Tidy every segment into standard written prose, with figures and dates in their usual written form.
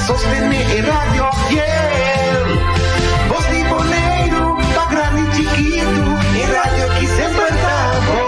Sostené e radio fiel. Bos di Boneiru, pa grandi i chikitu, e radio ki semper ta bon.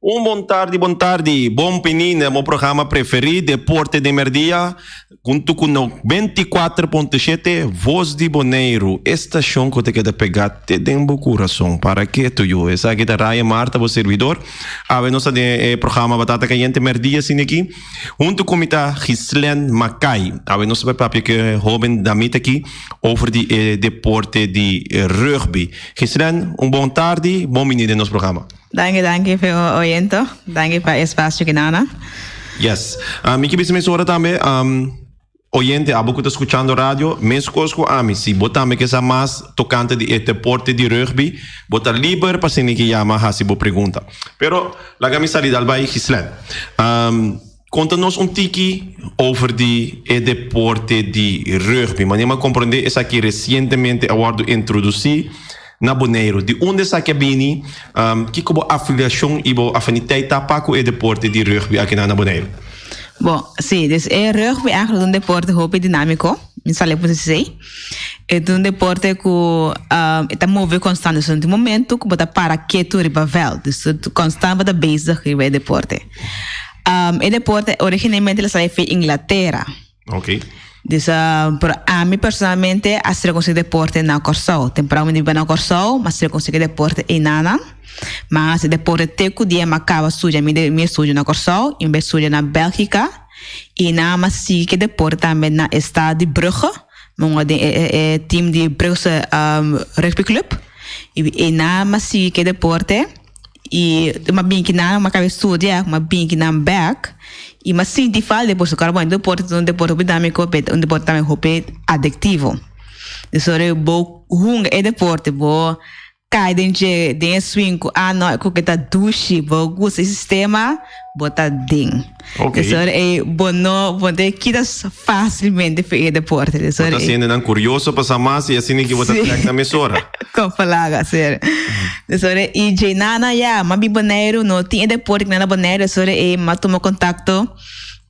Un bon tardi, bon tardi, bon pini na bo programa preferi Deporte den Merdia hunto ku 94.7 Voz di Boneiru, e stashon ku ta keda pegá te den bo kurason. Para ke tuyo? Esaki ta Ryan Marta, bo servidor. Awe nos ta den e programa Batata Kayente Merdia asina aki. Hunto ku mi ta Ghislaine Mackay. Awe nos ta bai papia ku e hoben damita aki over di e deporte di rugby. Ghislaine, un bon tardi, bon bini den nos programa. Danki danki p'e oyento. Danki pa e espacio ki nana. Yes. Mi ke bisa mesora tambe, oyente, abo ku ta skuchando radio, meskos ku ami, si bo tambe ke sa mas tokante di e deporte di rugby, bo ta liber pa asina ke yama hasi bo pregunta. Pero laga mi sali dal bai Ghislaine. Konta nos un tiki over di e deporte di rugby. Manera mi a komprondé esaki resientemente a wòrdu introdusí na Boneiru. Di unda esaki a bini? Kiko bo afiliashon i bo afiniteit ta pa ku e deporte di rugby akinan na Boneiru? Bon, sí, dus e rugby eigenlijk ta un deporte hopi dinámiko, mi sali por esei. E ta un deporte ku e ta move konstant, dus no tin momento ku bo ta para ketu riba vèlt. Dus konstant bo ta bezig riba e deporte. E deporte originalmente lo sali fi Inglatera. Ok. Dus, pero ami personalmente a sera konsi deporte na Kòrsou. Temprano mi biba na Kòrsou, mi a sera konsi deporte einanan. Mi a hasi deporte te ku dia mi a kaba studia mi mi estudio na Kòrsou i mi bai studia na Bèlgika. I nan mi a sigui ku e deporte tambe na e stad di Brugge. Mi a den e team di Brugse Rugbyclub. I einan mi a sigui ku e deporte. I m'a bin kinan, m'a kaba studia, m'a bin kinan bek i m'a sinti falta di boso kara. Bon, e deporte ta un deporte hopi dinamiko, pero ta un deporte tambe hopi adiktivo. Dus ora bo hunga e deporte, bo kai den dje, den e swing ku ah no, e koke ta dushi, bo gusta e sistema, bo ta den. Ok. Dus ora ei bo no, bo no ta kita fácilmente for e deporte. Dus Bo ora ta ei. siendo nan curioso pa sa mas y asina ki bo ta Sí. trek na mesora. Kon palaga, ser. Dus ora i dje nana ya, m'a bin Boneiru, no tin e deporte ki na Boneiru, dus ora ei m'a tuma kontakto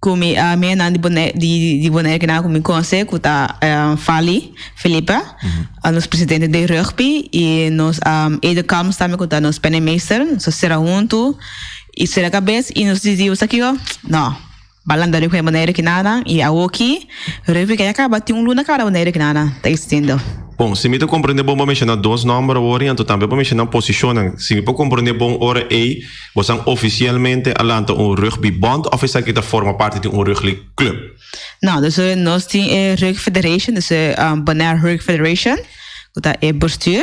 ku mi amiganan di Boneiru, di di Boneiru ki nan ku mi konosé ku ta Fali Felipe, nos presidente di rugby i nos Ede Kalms tambe ku ta nos penningmeester, nos a sera huntu. I sera kabes i nos disi bo sa kiko? No, balanda rugby na Boneiru kinana i awoki rugby ka ya kaba tin un luna kaba na Boneiru kinana ta existiendo. Bon, si mi ta komprende bon bo menshoná dos nòmber awor i anto tambe bo menshoná posishonnan. Si mi por komprende bon ora ei bosan ofisialmente a lanta un rugby bond òf esaki ta forma parti di un rugly club? No, dus nos tin e Rugby Federation, dus e Bonaire Rugby Federation, ku ta e bestuur.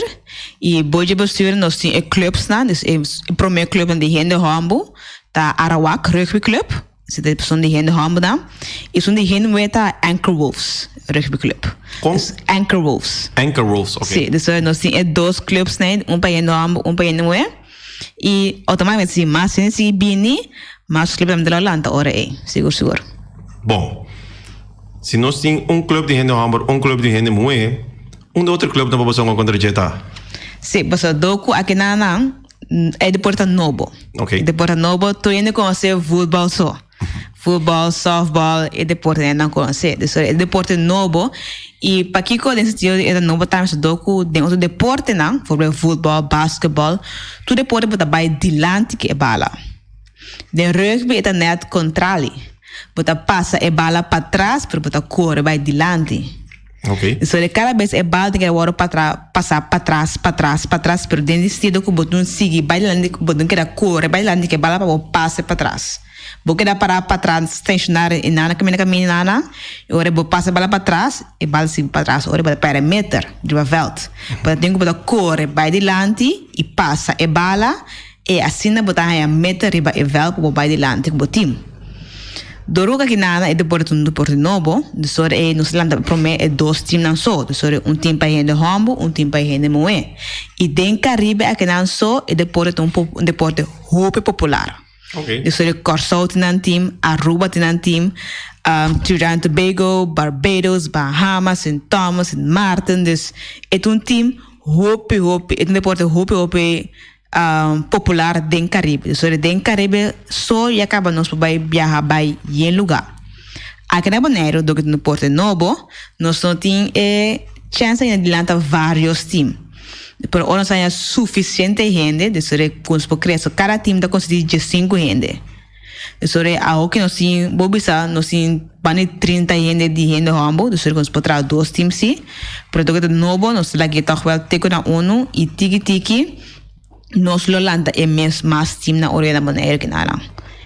I bo dje bestuur nos tin e clubsnan, dus e promé clubnan di hende hòmber ta Arawak Rugby Club, esei ta esun di hende hòmbernan, i esun di hende muhé ta Anchor Wolves Rugby Club. Kon? Dus Anchor Wolves. Anchor Wolves, oké. Sí, dus nos tin e dos clubsnan, un pa hende hòmber, un pa hende muhé. I automaticamente si mas hende sigui bini, mas club tambe ta lo lanta ora ei, sigur sigur. Bon, si nos tin un club di hende homber, un club di hende muhé, unda otro clubnan pa boso kontra dje ta? Si, pasobra dor ku aki nan nan e deporte ta nobo. Ok. E deporte ta nobo, tur hende konosé voetbal so. Voetbal, softbal, e deporte nan konosé. Dus e deporte nobo i pakiko den sentido di e ta nobo tambe so dor ku den otro deportenan, voorbeeld voetbal, basketbal, tur deporte bo ta bai dilanti ku e bala. Den rugby e ta net kontrali. Bo ta pasa e bala patras pero bo ta kore bai dilanti. Ok. So de kada bes e bal tin ke wòrdu patra pasa patras patras patras pero den di sentido ku bo no sigui bai dilanti bo no keda kore bai dilanti ku e bala pa bo pasa patras. Bo keda para patras stenshonar e nana kaminda kaminda nana i ora bo pasa e bala patras e bal sigui patras ora bo ta pèrdè meter riba vèlt. Bo ta tin ku bo ta kore bai dilanti i pasa e bala i asina bo ta haña meter riba e vèlt ku bo bai dilanti ku bo tim. Dor ku aki nana e deporte ta un deporte nobo, dus ora e nos lanta promé e dos timnan so, dus ora un tim pa e hende hòmber un tim pa e hende muhé. I den Karibe akinan so e deporte ta un deporte hopi popular. Ok. Dus ora Kòrsou tin nan tim, Aruba tin nan tim, Trinidad and Tobago, Barbados, Bahamas, Sint Thomas, Sint Maarten, dus e ta un tim hopi hopi, e ta un deporte hopi hopi popular den Caribe. Dus ora den Caribe so ya caba nos por bay biaha bay yen lugar. Aki na Boneiru dor cu ta un deporte nobo nos no tin e chance ainda di lanta varios team. Pero ora nos haya suficiente hende dus ora cu nos por crea so cada team ta consisti di diescinco hende. Dus ora awo cu nos tin bo bisa nos tin banda di 30 hende di hende homber dus ora cu nos por traha dos team si. Pero dor cu ta nobo nos ta lag'e tog wel te cu na uno y tiki tiki nos lo lanta e mes mas team na ora na Boneiru ki nan.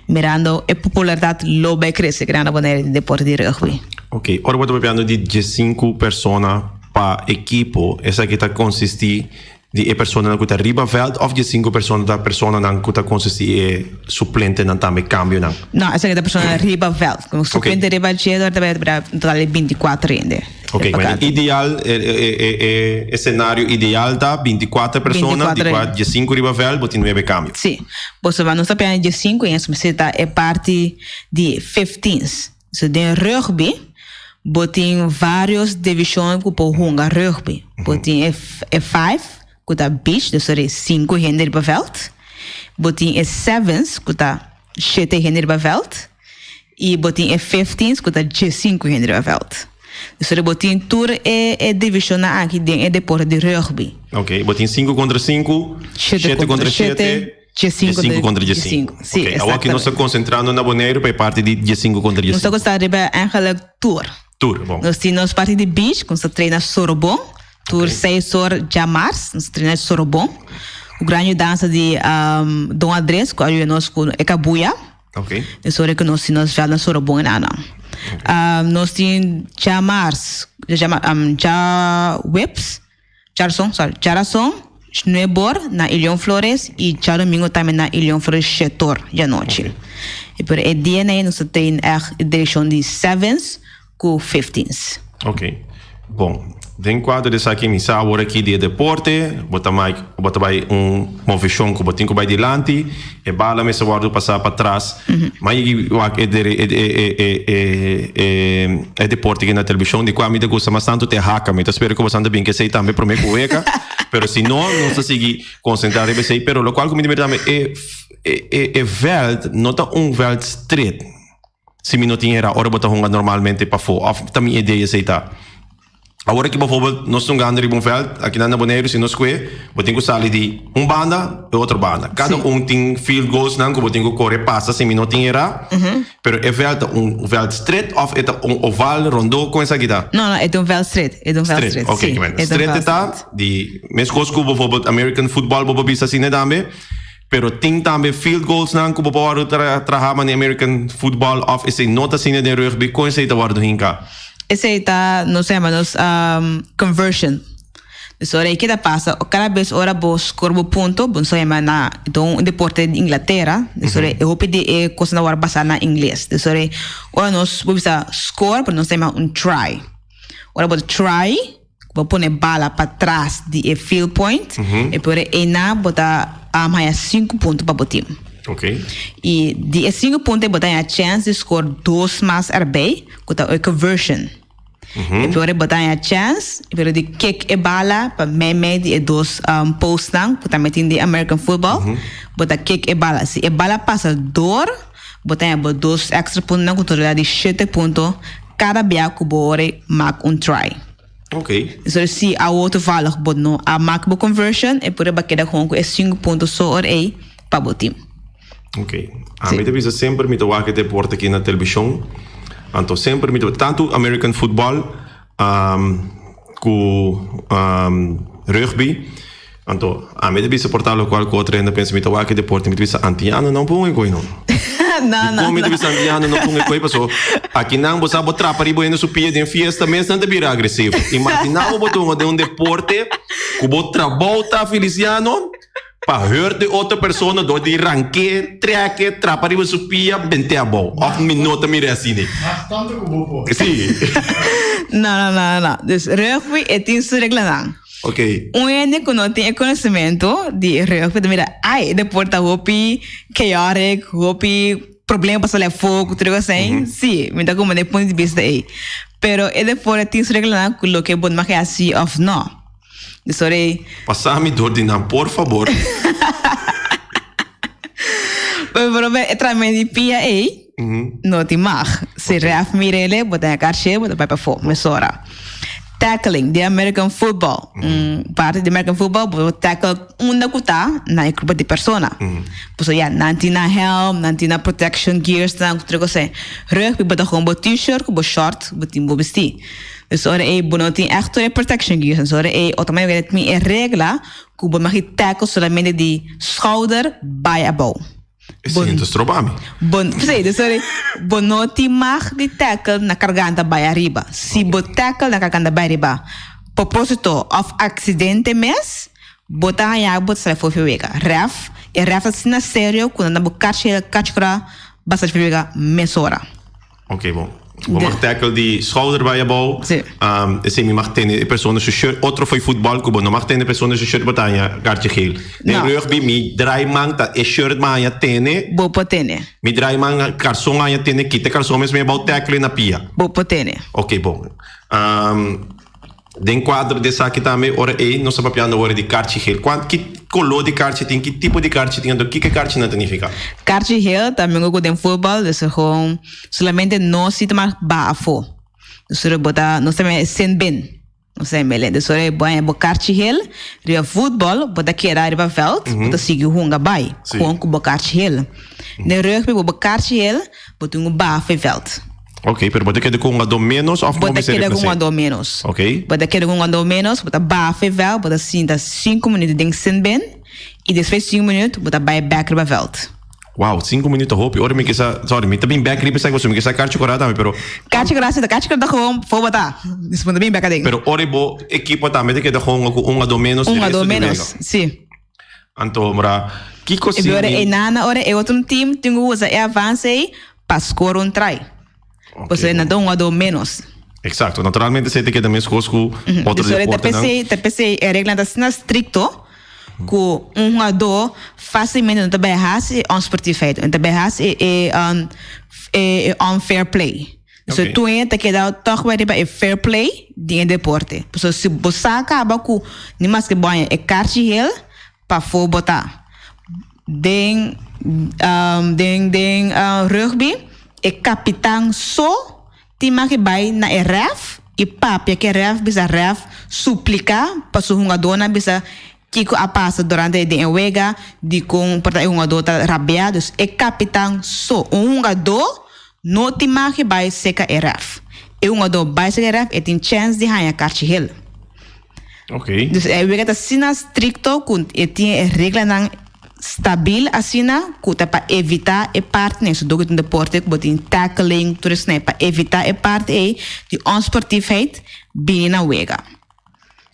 Mirando e popularidad lo bay crece ki nan na Boneiru di deporte di rugby. Ok, ora bo ta papiando di diescinco persona pa ekipo, esaki ta consisti Di e personanan ku ta riba vèlt òf di e sinku persona ta personanan ku ta konsistí e suplentenan tambe kambionan? No, esaki ta personanan riba vèlt. Ku suplente riba dje ta bai bira un total di bintikuater hende. Oké, Riba e ideal, e e e e senario ideal ta bintikuater persona, di kua diesinku riba vèlt, bo tin nuebe kambio. Sí. Pasobra nos ta pena diesinku i mester ta e parti di fifteens. So den rugby bo tin varios divishon ku por hunga rugby. Bo tin e e five ku ta beach, dus ora e sinku hende riba vèlt. Bo tin e sevens ku ta shete hende riba vèlt. I bo tin e fifteens ku ta diesinku hende riba vèlt. Dus ora bo tin tur e e divishonnan aki den e deporte di rugby. Oké, bo tin sinku kontra sinku, shete kontra shete. Diescinco contra diescinco. Sí, okay. Awor aki nos ta concentrando na Boneiru pa e parti di diescinco contra Nos ta diescinco. gusta riba eigenlijk tur. Tur, bon. Nos tin nos parti di beach, ku nos ta traina Sorobon. Tur Okay. seis or djamars, nos ta traina Sorobon. Ku gran yudansa di um, Don Andres, ku a yuda nos ku e kabuya. Okay. Dus ora ku nos tin nos veld na Sorobon en anan. Um, nos tin djamars, djama, um, djaweps. Djarason, sorry, djarason, nuebor na Ilion Flores y djadomingo tambe na Ilion Flores shetor djanochi. Y pero e dia nei nos ta train echt e direccion di sevens cu fifteens. Ok. Bon, den kuadro di esaki mi sa awor aki di e deporte, bo ta mai, bo ta bai un moveshon ku bo tin ku bai dilanti, e bala mester wòrdu pasá patras. Ma yegi wak e dere e e e e e e deporte aki na televishon di kua mi ta gusta mas tantu ta e haka. Mi ta spera ku boso ta bin ku esei tambe promé ku weka. Pero si no, nos ta sigui konsentrá riba esei. Pero lokual ku mi ta mira tambe e e e vèlt no ta un vèlt stret. Si mi no tin era ora bo ta hunga normalmente pafó òf ta mi idea esei ta. Awor aki bijvoorbeeld nos ta hungando riba un veld akinan na Boneiru si nos kue bo tin ku sali di un banda e otro banda. Kada un tin field goals nan ku bo tin ku kore pasa si mi no tin era. Pero e veld ta un veld stret òf e ta un oval rondó kon esaki ta? No no e ta un veld stret e ta un veld stret Stret si oke e ta un stret e veld ta stret. di meskos ku bijvoorbeeld American football bo por bisa asina tambe. Pero tin tambe field goals nan ku bo por wòrdu traha manera American football òf esei no ta asina den rugby? Kon esei ta wòrdu hinká? Esei ta nos yama nos conversion. Dus ora e keda pasa kada bes ora bo score bo punto bo sa yama na ta un deporte di Inglatera dus ora e hopi di e kosnan ta wòrdu basa na ingles. Dus ora ora nos bo bisa score pero nos ta yama un try. Ora bo try Bo pone bala patras di e field point e por eina bo ta haya sinku punto pa bo team. Okay. I di e sinku punto bo ta haya chance di score dos mas erbij ku ta e conversion. E por bo ta haya chance e por di kick e bala pa mei mei di e dos postnan ku tambe tin di American football. Bo ta kick e bala. Si e bala pasa door bo ta haya bo dos extra puntonan ku total di shete punto kada bia ku bo ora mak un try. Ok. So si awo toevallig bo no a mak bo conversion e por a keda gewoon ku e sinku punto so or ei pa bo team. Ok. Ami ta bisa semper mi ta wak e deporte aki na televishon. Anto semper mi ta tantu American football ku rugby. Anto ami ta bisa por ta lokual ku otro hende pensa mi ta wak e deporte mi ta bisa antiano no pon e koi no. No, no, Dikon mi ta no. bisa antiano no pon e koi paso akinan bo sa bo trapa riba hende su pia den fiesta mes nan ta bira agresivo. Imagina bo bo ta hunga den un deporte ku bo trabou ta Feliciano Pa hurt di otro persona dor di rank'é, trek'é, trapa riba su pia, bent'é abou. Òf mi no ta mir'é asina. Mas tantu ku bo por. Sí. No, no, no, no. Dus rugby e tin su reglanan. Ok. Un hende ku no tin e konosementu di rugby ta mira, ai, e deporte ta hopi chaotic, hopi problema pa sali afó ku tur e kos ei. Sí, mi ta komprende e punto di bista ei. Pero e deporte tin su reglanan ku loke bo no mag hasi òf no. Sorry. Pasa mi dor di nan, por fabor. Pero e tramen di pia ei, no tin mag. Si ref mirele, bo ta karshe, bo ta bai pafó, mesora. Tackling, di American football. Un parti di American football, bo tackle unda ku ta na e grupo di persona. Pasobra ya, nan tin nan helm, nan tin nan protection gears, nan tur kos ei. Rugby, bo ta gewoon bo t-shirt ku bo short, bo tin bo bisti. Dus ora ei bo no tin ègt tur e protection gears. Dus ora ei automaticamente tin e regla ku bo mag di tackle solamente di schouder bai abou. E siña ta stroba mi. Bo, sí, dus ora ei bo no tin mag di tackle na karganta bai ariba. Si bo tackle na karganta bai ariba proposito òf aksidente mes, bo ta haña bo ta sali for wega. Ref, e ref ta asina serio ku nan ta bo kachi kachi kura ba sali for wega mesora. Ok bon. Bo mag tackle di schouder bai abou. Sí. Um, esei mi mag tene e persona su shirt. Otro foi futbal ku bo no mag tene e persona su shirt bo ta haña kaartje geel. Den No. rugby mi draai man ta e shirt ma haña tene. Bo por tene. Mi draai man karson haña tene kita karson mes mi abou tackle na pia. Bo por tene. Ok bon. Um, Den kuadro di esaki tambe ora ei nos ta papiando awor di karchi geel. Kuant ki koló di karchi tin, ki tipo di karchi tin, anto kiko e karchinan ta nifiká? Karchi geel ta mengo ku den futbòl, dus e gewoon solamente nos si ta mag baha afó. Dus ora bo ta, nos ta mira sin bin, nos ta mira. Dus ora bo haña bo karchi geel riba futbòl, bo ta keda riba vèlt, bo ta sigui hunga bai, gewoon ku bo karchi geel. Den rugby bo bo karchi geel, bo tin ku baha afó e vèlt. Ok, pero bo ta keda ku un gadó ménos òf Bo bo ta mester keda ku un replacé? gadó ménos. Ok. Bo ta keda ku un gadó ménos, bo ta baha e vèlt, bo ta sinta sinku minüt den sinbin i despues sinku minüt bo ta bai bèk riba vèlt. Wow, sinku minüt ta hopi. Ora mi ke sa, sorry, mi ta bin bèk riba esaki pasobra mi ke sa karchi kòrá tambe, pero. Karchi kòrá si ta karchi kòrá ta gewoon for bo ta. Dus bo ta bin bèk aden. Pero ora bo ekipo tambe ta keda hunga ku un gadó ménos Un e gadó resto di wega. ménos, si. Anto, mra, kiko E si ora mi. e nana ora e otro team tin ku usa e avance ei pa score un try. Ok, Pasobra bon. nan ta un jugador menos. Exacto. Naturalmente esei ta keda meskos ku otro Dus ora ta deportenan. pesei, ta pesei e reglanan ta asina strikto ku un jugador facilmente no ta bai hasi e onsportiefheid, no ta bai hasi e e e unfair play. So Ok. tur hende ta keda tòg bai riba e fair play di e deporte. Pasobra si bo sa kaba ku ni maske bo haña e karchi hel, pafó bo ta. Den den den rugby e kapitan so tin mag e bai na e ref i papia ku e ref bisa ref supliká pa su hungadónan bisa kiko a pasa durante den e wega dikon por ta e hungadó ta rabiá dus e kapitan so un hungadó no tin mag e bai seka e ref e hungadó bai seka e ref e tin chèns di haña karchi hel. Ok. Dus e wega ta asina stricto cu e tin e reglanan stabil asina cu ta pa evita e parti nee. So dor cu tin deporte cu bo tin tackling tur esnan pa evita e parti ey di onsportiefheid bini na wega.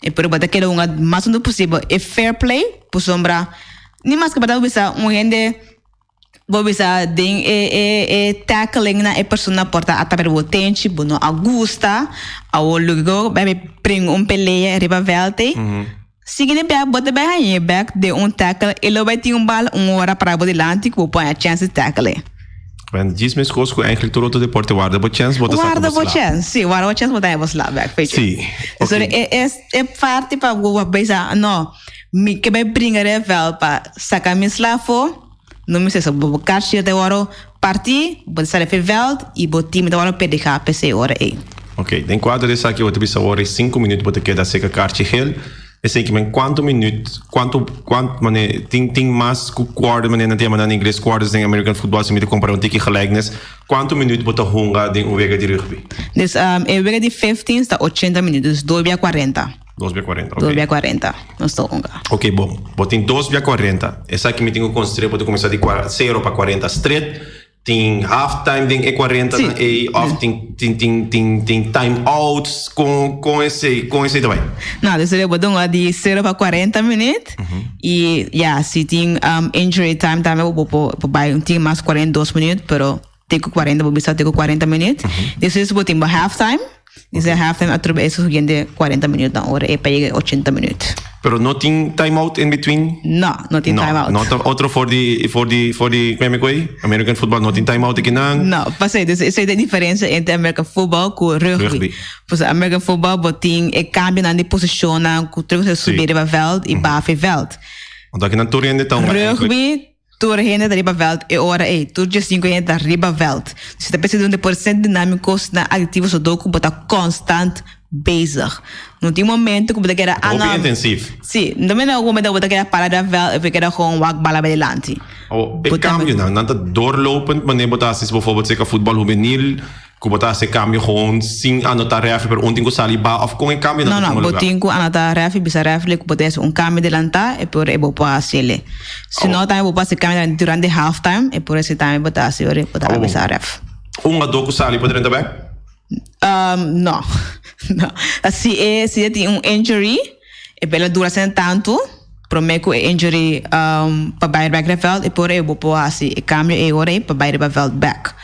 E pero bo ta kere hunga mas tanto posibel e fair play pasobra ni maske bo ta bisa un hende Bo bisa den e e e tackling na e persona por ta ata bo tenchi, bo no a gusta, awor luego bai bai bring un pelea riba veld ei. Siguiente bia bo ta bai hañ'é bek den un tackle, e lo bai tin un bal un ora para bo dilanti ku bo por haña chèns di tackle e. Bueno, djis meskos ku eigenlijk tur otro deporte, warda bo chèns bo ta saka Warda bo bo sla. chèns, si, warda bo chèns bo ta haña bo sla bek, fechi. Si, So oké. e e e parti pa bo bisa no, mi ke bai bringa riba veld pa saka mi sla afó. No mester sa bo karchi ta wòrdu partí, bo ta sali af'e vèlt i bo tim ta wòrdu pedegá p'esei ora ei. Ok, den kuadro di esaki bo ta bisa ora i sinku minüt bo ta keda seka karchi gel. Esei ki men kuantu minuut, kuantu kuant mane tin tin mas ku quarter mane nan ta yama nan na ingles quarters den American football si mi ta kompara un tiki gelijkenis. Kuantu minuut bo ta hunga den un wega di rugby? Dus e wega di fifteens ta ochenta minuut, dus dos bia kuarenta. Dos bia kuarenta, Dos oké. bia kuarenta nos ta hunga. Oké, bon. Bo tin dos bia kuarenta. Esaki mi tin ku konsiderá bo ta kuminsá di kua sero pa kuarenta stret. Tin half time den e cuarenta nan ey of tin tin tin tin tin time outs con con esey con esey ta bay? No, dus bo ta hunga di cero pa cuarenta minuut y ya si tin injury time tambe bo por bo bay un tin mas 42 minuut pero te cu cuarenta bo bisa te cu cuarenta minuut. Despues bo tin bo half time. Dice half time atrobe e siguiente 40 minuut dan ora e pa yega 80 minuut. Pero no tin time out in between? No, no tin no, time out. No ta otro for di for di for di kwe mi kwe? American football no tin time out akinan? No, pasei, dus esei ta e diferencia entre American football ku rugby. Rugby. Pasobra American football bo tin e cambionan di posicionnan ku tur ku Si. subi riba veld i baha fi veld. Want akinan tur hende ta hunga eigenlijk. Rugby Tur hende ta riba veld e ora ei. Tur diesinku hende ta riba veld. Si ta pensa di un deporte asina dinámiko, asina aktivo, sodo ku bo ta konstant bezig. No tin momento ku bo ta keda Ta hopi ah no. intensief. Si, no ta un momento ku bo ta keda para riba veld i bo keda gewoon wak bala bai dilanti. Awo, e Bo ta kambionan, nan ta doorlopend manera bo ta hasi bijvoorbeeld seka futbal hubenil, Ku bo ta hasi e kambio gewoon sin anota refi pero un tin ku sali ba of kon e kambio No nan ta no, tuma bo luga? tin ku anota refi, bisa refli ku bo ta hasi un kambio delantá e por e bo por hasiel. Si no tambe bo por hasi kambio durante half time e por esi tambe bo ta hasi ora bo ta Abo bisa ref. Un hungadó ku sali por drenta bek? No, no. Si e si e tin un injury e por a dura asina tantu promé ku e injury pa bai bek riba vèlt e por e bo por hasi e kambio ei ora ei pa bai riba vèlt bek.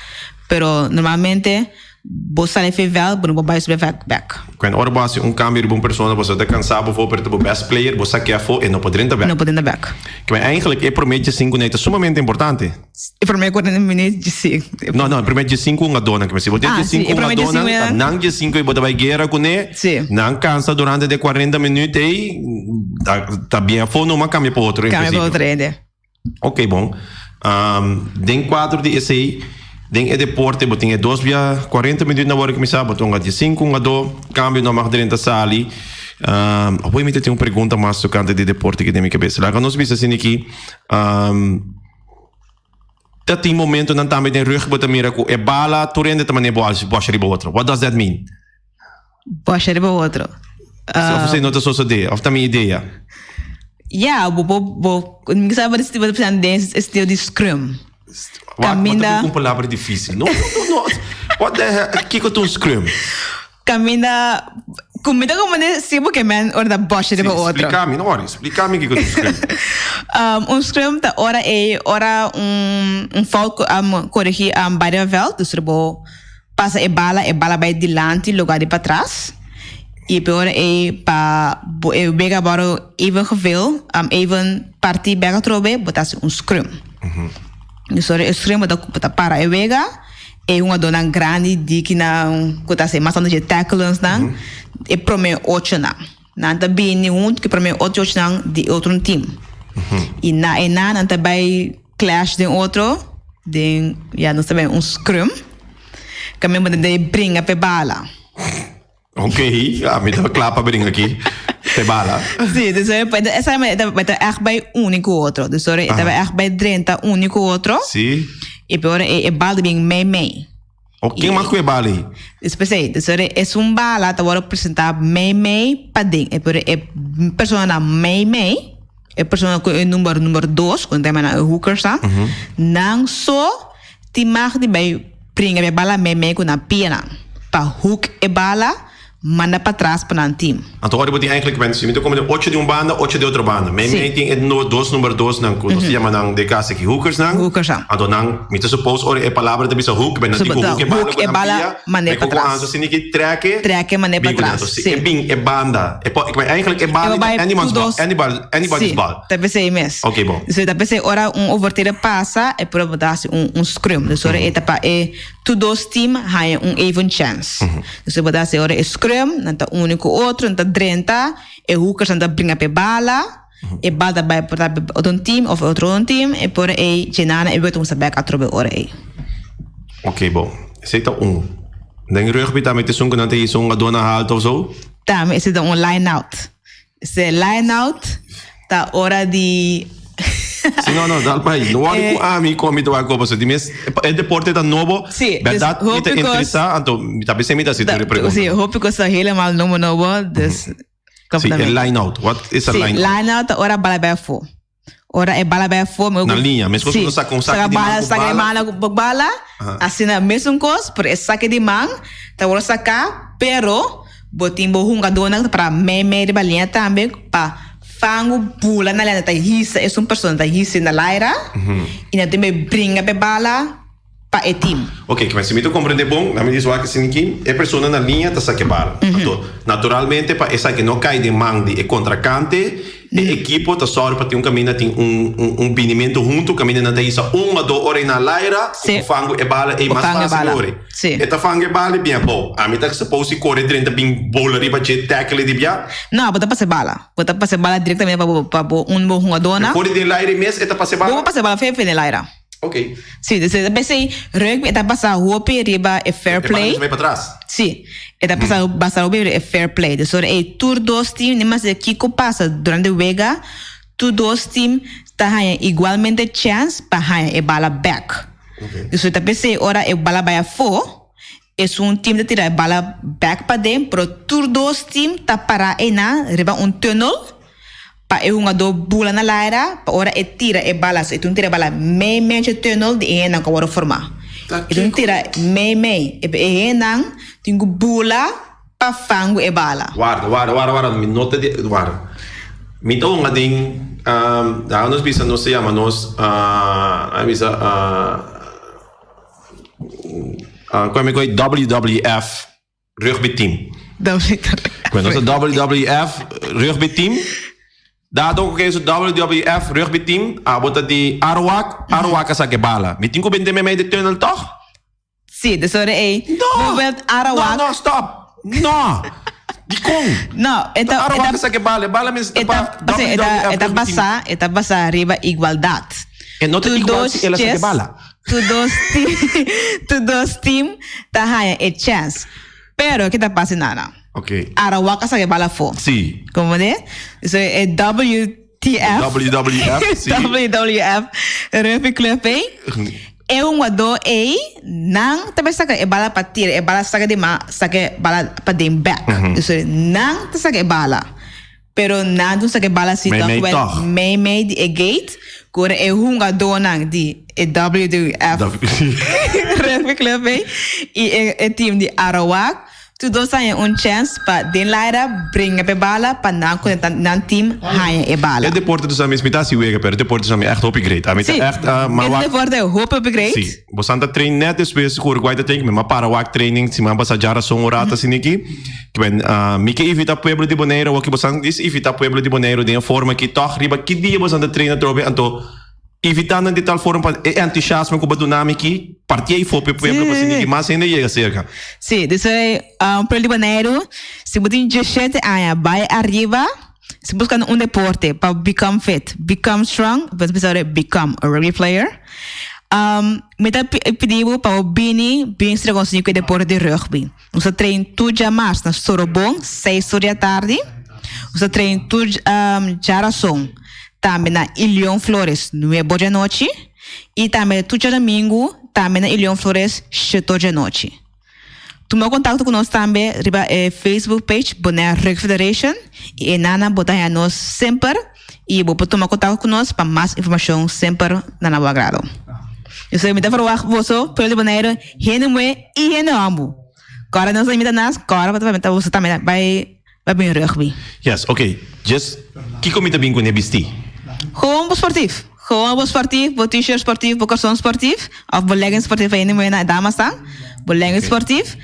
Pero normalmente bo sali for e veld, bo no por bai subi e veld bek. Kwen ora bo hasi un kambio riba un persona bo sa ta kansa bo for pero ta bo best player, bo sak'é afó e no por drenta bek. No por drenta bek. Kwen eigenlijk e promé djesinku nei ta sumamente importante. E promé kuarenta minuut djesinku. No, no, e promé djesinku hungadónan. Kwen si bo tin Ah, si, djesinku e promé hungadónan, djesinku ta nan djesinku ei bo ta bai guera kuné, Si. nan kansa durante de kuarenta minuut ei, ta ta bien afó numa kambia pa otro en Kambia pa principio. otro hende. Ok bon. Den kuadro di esei, den e deporte bo tin e dos bia kuarenta minuut na wòrdu kuminsá, bo ta hunga diesinku hungadó, kambio no mag drenta sali. Awor mi ta tin un pregunta mas tokante di deporte aki den mi kabes. Laga nos bisa asina aki, ta tin momentonan tambe den rugby bo ta mira ku e bala tur hende ta manera bòsha riba otro. What does that mean? Bòsha riba otro. Of esei no ta sosodé? Of ta mi idea? Ya, bo bo bo mi sa bo ta pensando den estilo di scrum. Wak, bo ta bin ku un palabra difícil. No, no, no. What the hell? Kiko ta un scrum? Kaminda ku mi ta komprendé si bo ke men ora ta bòsha riba otro. Splika mi, no worry. Splika mi kiko ta un scrum. Un scrum ta ora ei ora un un fout koregí bai riba vèlt, dus bo Pasa e bala, e bala bai dilanti lugar di patras. I pe ora ei pa bo e wega boro even geveel, um, even parti bek atrobe, bo ta hasi un scrum. Dus ora e scrum bo ta bo ta para e wega, e hungadónan grandi dikinan ku ta hasi mas tantu dje tacklensnan, e promé ochonan. Nan ta bini huntu ku e promé ocho ochonan di e otro team. I na e nan nan ta bai clash den otro den ya nos ta bai un scrum. Kaminda bo ta debe bringa p'e bala. Ok, ami ta kla pa bringa aki p'e bala. Sí, dus esa e ta ègt bai uni ku otro. Dus ora e ta bai ègt bai drenta uni ku otro. Sí. I pe ora e bal ta bin mei mei. O ken mag ku e bala ei? Dus p'esei, dus ora esun bala ta wòrdu presentá mei mei paden. E por e personanan mei mei, e persona ku e number number dos, ku nan ta yama nan e hoekersnan, nan so tin mag di bai bringa e bala mei mei ku nan pianan pa hoek e bala manda patras pa nan team. Anto ora bo tin eigenlijk men si mi ta come den ocho di un banda, ocho di otro banda. Mei mei tin e dos number dos nan ku nos ta yama nan den kas aki hookers nan. Hookers nan. Anto nan mi ta suppose ora e palabra ta bisa hook men nan tin ku hook e bala ku nan pia. Manda e patras. Anto si niki trek Trek e manda e patras. Anto si e bin e banda e por eigenlijk e bala ta anyone's ball, anybody's ball. Ta pesey mes. Ok bon. So ta pesey ora un overtreder pasa e por ta hasi un scrum. Dus ora e ta pa e tur dos team haña un even chance. Dus e bo ta hasi ora e scrum, nan ta uni ku otro, nan ta drenta, e hookers nan ta bringa pa e bala, e bal ta bai por ta otro un team of otro un team, e por ei djenana e wet ta kuminsá bèk atrobe ora ei. Ok bon. Esei ta un. Den rugby tambe ta esun ku nan ta hisa un adó na haltu of so? Tambe esei ta un line out. Se line out ta ora di Si no no dal bai. No worry ku ami ku ami ta wak kopa. So di mes e deporte ta nobo. Si, dus Berdad mi ta hopi kos interesa anto mi ta bisa mi ta hasi tur e pregunta. Si, hopi kos ta helemaal nobo nobo dus Si, e line out. Wat is a Si, line out? line out ta ora bala bai afó. Ora e bala bai afó Na liña, meskos ku Si, nos saka un saka saki di man bala ku saka di bala. man ku bala asina mesun kos pero e saki di man ta wòrdu saká pero Bo tin bo hungadónan ta para meimei riba liña tambe pa fangu bula na liña. Ta hisa esun persona ta hisa na laira i nan tin be bringa p'e bala pa e tim. Ok, kima si mi ta komprende bon, nan mi dis wak esaki aki, e persona na liña ta saka e bala. Anto, naturalmente pa esaki no kai den man di e kontrakante, E ekipo ta sòru pa tin un kaminda tin un un binimentu huntu kaminda nan ta hisa un o do ora i na laira ku por fangu e bala ei mas fásil ora. E ta fangu e bala i bin abou. Ami ta suppose si kore drenta bin bola riba dje tackle di bia. No, bo ta pasa e bala. Bo ta pasa e bala direktamente pa bo pa bo un bo hungadónan. For di den laira mes e ta pasa e bala? Bo por pasa e bala fen fen den laira. Ok. Sí, dus e p'esei rugby e ta pasa hopi riba e fair play. E bala ta bai patras. Sí, e ta pasa basa hopi riba e fair play. Dus ora ei tur dos team, ni mas de kiko pasa durante wega, tur dos team ta haña igualmente chèns pa haña e bala bèk. Dus ta p'esei ora e bala bai afó, esun team ta tira e bala bèk paden, pero tur dos team ta pará einan riba un tunnel. Pa e hungadó bula na laira, pa ora e tira e bala, so e tin tira e bala mei mei dje tunnel di e hendenan ku a wòrdu formá. E tin tira mei mei, e e hendenan tin ku bula pa fangu e bala. Warda, warda, warda, warda, mi no ta di, warda. Mi ta hunga den, laga nos bisa nos ta yama nos, a bisa, ku mi koe WWF. Rugby team. Bueno, nos WWF rugby team. Dado ku su WWF rugby team, abo ta di Arawak, Arawak a saka e bala. Mi tin ku bende mei de tunnel toch? Sí, dus ora ei. No! Bijvoorbeeld Arawak. No, no, stop. No. Dikon? No, e ta Arawak a saka e bala, e bala mester ta pa WWF E ta rugby team. basa, e ta basa riba igualdat. E no ta igual si el a saka e bala. Tur dos team, tur dos team ta haña e chance. Pero ke ta pasa nana? Ok. Arawak a saka e bala afó. Sí. Como de? So e WTF. WWF, sí. WWF Rugby Club ei. E hungadó ei, nan ta bai saka e bala pa tira, e bala saka di man, saka e bala pa den bek. So nan ta saka e bala. Pero nan ta saka e bala si Mei tòg mei tòg. mei mei di e gate, ku ora e hungadónan di e WWF Rugby Club ei i e team di Arawak tur dos haña un chèns pa den laira bringa p'e bala pa nan konta nan team haña e bala. E deporte tusa mis mi ta hasi wega pero e deporte tusa mi ègt hopi great. Ami ta Sí, ègt ma e wak deporte hopi hopi great. Sí, bosan ta train net despues ku Uruguay ta train mi a para wak training siman pasá djarason un rato asina aki. Kiben, mi ke invita pueblo di Boneiru awor ki bosan dis invita pueblo di Boneiru den e forma ki tòg riba ki dia bosan ta train atrobe anto invita nan di tal forma pa e entusiasmo ku bo duna mi ki parti ei for pa e pueblo pa asina ki mas hende yega serka. Sí, dus pueblo di Boneiru si bo tin diesshete aña bai ariba si bo buskando un deporte pa become fit, become strong, bo ta bisa ora become a rugby player. Mi ta pidi bo pa bo bini bin stra konsiña ku e deporte di rugby. Nos ta train tur djamars na Sorobon, seis or di atardi. Nos ta train tur djarason tambe na Ilion Flores, nuebe or di anochi. I tambe tur djadomingu tambe na Ilion Flores, shete or di anochi. Tuma kontakto ku nos tambe riba e Facebook page Bonaire Rugby Federation i einan bo ta haña nos semper i bo por tuma kontakto ku nos pa mas informashon semper na nan bo agrado. Esei mi ta ferwagt boso, pueblo di Boneiru, hende muhé i hende hòmber. Kòrda nos a imita nas, kòrda pa ta boso tambe bai bai bin rugby. Yes, ok. Just kiko mi ta bin kuné bistí? Gewoon bo sportief. Gewoon bo sportief, bo t-shirt sportief, bo karson sportief, òf bo legging sportief pa hende muhé na e damasnan. Bo legging sportief.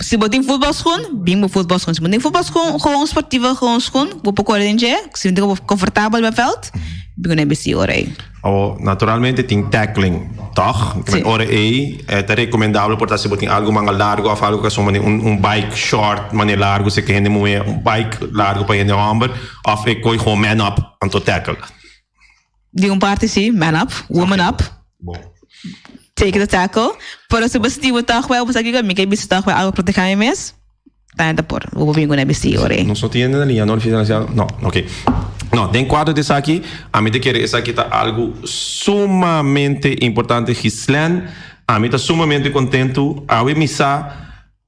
Si bo tin futbolschoen, bin bo futbolschoen. Si bo no tin futbolschoen, gewoon sportieve gewoon schoen, bo por kore den dje. Si bo ta komfortabel riba vèlt, bin kuné bistí ora ei. Awor, naturalmente tin tackling, tòg? Sí. Ora ei e ta rekomendabel por ta si bo tin algu manga largu òf algu kason manera un un bike short manera largu si ke hende muhé, un bike largu pa hende hòmber òf e koi gewoon man up anto tackle. Di un parti sí, man up, woman up. Bon. Take the tackle. Pero si bo sinti bo tòg wèl, bo sa kiko, mi ke bisa tòg wèl algu protegá mi mes. Tanta por, bo por bin ku na bisti ora ei. Nos no tin hende na liña, no? No, ok. No, den kuadro di esaki, ami ta kere esaki ta algu sumamente importante, Ghislaine. Ami ta sumamente kontentu. Awe mi sa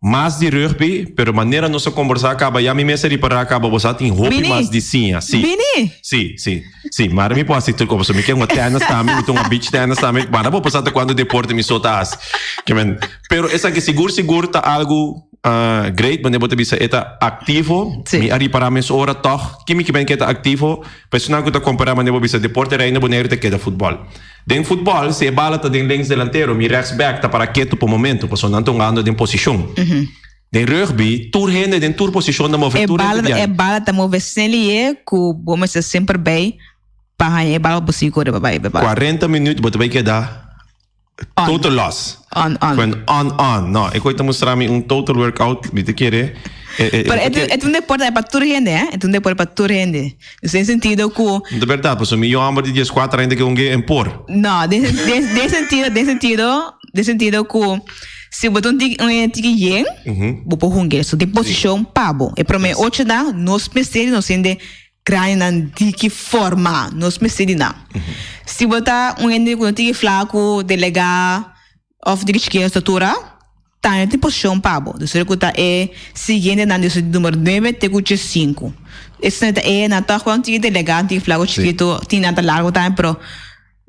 mas di rugby, pero manera nos a kombersá kaba, ya mi mes a ripará kaba bo sa tin hopi Bini! mas di siña. Sí. Bini! Sí, sí, sí. Mara mi por hasi tur kos. Mi ke hunga tennis tambe, mi ta hunga beach tennis tambe. Mara bo por sa ta kuantu deporte mi so ta hasi. Ke men, pero esaki sigur sigur ta algu Great, wanneer bo ta bisa e ta aktivo, Sí. mi a ripará mes ora tòg ki mi kiben ke ta aktivo, pa esunnan ku ta kompará wanneer bo bisa deporte reina Boneiru ta keda futbòl. Den futbòl si e bala ta den links delantero mi rechts back ta para ketu pa un momento pasobra nan ta hungando den posishon. Den rugby tur hende den tur posishon ta move E tur bala hende e bian. bala ta move snel ku bo mester semper bai pa haña e bala pa bo sigui kore pa bai pa e bala. 40 minuut bo ta bai keda On. Total loss. On, on. Con on, on. No, e koe ta mustra mi un total workout, mi ta kere. E, e, Pero e, het, het un deporte pa tur hende, hè? Het un deporte pa tur hende. Dus den sentido ku De verdad, paso mi homber di 14 ainda ke un ge en por. No, den, den, den sentido, den sentido, den sentido ku si bo ta un tiki, un tiki yen, bo por hunga. So tin posishon pa bo. E prome ocho nan nos mester di nos hende Grandinan di ki forma nos mester di nan. Si bo ta un hende ku no tin ki flaku, delegá òf di ki chikí estatura, tambe tin posishon pa bo. Dus ku ta e siguientenan di numero nuebe te ku diesinku. Esnan ta e nan tòg un tiki delegá, un tiki flaku chikitu, tin nan ta largu tambe pero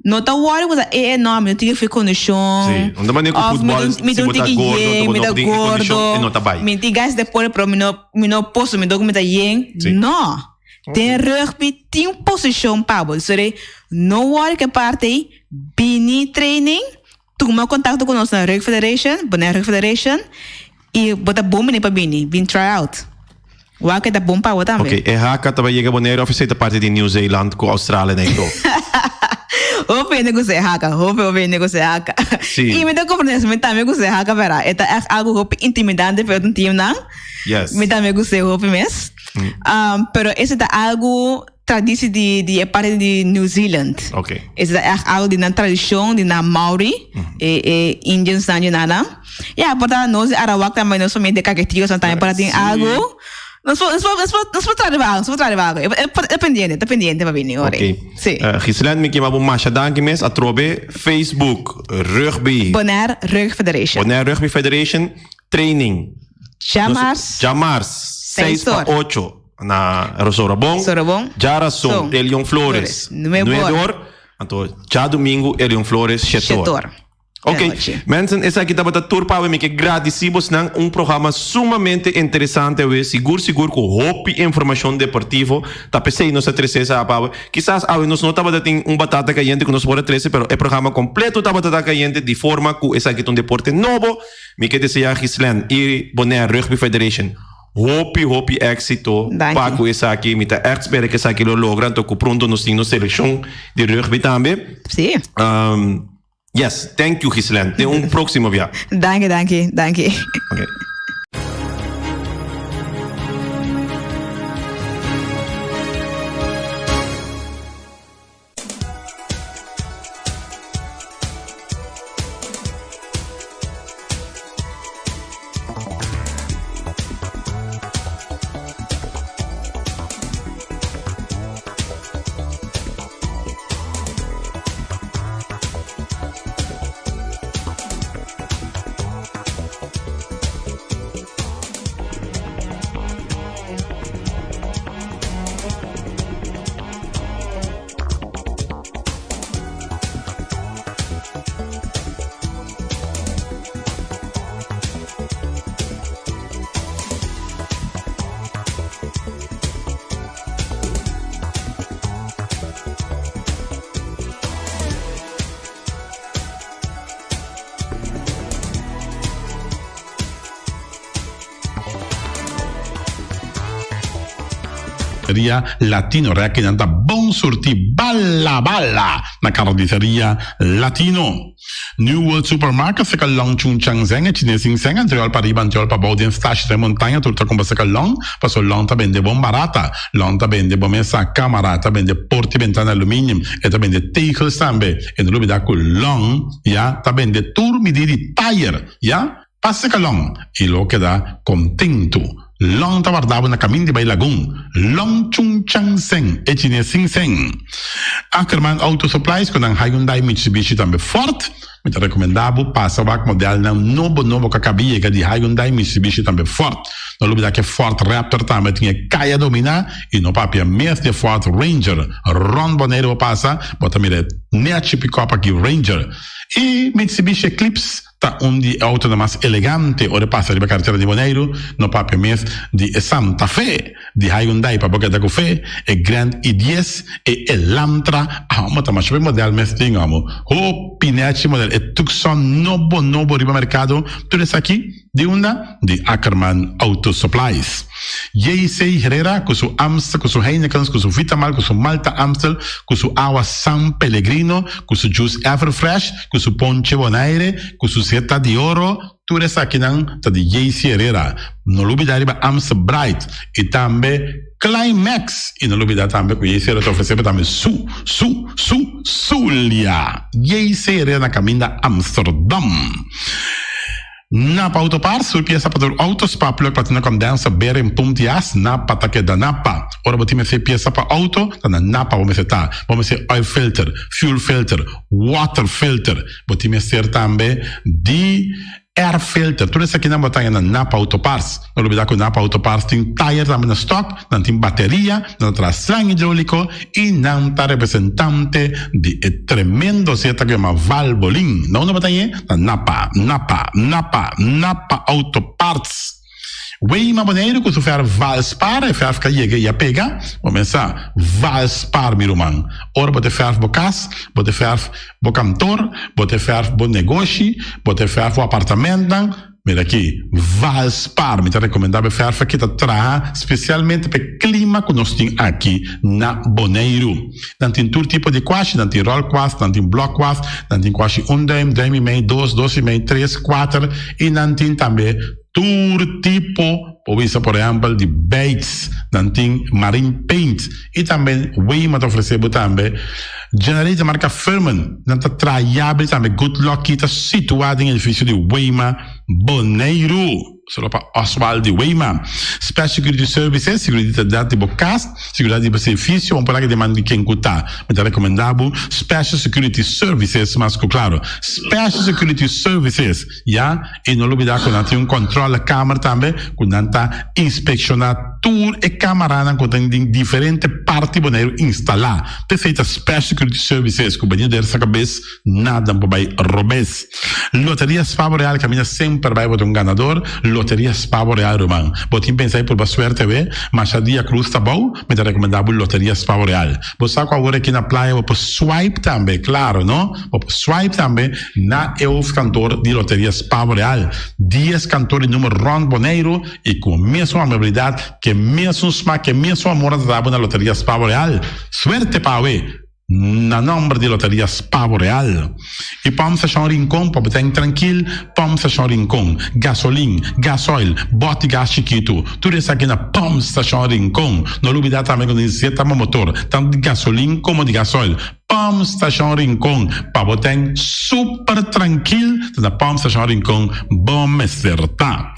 No ta worry ku ta e e no, mi no tin e kondishon. Sí, un ta manera ku Of mi futbòl, no mi si no bo ta tin ki gordo, yen, bo mi no ta tin e kondishon, gordo. e no ta bai. Mi tin gas deporte, pero mi no mi no poso, mi no ku mi ta yen. Sí. No. Den rugby tin posishon pa bo. Sorry, no worry ku e parti ei, bini training, tuma kontakto ku nos na Rugby Federation, Bonaire Rugby Federation, i bo ta bon bini pa bini, bin try out. Wak e ta bon pa bo tambe. Ok, e haka ta bai yega Bonaire of esei ta parti di Nieuw Zeeland ku Australia na e to? Hopi hende gusta e haka, hopi hopi hende gusta e haka. Sí. I mi ta comprende eso, mi tambe gusta e haka pera e ta echt algo hopi intimidante pa otro teamnan. Yes. Mi tambe gusta e hopi mes. Um, pero ese ta algo traditie di, di e parti di New Zealand. Ok. Ese ta echt algo di nan tradicion, di nan Maori, e, e Indians nan dje nan. Ja, por ta nos di Arawak tambe, nos familia de Caquetíos nan tambe por ta tin Sí. algo. Nos por, nos por, nos por, nos por traha riba algo, nos por traha riba algo. E, e, e pendiente, ta pendiente pa bini ora. Ok. Sí. Uh, Ghislaine, mi kier bo masha danki mes. Atrobe Facebook, Rugby. Bonaire Rugby Federation. Bonaire Rugby Federation Training. Djamars. Djamars, 6 pa 8. Na Sorobon. Sorobon. Djarason, Son. Elion Flores. Flores, nuebe Nuebe or. or. Anto djadumingu Elion Flores, shete or. Shete or. Ok, Anochi. mensen, esaki tabata tur pa awe. Mi ke gradisí bosnan un programa sumamente interesante awe. Sigur sigur ku hopi informashon deportivo. Ta p'esei nos a trese esa pa awe. Kisas awe nos no tabata tin un batata kayente ku nos por a trese, pero e programa kompleto tabata ta kayente di forma ku esaki ta un deporte nobo. Mi ke deseá Ghislaine i Bonaire Rugby Federation Hopi hopi éxito Danki. pa ku esaki. Mi ta ègt spera ku esaki lo logra, anto ku pronto nos tin nos selekshon di rugby tambe. Sí. Um, yes, thank you Ghislaine. Te un próximo bia. Danki, danki, danki. Okay. Ria Latino Rekinan ta bon surti bala bala na Carniceria Latino. New World Supermarket seka long Chung Chang Zeng e Chines Sing Seng anterior pa riba anterior pa bou den stash den montaña tur ta kumpra seka long paso long ta bende bon barata long ta bende bo mesa camara ta bende porta y bentana aluminium e ta bende tegels tambe e no lubida ku long ya ta bende tur midi di tayer ya. Pasa kalon i lo keda kontentu. Long ta warda bo na kamin di bai Lagun. Long Chung Chang Seng, e chines sin seng. Ackerman Auto Supplies ku nan Hyundai, Mitsubishi tambe Ford. Mi ta rekomendá bo pasa wak modelnan nobo nobo ku a kaba yega di Hyundai, Mitsubishi tambe Ford. No lubidá ku e Ford Raptor tambe tin e kaya dominá i no papia mes di e Ford Ranger. Rònt Boneiru bo pasa, bo ta mira e nèchi pikòp aki Ranger. I Mitsubishi Eclipse ta un di e outonan mas elegante ora e pasa riba karetera di Boneiru, no papia mes di e Santa Fe di Hyundai pa bo keda ku fe, e Grand i dies, e Elantra, amo ta masha be model mes tin amo, hopi nechi model, e Tucson nobo nobo riba merkado, tur esaki. Di unda? Di Ackerman Auto Supplies. JC Herrera cu su Amstel, cu su Heinekens, cu su Vitamal, cu su Malta Amstel, cu su awa San Pellegrino, cu su juice Everfresh, cu su ponche Bonaire, cu su Zeta di Oro, tur esakinan ta di JC Herrera. No lubida riba Amstel Bright y tambe Climax. Y no lubida tambe cu JC Herrera ta ofrece bo tambe su, su, su, Zulia. JC Herrera na caminda Amsterdam. Napa Auto Parts, tur piesa pa tur auto, spark plug, platina condenser, bearing, pump di as, Napa ta keda Napa. Ora bo tin mester piesa pa auto, ta na Napa bo mester ta. Bo mester oil filter, fuel filter, water filter, bo tin mester tambe di air filter. Tur esakinan bo ta haña na Napa Auto Parts. No lubida ku Napa Auto Parts tin tayer tambe na stock, nan tin bateria, nan ta traha slang hidrolico y nan ta representante di e tremendo zeta ku yama Valvoline. Na unda bo ta hañ'e? Na Napa, Napa, Napa, Napa Auto Parts. Weima Boneiru ku su verf Valspar, e verf ka yega y a pega. Bo mesa Valspar mi ruman. Ora bo ta verf bo kas, bo ta verf bo kantor, bo ta verf bo negoshi, bo ta verf bo apartamentnan, Mira aki, Valspar, mi ta rekomendá bo e fèrf aki ta traha spesialmente pa e klima ku nos tin aki na Boneiru. Nan tin tur tipo di kuashi, nan tin ròl kuas, nan tin blòk kuas, nan tin kuashi un dùim, dùim i mei, dos, dos i mei, tres, kuater i nan tin tambe tur tipo, por bisa por ehèmpel di beits, nan tin marine paint i tambe Weima ta ofresé bo tambe Generator marka Firman, nan ta traha yabri tambe Good Lucky ta situá den edifisio di Weima, Boneiru. Solo pa Oswald di Weima. Special Security Services, seguridat di bo kas, seguridat di bo servisio, un por laga deman di ken ku ta. Mi ta rekomendá bo Special Security Services mas ku klaro. Special Security Services, ya, i no lubidá ku nan tin un kòntròlekamer tambe ku nan ta inspekshoná. Tur e camaranan cu ta den diferente parti Boneiru instala. P'esey ta Special Security Services cu bania der sa cabes nada por bay robes. Loteria Spavo Real caminda semper bay bo ta un ganador. Loteria Spavo Real ruman. Bo tin pensa y purba suerte awe? Masha dia cruz ta bou, mi ta recomenda bo Loteria Spavo Real. Bo sa cu awor aki na playa bo por swipe tambe, claro no? Bo por swipe tambe na e hoofdkantoor di Loteria Spavo Real. Dies kantoor di numero rond Boneiru. I ku mesun amabilidat, ku e mesun smak, ku e mesun amor nan ta dabo na Loteria Spavo Real. Suerte pa awe! Na nomber di Loteria Spavo Real. I Pump Station Rincon pa bo ten trankil, Pump Station Rincon, gasolin, gasoil, bòt di gas chikitu, tur esaki na Pump Station Rincon. No lubida tambe ku tin zeta pa motor, tantu di gasolin komo di gasoil. Pump Station Rincon pa bo ten super trankil, ta na Pump Station Rincon bo mester ta.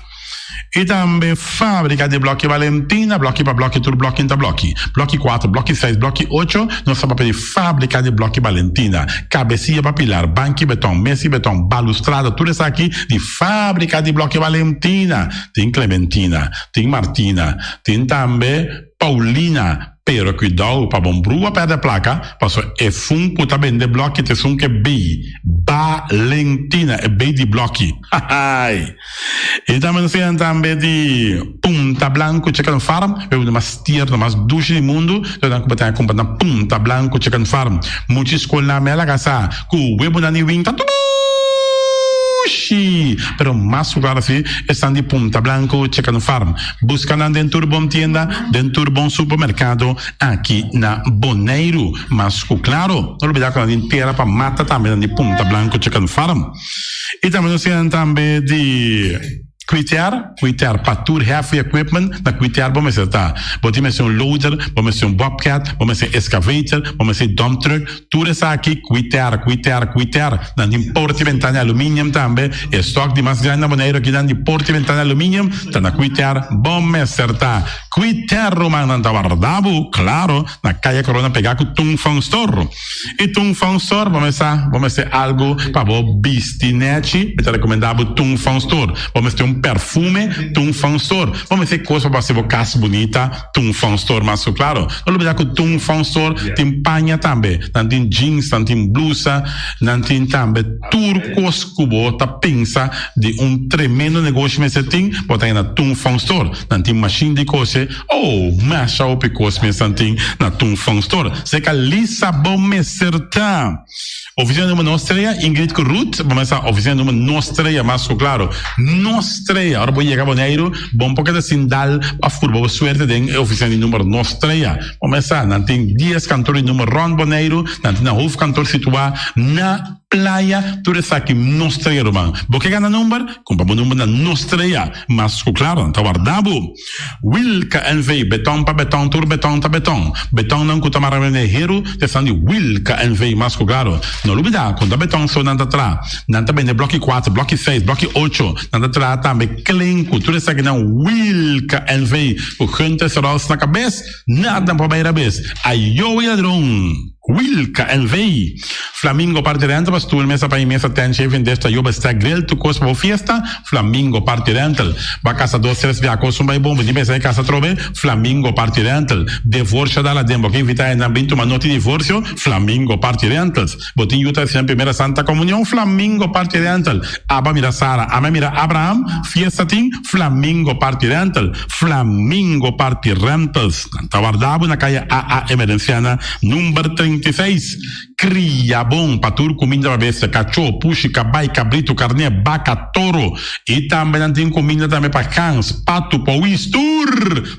I tambe fábrika di blòki Valentina, blòki pa blòki, tur blòki ta blòki. Blòki kuater, blòki seis, blòki ocho, nos ta papia di fábrika di blòki Valentina. Kabesia pa pilar, banki beton, mesi beton, balustrada, tur esaki di fábrika di blòki Valentina. Tin Clementina, tin Martina, tin tambe Paulina. Pero cuidao pa bon brua perde placa, paso esun cu ta bende bloki ta esun ke bay Balentina, e bay di bloki. Hahay! E tambe nos tin tambe di Punta Blanco Chicken Farm, e uno mas tierno, mas dushi di mundu, lo nan cu bo tin a cumpra na Punta Blanco Chicken Farm. Muchi scol na mela casa cu webonan di winta dushi! Pero mas cu claro si esnan di Punta Blanco Chicken Farm. Buska nan den tur bon tienda, den tur bon supermerkado aki na Boneiru. Mas ku klaro, no lubidá ku nan tin tera pa mata tambe nan di Punta Blanco Chicken Farm. I tambe nos tin nan tambe di. Kwitear, kwitear pa tur heavy equipment, na kwitear bo mester ta. Bo tin mester un loader, bo mester un bobcat, bo mester excavator, bo mester dump truck, tur esaki kwitear, kwitear, kwitear. Nan tin porta y ventana aluminium tambe, e stock di mas grandi na Boneiru aki nan di porta y ventana aluminium ta na kwitear bo mester ta. Kwitear ruman nan ta warda bo, claro, na Kaya Corona pega cu Tung Fong Store. Y Tung Fong Store bo mester bo mester algo pa bo bisti nechi, mi ta recomenda bo Tung Fong Store. Bo mester un perfume, Tung Fong Store. Bo mester cos pa bo haci bo cas bunita, Tung Fong Store mas cu claro. No lubida cu Tung Fong Store tin paña tambe, nan tin jeans, nan tin blusa, nan tin tambe tur cos cu bo ta pensa di un tremendo negoshi mester tin, bo ta haya na Tung Fong Store. Nan tin machine di cose. Oh, masha hopi kos mes nan tin na Tung Fong Store. Seka Lisa bo mester ta. Oficina numero nos trea, Ingrid ku Ruth, bo mester sa oficina numero nos trea mas ku klaro. Nos trea, ora bo yega Boneiru, bo no por keda sin dal of purba bo suerte den e oficina di numero nos trea. Bo mester sa, nan tin dies kantor di numero rond Boneiru, nan tin nan hoofdkantoor situa na Playa, tur esaki nos trea ruman. Bo ke gana number? Kumpra bo number na nos trea. Mas ku klaro, nan ta warda bo. Wilka NV, Beton pa beton, tur beton ta beton. Betonnan ku ta mara mene heru ta esnan di Wilka NV. Mas ku klaro, no lubida ku no ta beton so nan ta traha. Nan ta bende bloki kuater, bloki seis, bloki ocho. Nan ta traha tambe klenku. Tur esakinan Wilka NV. Ku Gunther Serols na kabes, nada no por bai rabes. Ayo e ladron! Wilka NV. Flamingo Party Rental pa stoel, mesa pa mesa, tent, shaving dish, tayoba, stack, grill, tur kos pa bo fiesta, Flamingo Party Rental. Ba kasa dos tres bia kos un bai bon, bo tin pensa e kasa atrobe, Flamingo Party Rental. Devorsio dal aden, bo ke invita hendenan bin tuma noti divorsio, Flamingo Party Rentals. Bo tin yu ta hasi nan primera Santa Comunion, Flamingo Party Rental. Aba mira Sara, ame mira Abraham, fiesta tin, Flamingo Party Rental. Flamingo Party Rentals. Nan ta warda bo na kaya AA Emerenciana number 36. Kria bon pa tur kuminda pa bestia, kachó, pushi, kabai, kabritu, karné, baka, toro. I tambe nan tin kuminda tambe pa gans, patu, powis, tur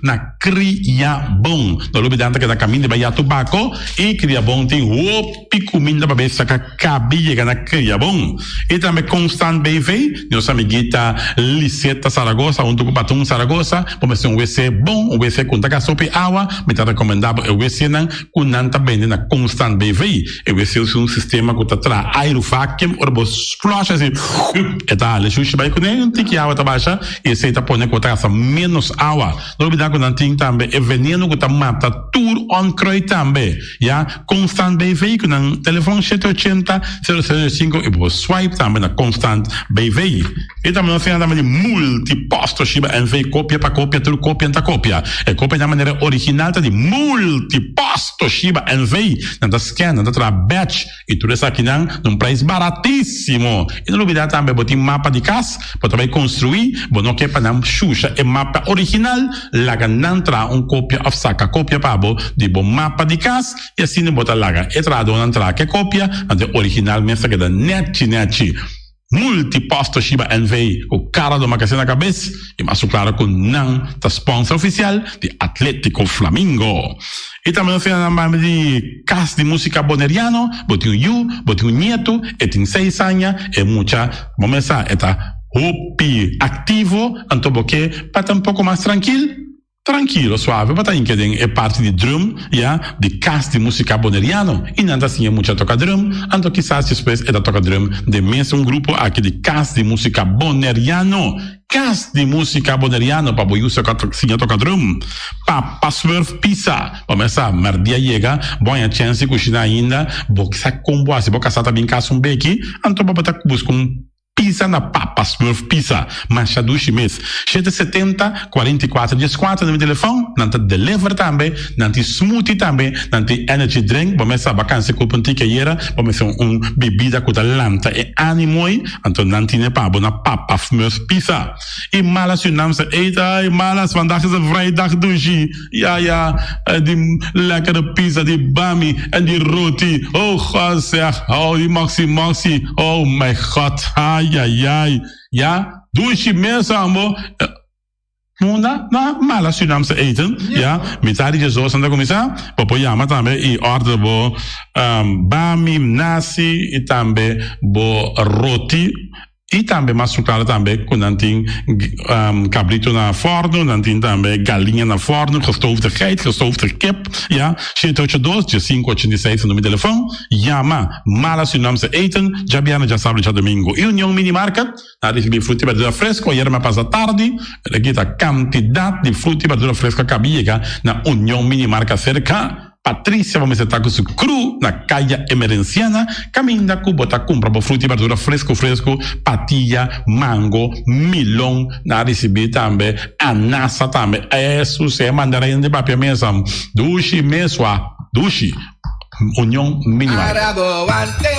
na Kria Bon. No lubida nan ta keda kaminda bai Yatu Bako i Kria Bon tin hopi kuminda pa bestia ka kabi yega na Kria Bon. I tambe Constant BV, nos amiguita Liseta Zaragoza huntu ku Patun Zaragoza, bo mester un wc bon, un wc ku no ta gasta hopi awa, mi ta rekomendá bo e wcnan ku nan ta bende na Constant BV. E wc usa un sistema ku ta traha airu vacuum, ora bo flush asi, e ta hala e shushi bai kuné, un tiki awa ta basha i esei ta pone ku bo ta gasta ménos awa. No lubidá ku nan tin tambe e veneno ku ta mata tur onkruid tambe. Ya, Constant BV ku nan telefon shete ochenta, sero sero sinku i bo por swipe tambe na Constant BV. I tambe nos tin tambe di Multipost Toshiba NV kopia pa kopia tur kopia ta kopia. E kopia na manera original ta di Multipost Toshiba NV. Nan ta scan, nan ta traha batch i tur esakinan na un prijs baratisimo. I no lubida tambe bo tin mapa di kas, bo ta bai konstrui, bo no ke pa nan shusha e mapa original, laga nan traha un kopia of saka kopia pa bo di bo mapa di kas i asina bo ta laga e trahadónan traha ke kopia, anto e original mes ta keda nèchi nèchi. Multipost Toshiba NV ku Cara do Makasé na kabes i mas ku klaro ku nan ta sponsor ofisial di Atletico Flamingo. I tambe nos tin nan banda di Kas di Musika Boneriano, bo tin un yu, bo tin un nietu, e tin seis aña, e mucha bo mes sa e ta hopi aktivo, anto bo ke pa ta un poko mas trankil? Trankilo, suave bo ta hinka den e parti di drum, ya, di kas di musika boneriano i nan ta siña mucha toka drum, anto kisas despues e ta toka drum den mesun grupo aki di kas di musika boneriano. Kas di musika boneriano pa bo yu siña toka drum. Papa Smurf pisa, bo mes sa, merdia yega, bo haña chèns di kushina ainda, bo sa kon bo hasi, bo kasá ta bin kas un beki, anto bo ta buska un. Pizza na Papa Smurf Pizza, masha dushi mes. Shete setenta, kuarenta i kuater dies kuater na mi telefòn, nan ta deliver tambe, nan tin smoothie tambe, nan tin energy drink, bo mes sa bakansia ku un tiki ayera, bo mester un bibida ku ta lanta e animo ei, anto nan tine pa bo na Papa Smurf Pizza. I malas yu nam sa eet, ai malas, vandaag is een vrijdag dushi, ja ja, die lekkere pizza, die bami en die roti, oh god zeg, oh die maxi maxi, oh mijn god, ai ai ai, ja dushi mes ambo. Munda na malas Surinaamse eten, ja, mitad di djesdos nan ta kuminsá, bo por yama tambe i order bo bami, nasi i tambe bo roti. I tambe mas sukara tambe ku nan tin kabritu na fòrnu, nan tin tambe galiña na fòrnu, gestoofde geit, gestoofde kip, ya. Shete ocho dos, diesinku ochenta i seis ta number di telefòn. Yama Mala Surinaamse Eten djabièrnè, djasabra i djadumingu. I Union Mini Market nan a risibí fruta i berdura fresko ayera mi a pasa tardi, pero aki ta kantidat di fruta i berdura fresko a kabi yega na Union Mini Market serka. Patricia bo mester ta ku su kru na Kaya Emerenciana kaminda ku bo ta kumpra bo fruta i berdura fresku fresku, patia, mango, milon, nan a risibí tambe anasa tambe, esus e mandarin di papia mesa dushi mesua dushi Union Mini Market. Para boante,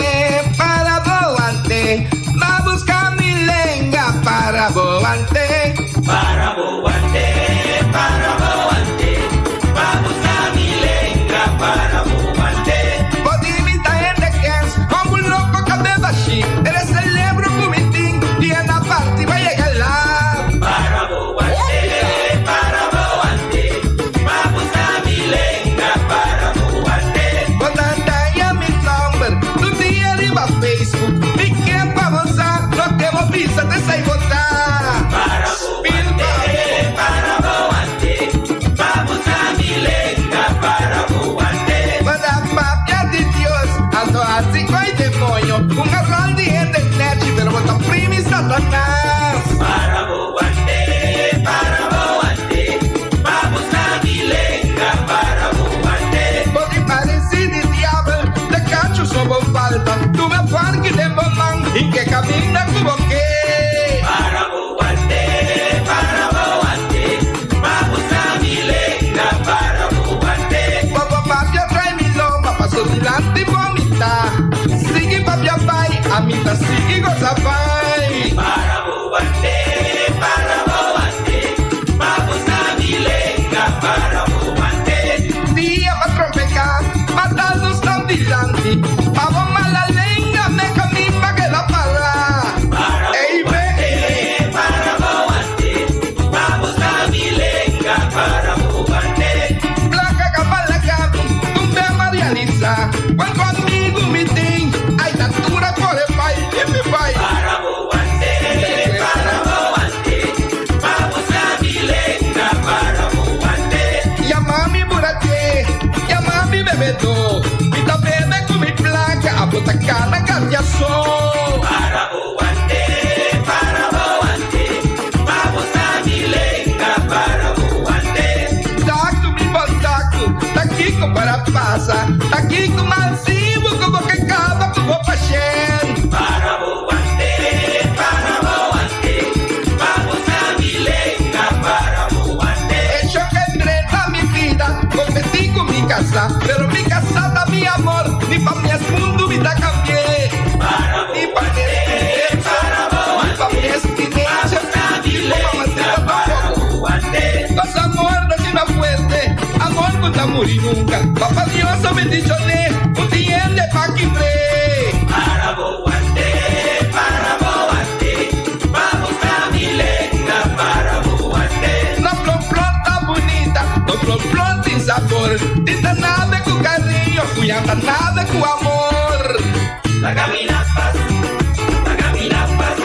para boante, ba busca mi lenga para boante. Para boante, para boante, ba busca mi lenga para boante. Bo di mi ta hende kens, como un loco cabe bashi, eres celebro cu mi tin, dia na parti ba yega laat. Para boante, para boante, ba busca mi lenga para boante. Bo ta daña mi nomber, tur dia riba Facebook, mi ke pa bo sa, loke bo bisa ta esai bo ta. Para boante, para boante, ba busca mi lenga para boante. Bo ta papia di Dios, anto hasi ko'i demoño, un arrol di hende nechi, pero bo ta primi Satanas. Para boante, para boante, ba busca mi lenga para boante. Bo di pareci di diabel, te cacho so bo falta, tuve farki den bo man y ke caminda cu bo ke. Para boante, para boante, ba busca mi lenga para boante. Bo bo papia trae mi lomba, paso dilanti vomita. Sigui papia bai, ami ta sigui goza bai. Para boante, para boante, ba busca mi lenga para boante. Dia pa trompeca, pa dal nos tan dilanti, pa bo mala lenga me camin pa keda para. Para Ey, boante, ve. para boante, ba busca mi lenga para boante. Placa capala capi, tumbe Maria Lisa. Cuanto amigo mi tin, ay natura corre bai, mi bai. Para boante, para boante, ba busca mi lenga para boante. Yama mi burate, yama mi bebedo. Mi ta bebe cu mi placa, a bota cana cambia so. Para boante, para boante, ba busca mi lenga para boante. Taku mi bontaku, takiko para pasa, takiko malsibo como que caba como pashen. Para boante, para boante, ba busca mi lenga para boante. Hecho que entrena mi vida, competí con mi casa, pero mi casa da mi amor, ni pa mi mundo mi da cambié. Para Ni pa mi boante, para ni pa mi boante, ba busca mi ni pa mamacita lenga para tampoco. boante. Los amor no tiene fuerte, amor no te morir nunca. Papá Dios me dicho le, un día pa quibre. Para boante, para boante, ba busca mi lenga para boante. No plon plon bonita, no plon plon sin sabor. Tinta nada con cariño, fuyanta nada con amor. La camina paz, la camina paz,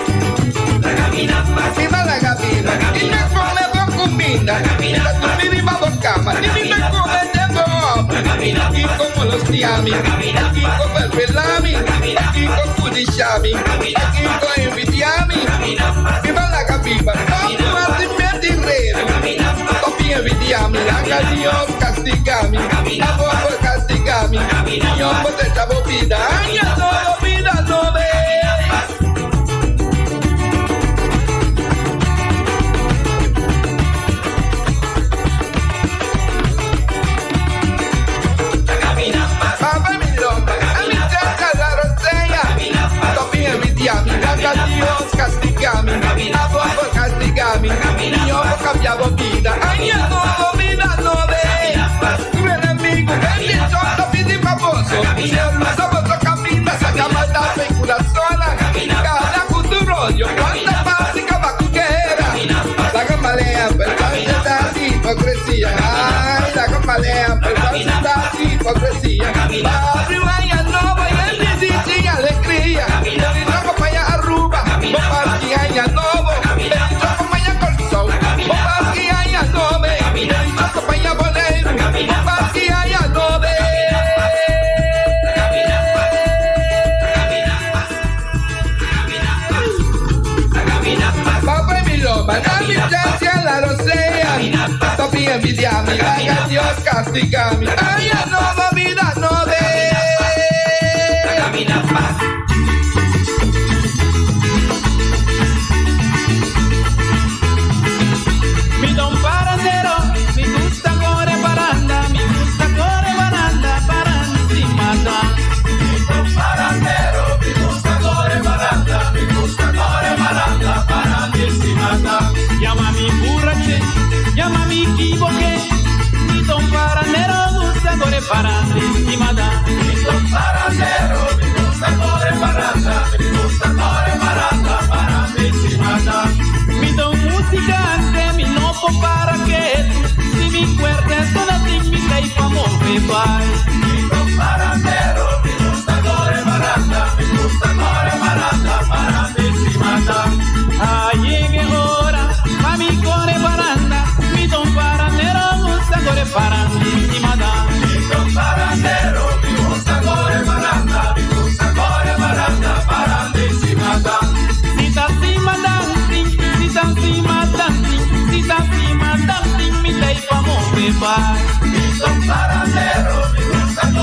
la camina paz. Viva la gabina, y me come con comida. La tu mi viva cama, ni mi me come de bo. Y como los tiami, y como el pelami, y con kudishami, y con envidiami. Viva la gabiba, no así me diré. Papi envidiami, haga Dios castigami, a castigami, yo no te chavo vida, ay, no, vida no ve. Papá mi lomba, a mi cerca la rosella. Papi envidiami, haga Dios castigami, a vos castigami, yo no cambiaba vida, ay, no, vida no ve. Tu enemigo, bendición, pidi famoso, se luza otro camino, saca mi envidia mi, laga Dios castiga mi. Aña nobo, bida nobo. Mi don parandero, mi gusta core paranda, mi gusta core paranda, paranda sin mata. Mi don parandero, mi gusta core paranda, mi gusta core paranda, paranda sin mata. Llama mi burrache, llama mi equivoqué. Mi don parandero gusta core paranda sin mata. Mi don parandero, mi gusta core paranda, mi gusta core paranda, paranda sin mata. Mi don musicante, mi no po para que si mi cuerda sona tin mi tai pa move bai. Mi don parandero, mi gusta core paranda, mi gusta core paranda, paranda sin mata. Ay, llegue hora, pa mi core paranda, mi don parandero gusta core paranda sin mata. Mi don parandero, mi gusta core paranda, mi gusta core paranda, paranda sin mata. Si ta sin madantin, si ta sin madantin, si ta sin madantin, mi tai pa move bai. Mi don parandero, mi gusta.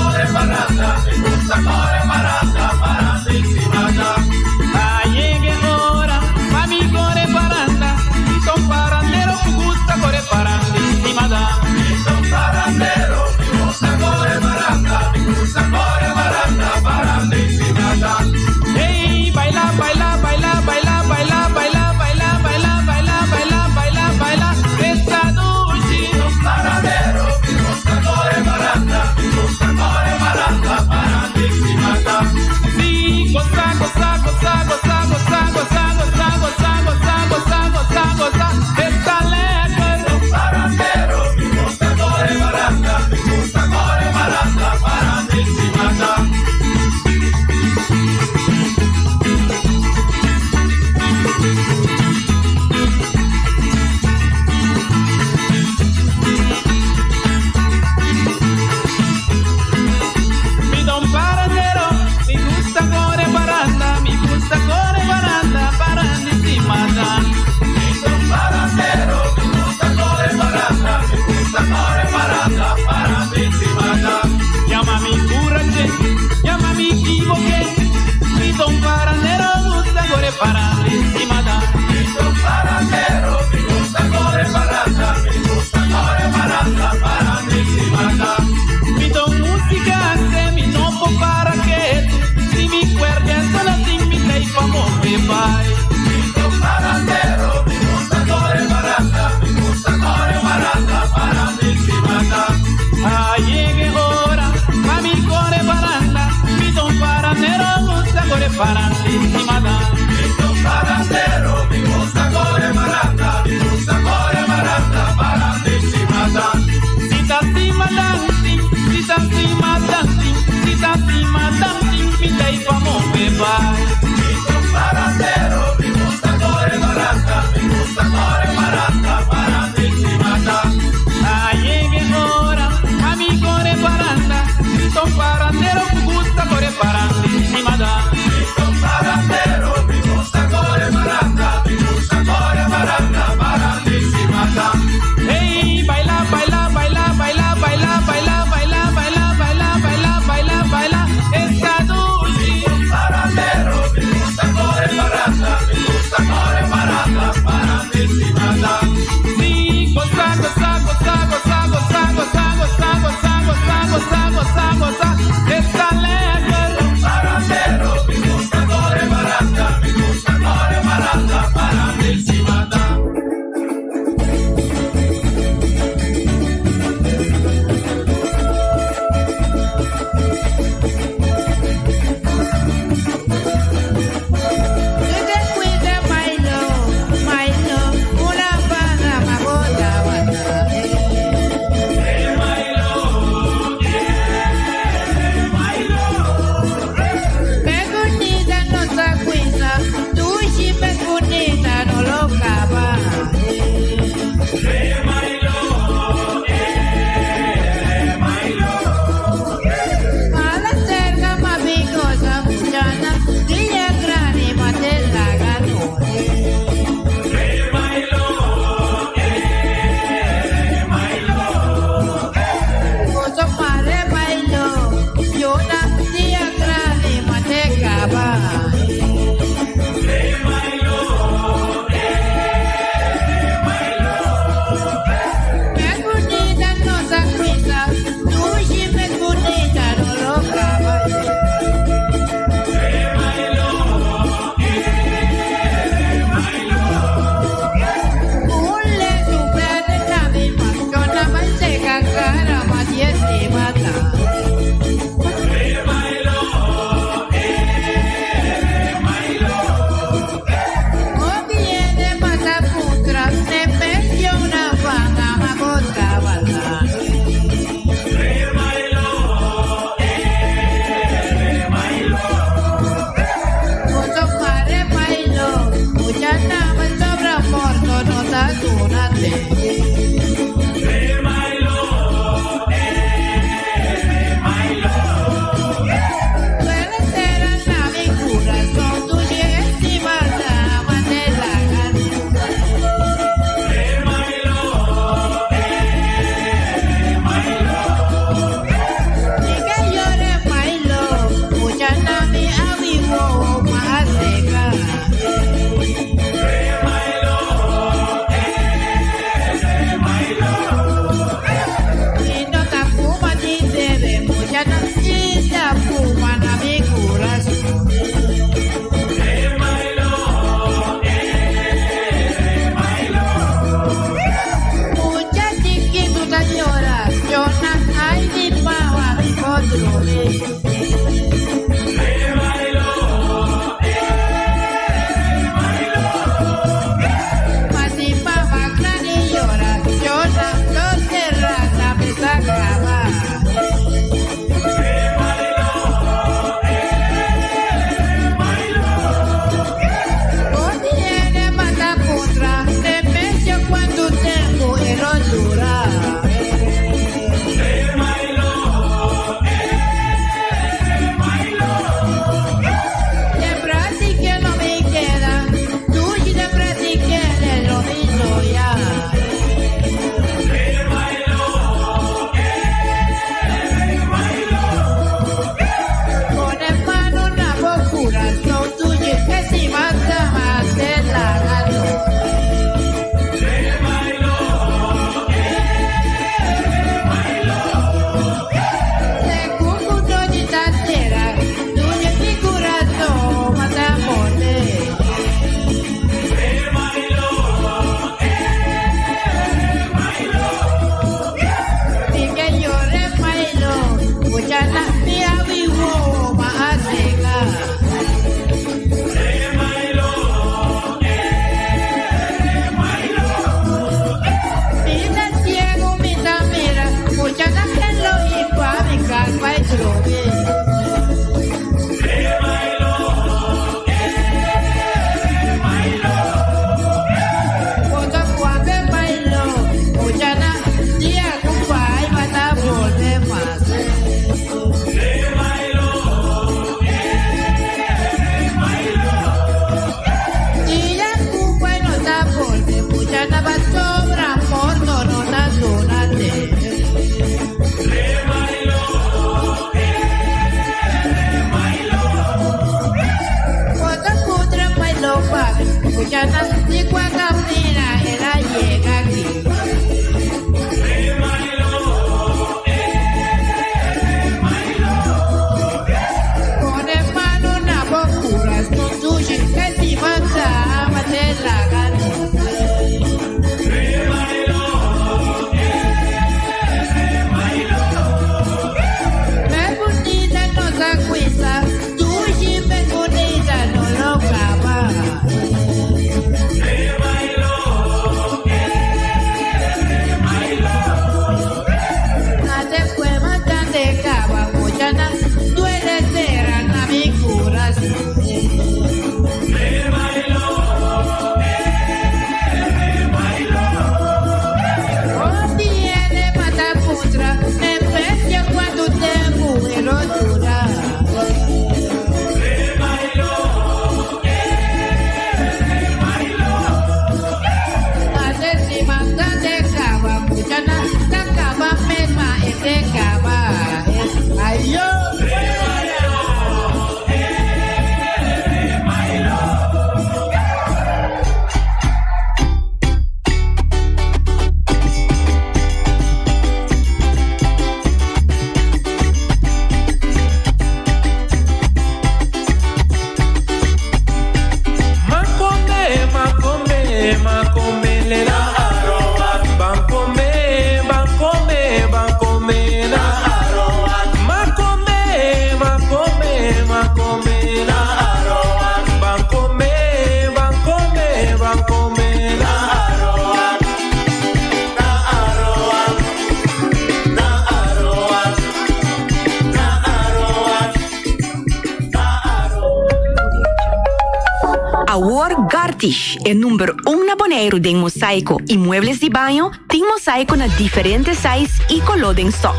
Awor Gartish, e number un na Boneiru den mosaiko i muebles di baño, tin mosaiko na diferente size i koló den stock.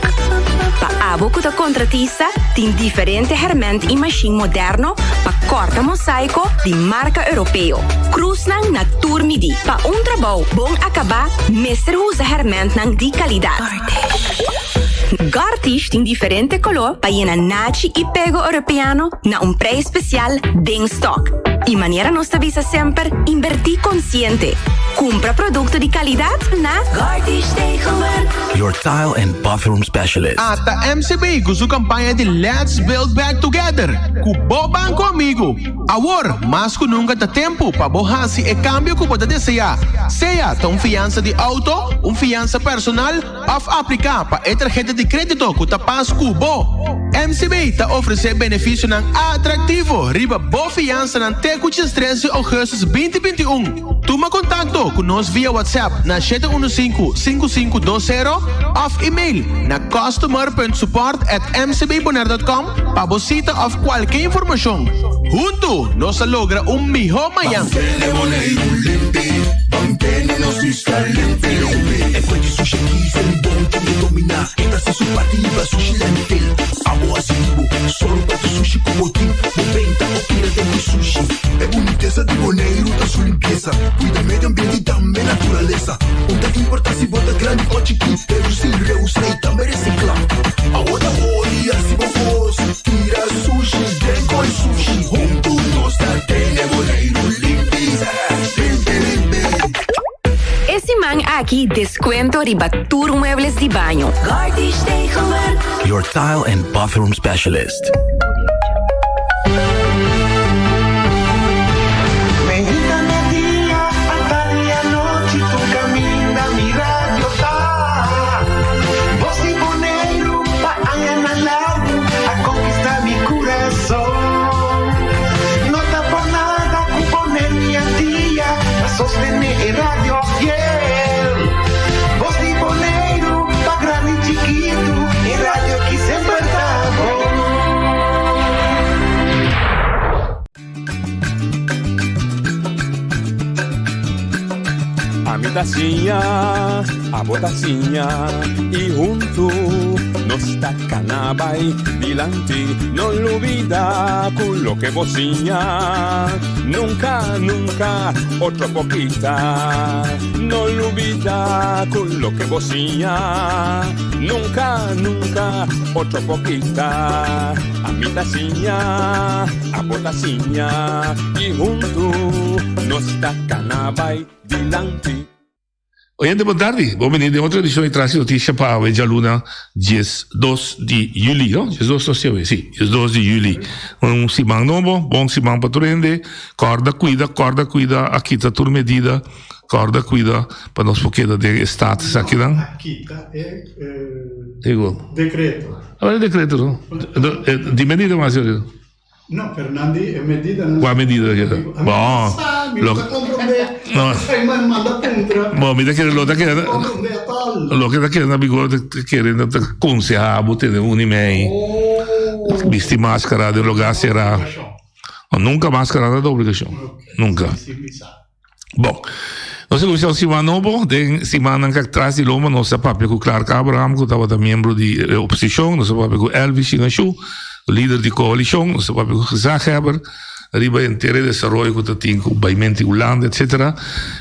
Pa abo ku ta kontratista, tin diferente hèrmènt i mashin moderno pa kòrta mosaiko di marka europeo. Krusnan na tur midí. Pa un trabou bon akabá mester usa hèrmèntnan di kalidat. Gartish tin diferente koló pa yena nachi i pego europeano na un prijs spesial den stock. I manera nos ta bisa semper, inbertí konsiente. Kumpra produkto di kalidat na Gartish Tegelwerk. Your tile and bathroom specialist. Ata MCB ku su kampaña di Let's Build Back Together ku bo banko amigu. Awor, mas ku nunka ta tempu pa bo hasi e kambio ku bo ta deseá, sea ta un fiansa di outo, un fiansa personal òf apliká pa e tarheta di krédito ku ta pas ku bo. MCB ta ofresé benefisionan atraktivo riba bo fiansanan te ku diestres di ougùstus 2021. Tuma kontakto ku nos via WhatsApp na 715 5520 òf email na customer.support@mcbbonaire.com pa bo sita òf kualke informashon. Huntu nos ta logra un mihó mañan! E siman aki descuento riba tur muebles di baño. Your tile and bathroom specialist. Ami ta siña, abo ta siña i huntu nos ta kana bai dilanti. No lubida ku loke bo siña nunka, nunka otro por kita. No lubida ku loke bo siña nunka, nunka otro por kita. Ami ta siña, abo ta siña i huntu nos ta kana bai dilanti. Oyente bon tardi, bon bini den otro edicion di Tras di Noticia pa awe djaluna 12 di juli, no? 12 no si awe, si, 12 di juli. Un siman nobo, bon siman pa tur hende. Corda cuida, corda cuida, a kita tur medida, corda cuida pa nos por keda den e status akinan. A kita e decreto. Awor e decreto no? Di medida mas yo. No, Fernandi, e medida nan. Kua medida ke ta? Bon. Mi no ta komprondé. No. Manda puntra. Bon, mi ta kere lo ta kere. Loke ta kere na vigor ta kere ta konsehá bo tene un i mei. Bisti maskara den lugá será. Nunka maskara no ta obligashon. Nunka. Bon, nos a kuminsá un siman nobo. Den simannan kak tras di lomba nos a papia ku Clark Abraham ku tabata miembro di e oposishon, nos a papia ku Elvis Shinashu, lider di koalishon, nos a papia ku gezaghebber riba henter e desaroyo ku ta tin ku baimenti Hulanda etsetera.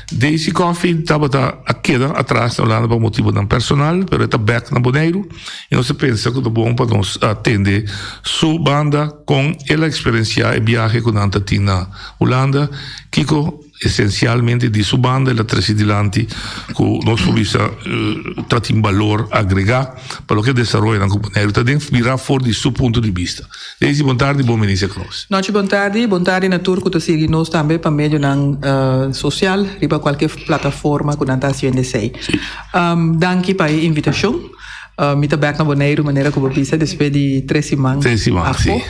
Daisy Coffie tabata a keda atras na Hulanda pa motibonan personal pero e ta bèk na Boneiru i nos a pensa ku ta bon pa nos a tende su banda kon el a eksperensiá e biahe ku nan ta tin na Hulanda. Kiko esensialmente di su banda el a trese dilanti ku nos por bisa ta tin balor agregá pa loke desaroyonan ku Boneiru ta den mirá for di su punto di bista. Daisy, bon tardi, bon bini serka nos. Nochi bon tardi, bon tardi na tur ku ta sigui nos tambe pa medionan sosial riba kualke plataforma ku nan ta hasiendo esei. Danki pa e invitashon. Mi ta bèk na Boneiru manera ku bo bisa despues di tres siman Tres siman, afó. si.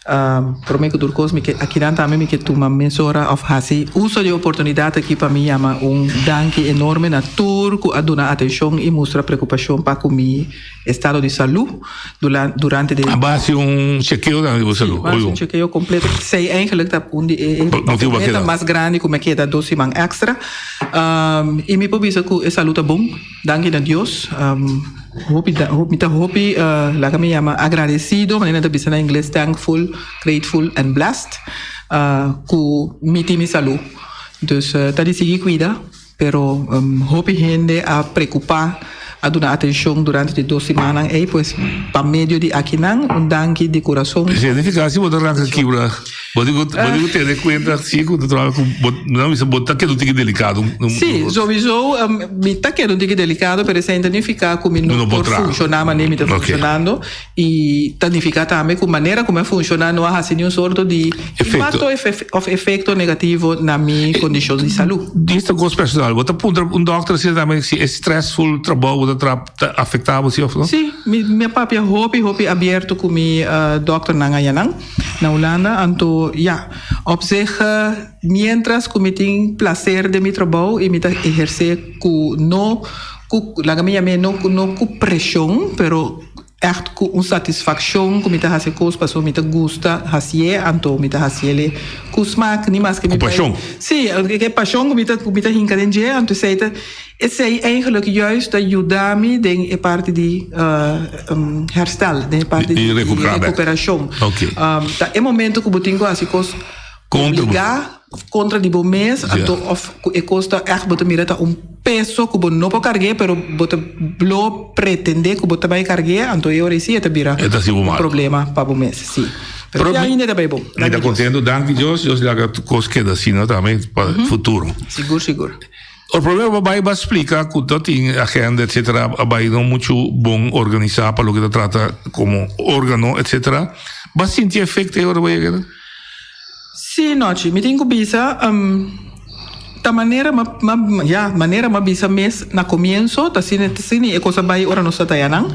Promé ku tur kos mi ke akinan tambe mi ke tuma mesora òf hasi uso di e oportunidat aki pa mi yama un danki enorme na tur ku a duna atenshon i mustra preokupashon pa ku mi estado di salú durante di A base un chekeo tambe di bo salú. Sí, a base un chekeo kompleto. Esei eigenlijk ta un di e meta mas grandi ku mi a keda dos siman èkstra. I mi por bisa ku e salú ta bon. Danki na Dios. Hopi ta mi ta hopi laga mi yama agradecido, manera nan ta bisa na ingles thankful, grateful and blessed ku mi tin mi salú. Dus ta di sigui kuida, pero hopi hende a preocupa, a duna atencion durante di dos simannan ei, pues pa medio di akinan un danki di kurason. Significa si bo ta ranka kibra. Bo tin ku bo tin ku tene kuenta si ku ta traha ku bo nan bisa bo ta keda un tiki delikado. Sí, sowieso mi ta keda un tiki delikado pero esei no ta nifiká ku mi no por funshoná manera mi ta funshonando i ta nifiká tambe ku manera ku mi a funshoná no a hasi niun sorto di impakto òf efekto negativo na mi kondishon di salú. Dis ta kos personal. Bo ta puntra un dòkter asina tambe si e stressful trabou bo ta traha ta afektá bo si òf no? Sí, mi a papia hopi hopi abierto ku mi dòkternan ayanan. Na Hulanda, anto ya, op zich mientras ku mi tin placer den mi trabou i mi ta ehercé ku no ku laga mi yam'é no no ku preshon pero ègt ku un satisfakshon ku mi ta hasi e kos pasobra mi ta gusta hasié anto mi ta hasiel ku smak ni maske mi Ku pashon. Sí, e pashon ku mi ta ku mi ta hinka den dje anto esei ta Esei eigenlijk juist ta yuda mi den e parti di herstel, den e parti di recuperacion. Ta e momento cu bo tin cu haci cos obliga contra di bo mes, anto of cu e cos ta echt bo ta mira ta un peso cu bo no por cargu'e, pero bo ta blo pretende cu bo ta bay cargu'e, anto e ora ey si e ta bira un problema pa bo mes, si. Pero ya ainda ta bay bon. Mi ta contento, danki Dios, Dios laga tur cos keda asina tambe pa futuro. Sigur, sigur. O problema a bai ba splika ku ta tin agenda etcetera a bai no muchu bon organisá pa loke ta trata komo organo etcetera. Ba sinti efekto e ora bo yega nan? Sí, Nochi, mi tin ku bisa ta manera ma ma ya manera m'a bisa mes na komienso ta asina ta asina e kos a bai ora nos ta taya nan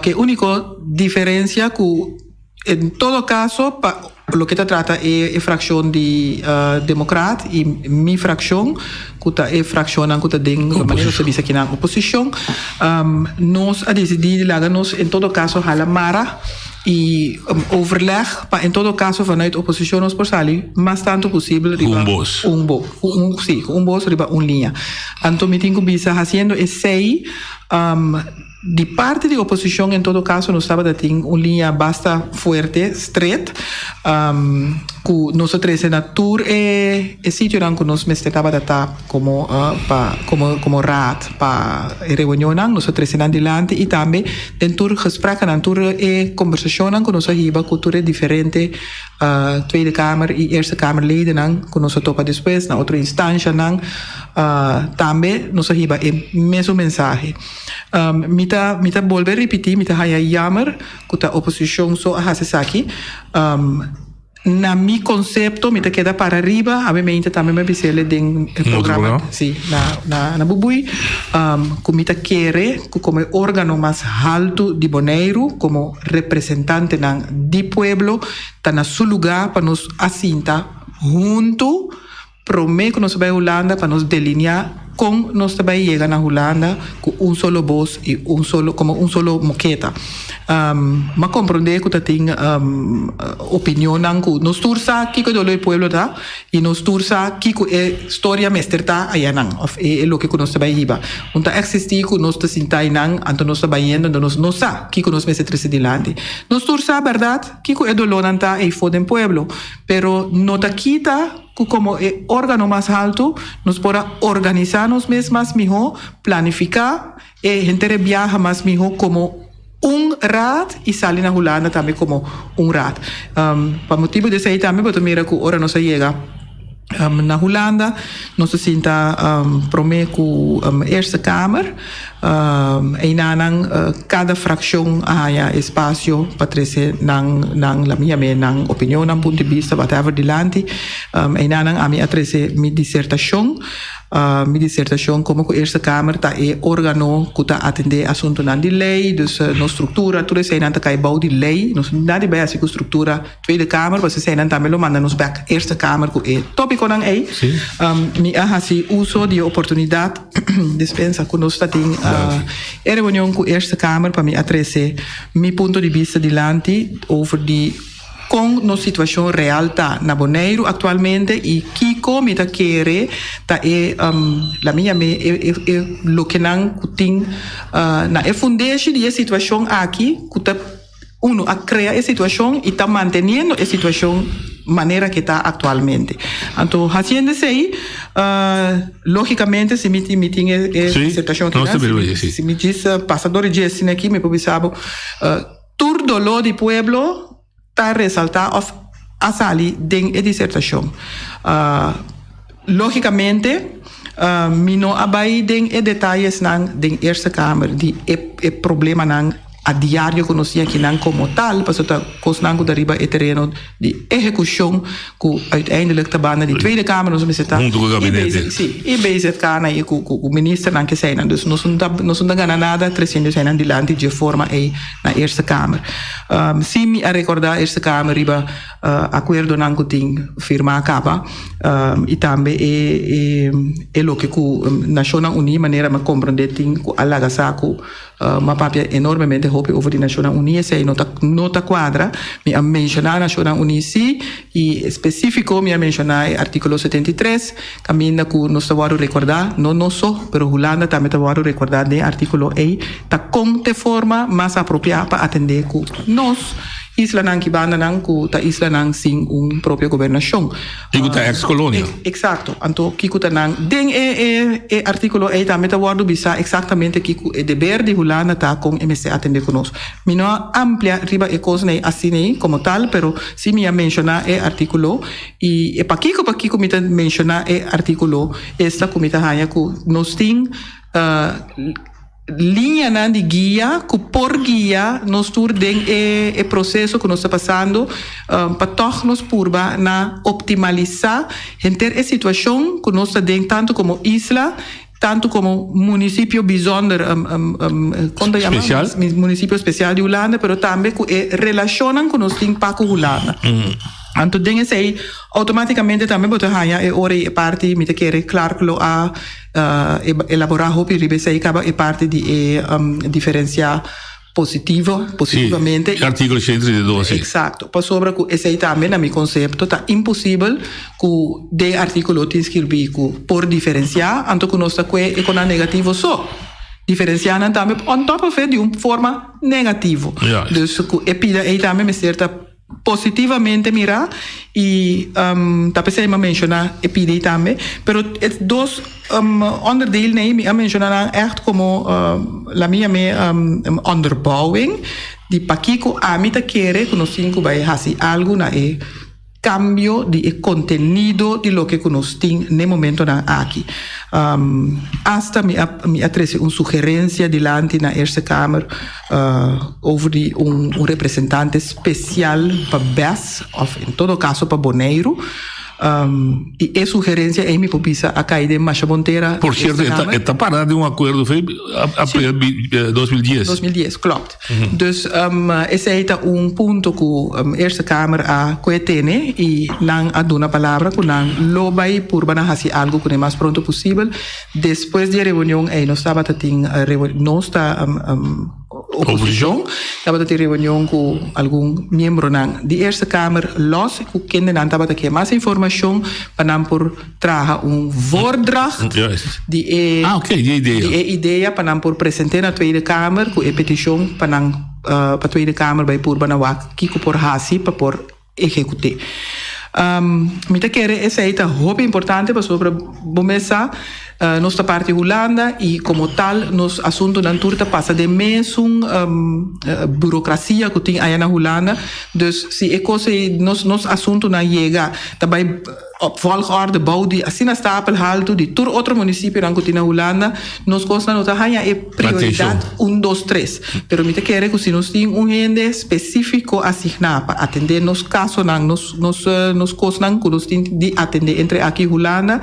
ke úniko diferensia ku En todo caso, pa loke ta trata e fraccion di Democraat y mi fraccion, cu ta e fraccionnan cu ta den, manera nos ta bisa akinan, oposicion, nos a dicidi di laga nos en todo caso hala mara y overleg pa en todo caso vanuit oposicion nos por sali mas tanto posibel riba un bos. Si, cu un bos riba un liña. Anto mi tin cu bisa haciendo esey. Di parti di oposicion en todo caso nos tabata tin un liña basta fuerte, stret, cu nos a trece na tur e sitionan cu nos mester tabata ta como pa como como raad pa e reunionnan, nos a trece nan dilanti y tambe den tur gespreknan, tur e combersacionnan cu nos a hiba cu tur e diferente Tweede Kamer y Eerste Kamerledennan cu nos a topa despues na otro instancianan, tambe nos a hiba e mesun mensahe. Mi ta mi ta bolbe ripití, mi ta haña jammer ku ta oposishon so a hasi esaki. Na mi konsepto mi ta keda para riba, awe meinta tambe mi a bis'el den e programa, si, na na na Bubui, ku mi ta kere ku komo e organo mas haltu di Boneiru, komo representantenan di pueblo, ta na su lugá pa nos a sinta huntu. Promé ku nos a bai Hulanda pa nos delineá kon nos ta bai yega na Hulanda ku un solo bos i un solo komo un solo moketa. M'a komprondé ku ta tin opinionnan ku nos tur sa kiko e doló di pueblo ta i nos tur sa kiko e storia mester ta ayanan òf e loke ku nos ta bai hiba. Un ta eksistí ku nos ta sinta einan anto nos ta bayendo anto nos no sa kiko nos mester trese dilanti. Nos tur sa bèrdat kiko e dolónan ta eifó den pueblo pero no ta kita. Ku komo e órgano mas haltu nos por a organisá nos mes mas mihó, planifiká e henter e biaha mas mihó komo un raad i sali na Hulanda tambe komo un raad. Pa motibu di esei tambe bo ta mira ku ora nos a yega na Hulanda nos a sinta promé ku Eerste Kamer. Einanan kada frakshon a haña espasio pa trese nan nan la mi yam'é nan opinion, nan punto di bista, whatever dilanti. Einanan ami a trese mi disertashon. Mi disertashon komo ku Eerste Kamer ta e organo ku ta atendé asuntunan di lei, dus nos struktura tur eseinan ta kai bou di lei. Nos no tin nada di bai hasi ku struktura Tweede Kamer, pasobra eseinan tambe lo manda nos bèk Eerste Kamer ku e topikonan ei. Mi a hasi uso di e oportunidat, dispensa, ku nos ta tin e reunion ku Eerste Kamer pa mi a trese mi punto di bista dilanti over di Kon nos situashon real ta na Boneiru aktualmente i kiko mi ta kere ta e la mi yam'é e e lokenan ku tin na e fundeshi di e situashon aki ku ta unu a krea e situashon i ta manteniendo e situashon manera ke ta aktualmente. Anto hasiendo esei logikamente si mi mi tin e disertashon aki si mi djis pasa dor di dje asina aki mi por bisa bo Tur doló di pueblo ta resaltá òf a sali den e disertashon. Lógikamente, mi no a bai den e detayesnan den Eerste Kamer di e problemanan a diario ku nos tin akinan komo tal, pasobra ta kosnan ku ta riba e tereno di ehekushon ku uiteindelijk ta banda di Tweede Kamer nos mester ta Hunto ku gabinete. Sí, i BZK na i ku ku ministernan ke eseinan. Dus nos no ta nos no ta gana nada tresiendo eseinan dilanti dje forma ei na Eerste Kamer. Sí mi a rekordá Eerste Kamer riba akuerdonan ku tin firmá kaba i tambe e e e loke ku Nashonnan Uní manera mi a komprondé tin ku a laga sa ku M'a papia enormemente hopi over di Nashonnan Uní, esei no ta no ta kuadra. Mi a menshoná Nashonnan Uní sí, i spesífiko mi a menshoná e artíkulo 73, kaminda ku nos ta wòrdu rekordá, no nos so, pero Hulanda tambe ta wòrdu rekordá den e artíkulo ei, ta kon t'e forma mas apropiá pa atendé ku nos islanan ki bandanan ku ta islanan sin un propio gobernashon. I ku ta ex kolonia. Eksakto. Anto kiko ta nan? Den e e e artíkulo ei tambe ta wòrdu bisá eksaktamente kiko e deber di Hulanda ta kon e mester atendé ku nos. Mi no a amplia riba e kosnan ei asina ei komo tal, pero sí mi a menshoná e artíkulo i e pakiko pakiko mi ta menshoná e artíkulo esta ku mi ta haña ku nos tin Liñanan di guia ku por guia nos tur den e e proseso ku nos ta pasando pa tòg nos purba na optimalisá henter e situashon ku nos ta den tantu komo isla, tantu komo munisipio bizonder kon ta yama? Spesial. Munisipio spesial di Hulanda, pero tambe ku e relashonnan ku nos tin pa ku Hulanda. Anto den esei outomátikamente tambe bo ta haña e ora i e parti mi ta kere Clark lo a Elaborá hopi riba esei kaba e parti di e diferensiá positivo, positivamente. Sí, artíkulo 132, sí. Eksakto. Pasobra ku esei tambe na mi konsepto ta imposibel ku den e artíkulo tin skirbí ku por diferensiá, anto ku nos ta kue e konan negativo so. Diferensiá nan tambe on top of it di un forma negativo. Dus ku e pida ei tambe mester ta. Positivamente mirá i ta p'esei mi a menshoná e pidi tambe. Pero e dos onderdeelnan ei mi a menshoná nan ègt komo la mi yam'é onderbouwing di pakiko ami ta kere ku nos tin ku bai hasi algu na e kambio di e kontenido di loke ku nos tin n'e momentonan aki. Asta mi a mi a trese un sugerensia dilanti na Eerste Kamer over di un un representante spesial pa bes of en todo kaso pa Boneiru. I e sugerensia ei mi por bisa a kai den masha bon tera. Por sierto, e ta e ta para den un akuerdo fe april 2010. 2010, klopt. Dus esei ta un punto ku Eerste Kamer a koe tene i nan a duna palabra ku nan lo bai purba na hasi algu kuné mas pronto posibel. Despues di e reunion ei nos tabata tin nos ta oposishon tabata tin reunion ku algun miembronan di Eerste Kamer los ku kendenan tabata ke mas informashon pa nan por traha un voordracht di e di e idea pa nan por present'é na Tweede Kamer ku e petishon pa nan pa Tweede Kamer bai purba na wak kiko por hasi pa por ehekut'é. Mi ta kere esei ta hopi importante pasobra bo mes sa nos ta parti Hulanda i komo tal nos asuntunan tur ta pasa den mesun burokrasia ku tin aya na Hulanda. Dus si e kos ei nos nos asuntunan yega ta bai Op volgorde bou di asina stapel haltu di tur otro munisipionan ku tin na Hulanda, nos kosnan no ta haña e prioridat un dos tres. Pero mi ta kere ku si nos tin un hende spesífiko asigná pa atendé nos kasonan, nos nos nos kosnan ku nos tin di atendé entre aki i Hulanda,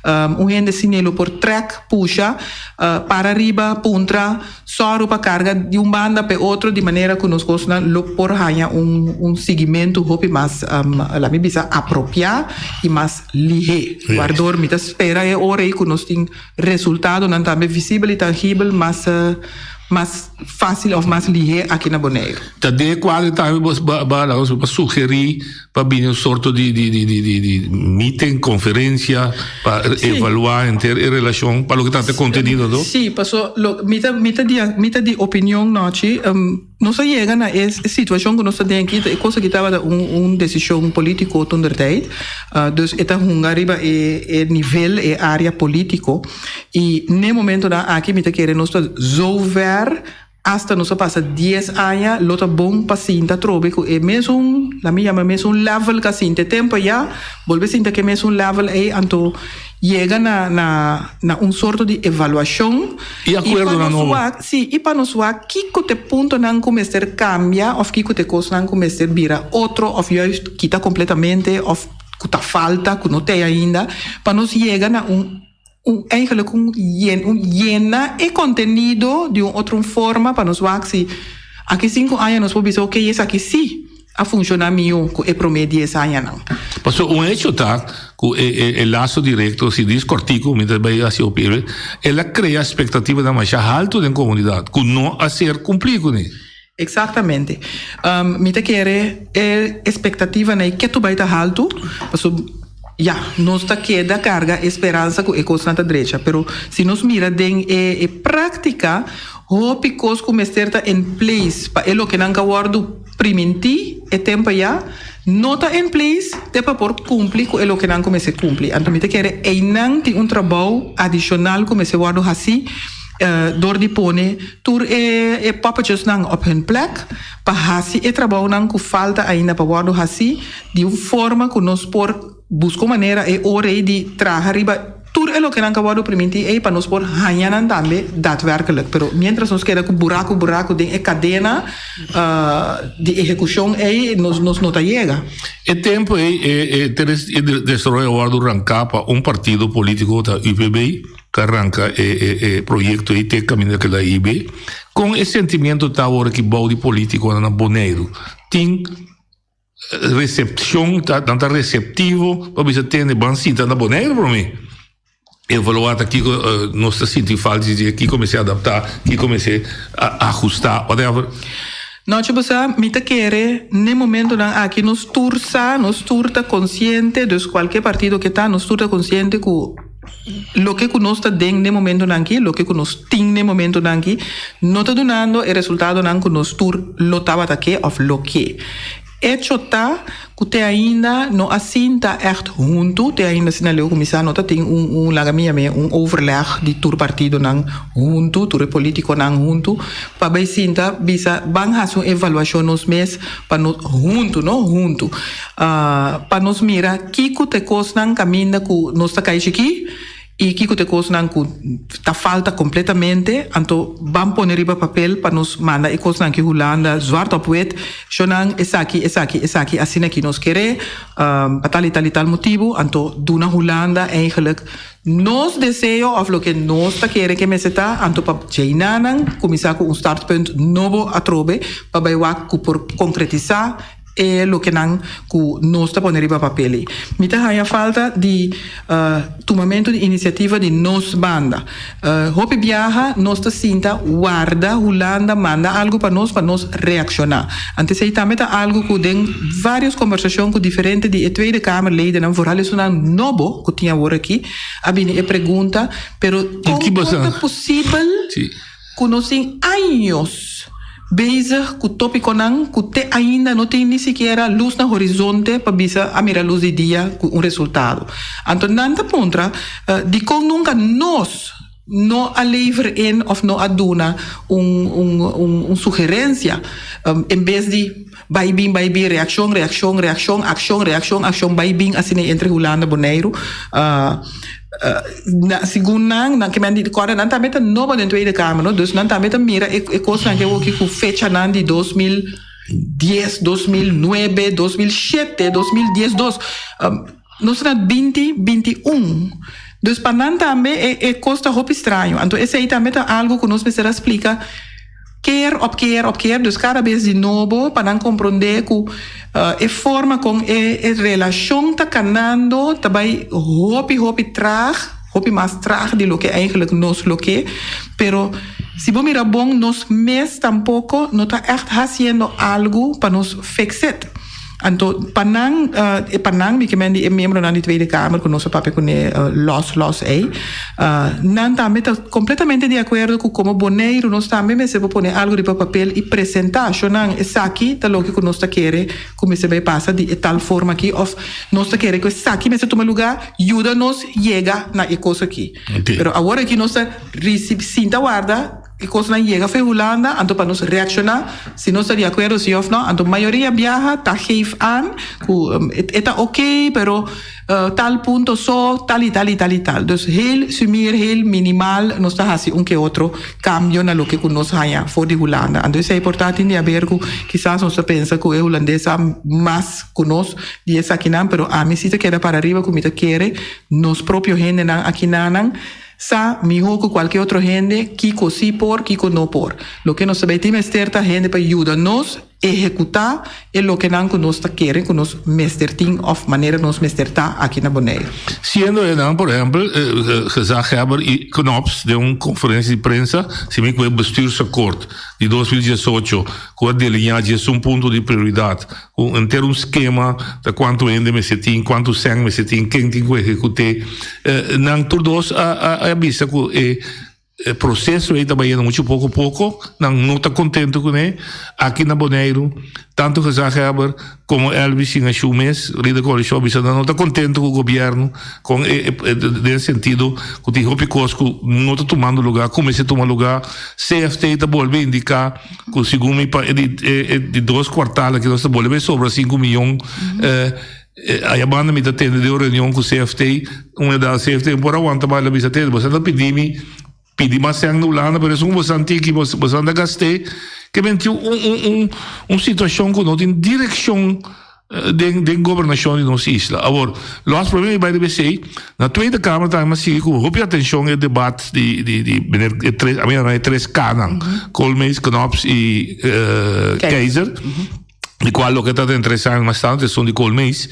Un hende asina lo por trèk, pusha, para riba, puntra, sòru pa karga di un banda pa e otro di manera ku nos kosnan lo por haña un un siguimentu hopi mas laat mi bisa apropiá i mas lihé. Wardor mi ta spera e ora ei ku nos tin resultadonan tambe visibel i tangibel mas mas fácil òf mas lihé aki na Boneiru. Ta den e kuadro tambe bo ba laga nos sugerí pa bini un sorto di di di di di meeting, konferensia pa evaluá henter e relashon pa loke trata e kontenido no? Sí, paso lo mi ta mi ta di mi ta di opinion nochi nos a yega na e situashon ku nos ta den aki e kos aki tabata un un desishon polítiko toentertijd dus e ta hunga riba e e nivel e área polítiko i n'e momentonan aki mi ta kere nos ta zover Asta nos a pasa dies aña, lo ta bon pa sinta atrobe ku e mesun, la mi yama mesun level ku a sinta e tempu ayá, bolbe sinta ku e mesun level ei, anto yega na na na un sorto di evaluashon I akuerdonan nobo. Sí, i pa nos wak kiko ta e puntonan ku mester kambia òf kiko ta e kosnan ku mester bira otro òf juist kita kompletamente òf ku ta falta, ku no t'ei ainda, pa nos yega na un. Un eigenlijk un yen un yena e contenido di un otro forma pa nos wak si aki cinco aña nos por bisa ok esaki si a funciona miho cu e prome dies añanan. Pasobra un hecho ta cu e e e lazo directo si dis cortico mi ta bay haci hopi el a crea expectativanan masha halto den comunidad cu no a ser cumpli cune. Exactamente. Mi ta kere e expectativanan ei ketu bai ta haltu, pasobra ya, nos ta keda carga e speransa cu e cosnan ta drecha. Pero si nos mira den e e practica, hopi cos cu mester ta in place pa e lokenan ka wordo priminti e tempo aya, no ta in place te pa por cumpli cu e lokenan cu mester cumpli. Anto mi ta kere einan tin un trabou adicional cu mester wordo haci. Dor di pone tur e poppetjesnan op hun plek pa hasi e trabounan ku falta ainda pa wòrdu hasi di un forma ku nos por buska un manera e ora ei di traha riba tur e lokenan ku a wòrdu primintí ei pa nos por haña nan tambe daadwerkelijk. Pero mientras nos keda ku buraku buraku den e kadena di ehekushon ei nos nos no ta yega. E tempu ei e e desaroyo a wòrdu ranká pa un partido polítiko ta UPB. Ta ranka e e e proyekto ei te kaminda ke la IB. Kon e sentimiento ta awor aki bou di politikonan na Boneiru? Tin resepshon, ta nan ta reseptivo pa bisa tende ban sinta na Boneiru promé? Evaluá ta kiko nos ta sinti falta di dje, kiko mester adaptá, kiko mester ahustá, whatever. Nochi bo sa, mi ta kere n'e momentonan aki nos tur sa, nos tur ta konsiente, dus kualke partido ke ta, nos tur ta konsiente ku Loke ku nos ta den n'e momentonan aki, loke ku nos tin n'e momentonan aki, no ta dunando e resultadonan ku nos tur lo tabata ke òf lo ke. Echo ta ku te ainda no a sinta ègt huntu, te ainda asina leu kuminsá no ta tin un un laga mi yam'é un overleg di tur partidonan huntu, tur e politikonan huntu, pa bai sinta bisa ban hasi un evaluashon nos mes pa nos huntu no huntu. Pa nos mira kiko ta e kosnan kaminda ku nos ta kai chikí i kiko ta e kosnan ku ta falta kompletamente. Anto ban pone riba papel pa nos manda e kosnan aki Hulanda zwart op wit, shownan esaki, esaki, esaki asina ki nos kere pa tal i tal i tal motibu. Anto duna Hulanda eigenlijk nos deseo òf loke nos ta kere ke mester ta. Anto pa djeinanan kuminsá ku un startpunt nobo atrobe pa bai wak ku por konkretisá E lokenan ku nos ta pone riba papel ei. Mi ta haña falta di tumamentu di inisiativa di nos banda. Hopi biaha nos ta sinta warda Hulanda manda algu pa nos pa nos reakshoná. Anto esei tambe ta algu ku den vários kombersashon ku diferente di e Tweede Kamerledennan, vooral esunnan nobo ku tin awor aki, a bini e pregunta, pero kon por ta posibel ku nos tin años bezig ku tópikonan ku te ainda no tin ni sikiera lus na horizonte pa bisa a mira lus di dia ku un resultado. Anto nan ta puntra dikon nunka nos no a lever in òf no a duna un un un sugerensia en bes di bai bin bai bin reakshon reakshon reakshon akshon reakshon akshon bai bin asina entre Hulanda Boneiru. Na segun nan, nan ke men di kòrda nan tambe ta nobo den Tweede Kamer no, dus nan tambe ta mira e e kosnan ke woki ku fechanan di 2010, 2009, 2007, 2012. Nos ta na binti binti un. Dus pa nan tambe e e kos ta hopi straño. Anto esei tambe ta algu ku nos mester a splika keer op keer op keer, dus kada bes di nobo pa nan komprondé ku e forma kon e e relashon ta kanando ta bai hopi hopi traag, hopi mas traag di loke eigenlijk nos lo ke. Pero si bo mira bon nos mes tampoko no ta ègt hasiendo algu pa nos fix it. Anto pa nan, e pa nan, mi ke men di e miembronan di Tweede Kamer ku nos a papia kuné lòs lòs ei, nan tambe ta kompletamente di akuerdo ku komo Boneiru nos tambe mester por pone algu riba papel i presentá shonnan esaki ta loke ku nos ta kere ku mester bai pasa di e tal forma aki òf nos ta kere ku esaki mester tuma lugá, yuda nos yega na e kos aki. Pero awor aki nos ta risibi sinta warda. E kosnan yega fe Hulanda, anto pa nos reakshoná si nos ta di akuerdo si òf nò. Anto mayoria biaha ta geef aan ku e ta oké, pero tal punto so, tal i tal i tal i tal. Dus heel sumier, heel minimal nos ta hasi un ke otro kambio na loke ku nos haña for di Hulanda. Anto esei por ta tin di haber ku kisas nos ta pensa ku e hulandes sa mas ku nos di esakinan, pero ami si ta keda para ariba ku mi ta kere nos propio hendenan akinanan. Sa mihó ku kualke otro hende kiko sí por, kiko no por. Loke nos ta bay tin mester ta hende pa yuda nos ehekutá e lokenan ku nos ta kere ku nos mester tin òf manera nos mester ta aki na Boneiru. Siendo e nan, por ehempel, gezaghebber i Knops den un konferensia di prensa, si mi ku e bestuursakkoord di 2018 ku a deliñá djesun punto di prioridat, Ku henter un skema ta kuantu hende mester tin, kuantu sèn mester tin, ken tin ku ehekut'é. Nan tur dos a bisa ku e proseso ei ta bayendo muchu poko poko, nan no ta kontentu kuné. Aki na Boneiru, tantu gezaghebber komo Elvis Singashú mes, lider koalishon a bisa nan no ta kontentu ku gobièrnu kon e den sentido ku tin hopi kos ku no ta tumando lugá, ku mester tuma lugá. CFT ta bolbe indiká. Ku segun mi pa e di e di dos kwartal aki nos ta bolbe sobra sinku miyon. Aya banda mi ta tende den un reunion ku CFT, un edad CFT por a wanta mas, el a bisa tende boso ta pidi mi pidi mas sèn na Hulanda pero esun ku boso a tiki boso a gast'é. Ke men tin un un un un situashon ku no tin direkshon. Den den gobernashon di nos isla. Awor, los prome mi bai riba esei, na Tweede Kamer tambe mi a sigui ku hopi atenshon e debat di di di meneer e tres, a mi yama e tres Knan, Koolmees, Knops i Keizer, di kual loke ta interesante mas tantu esun di Koolmees.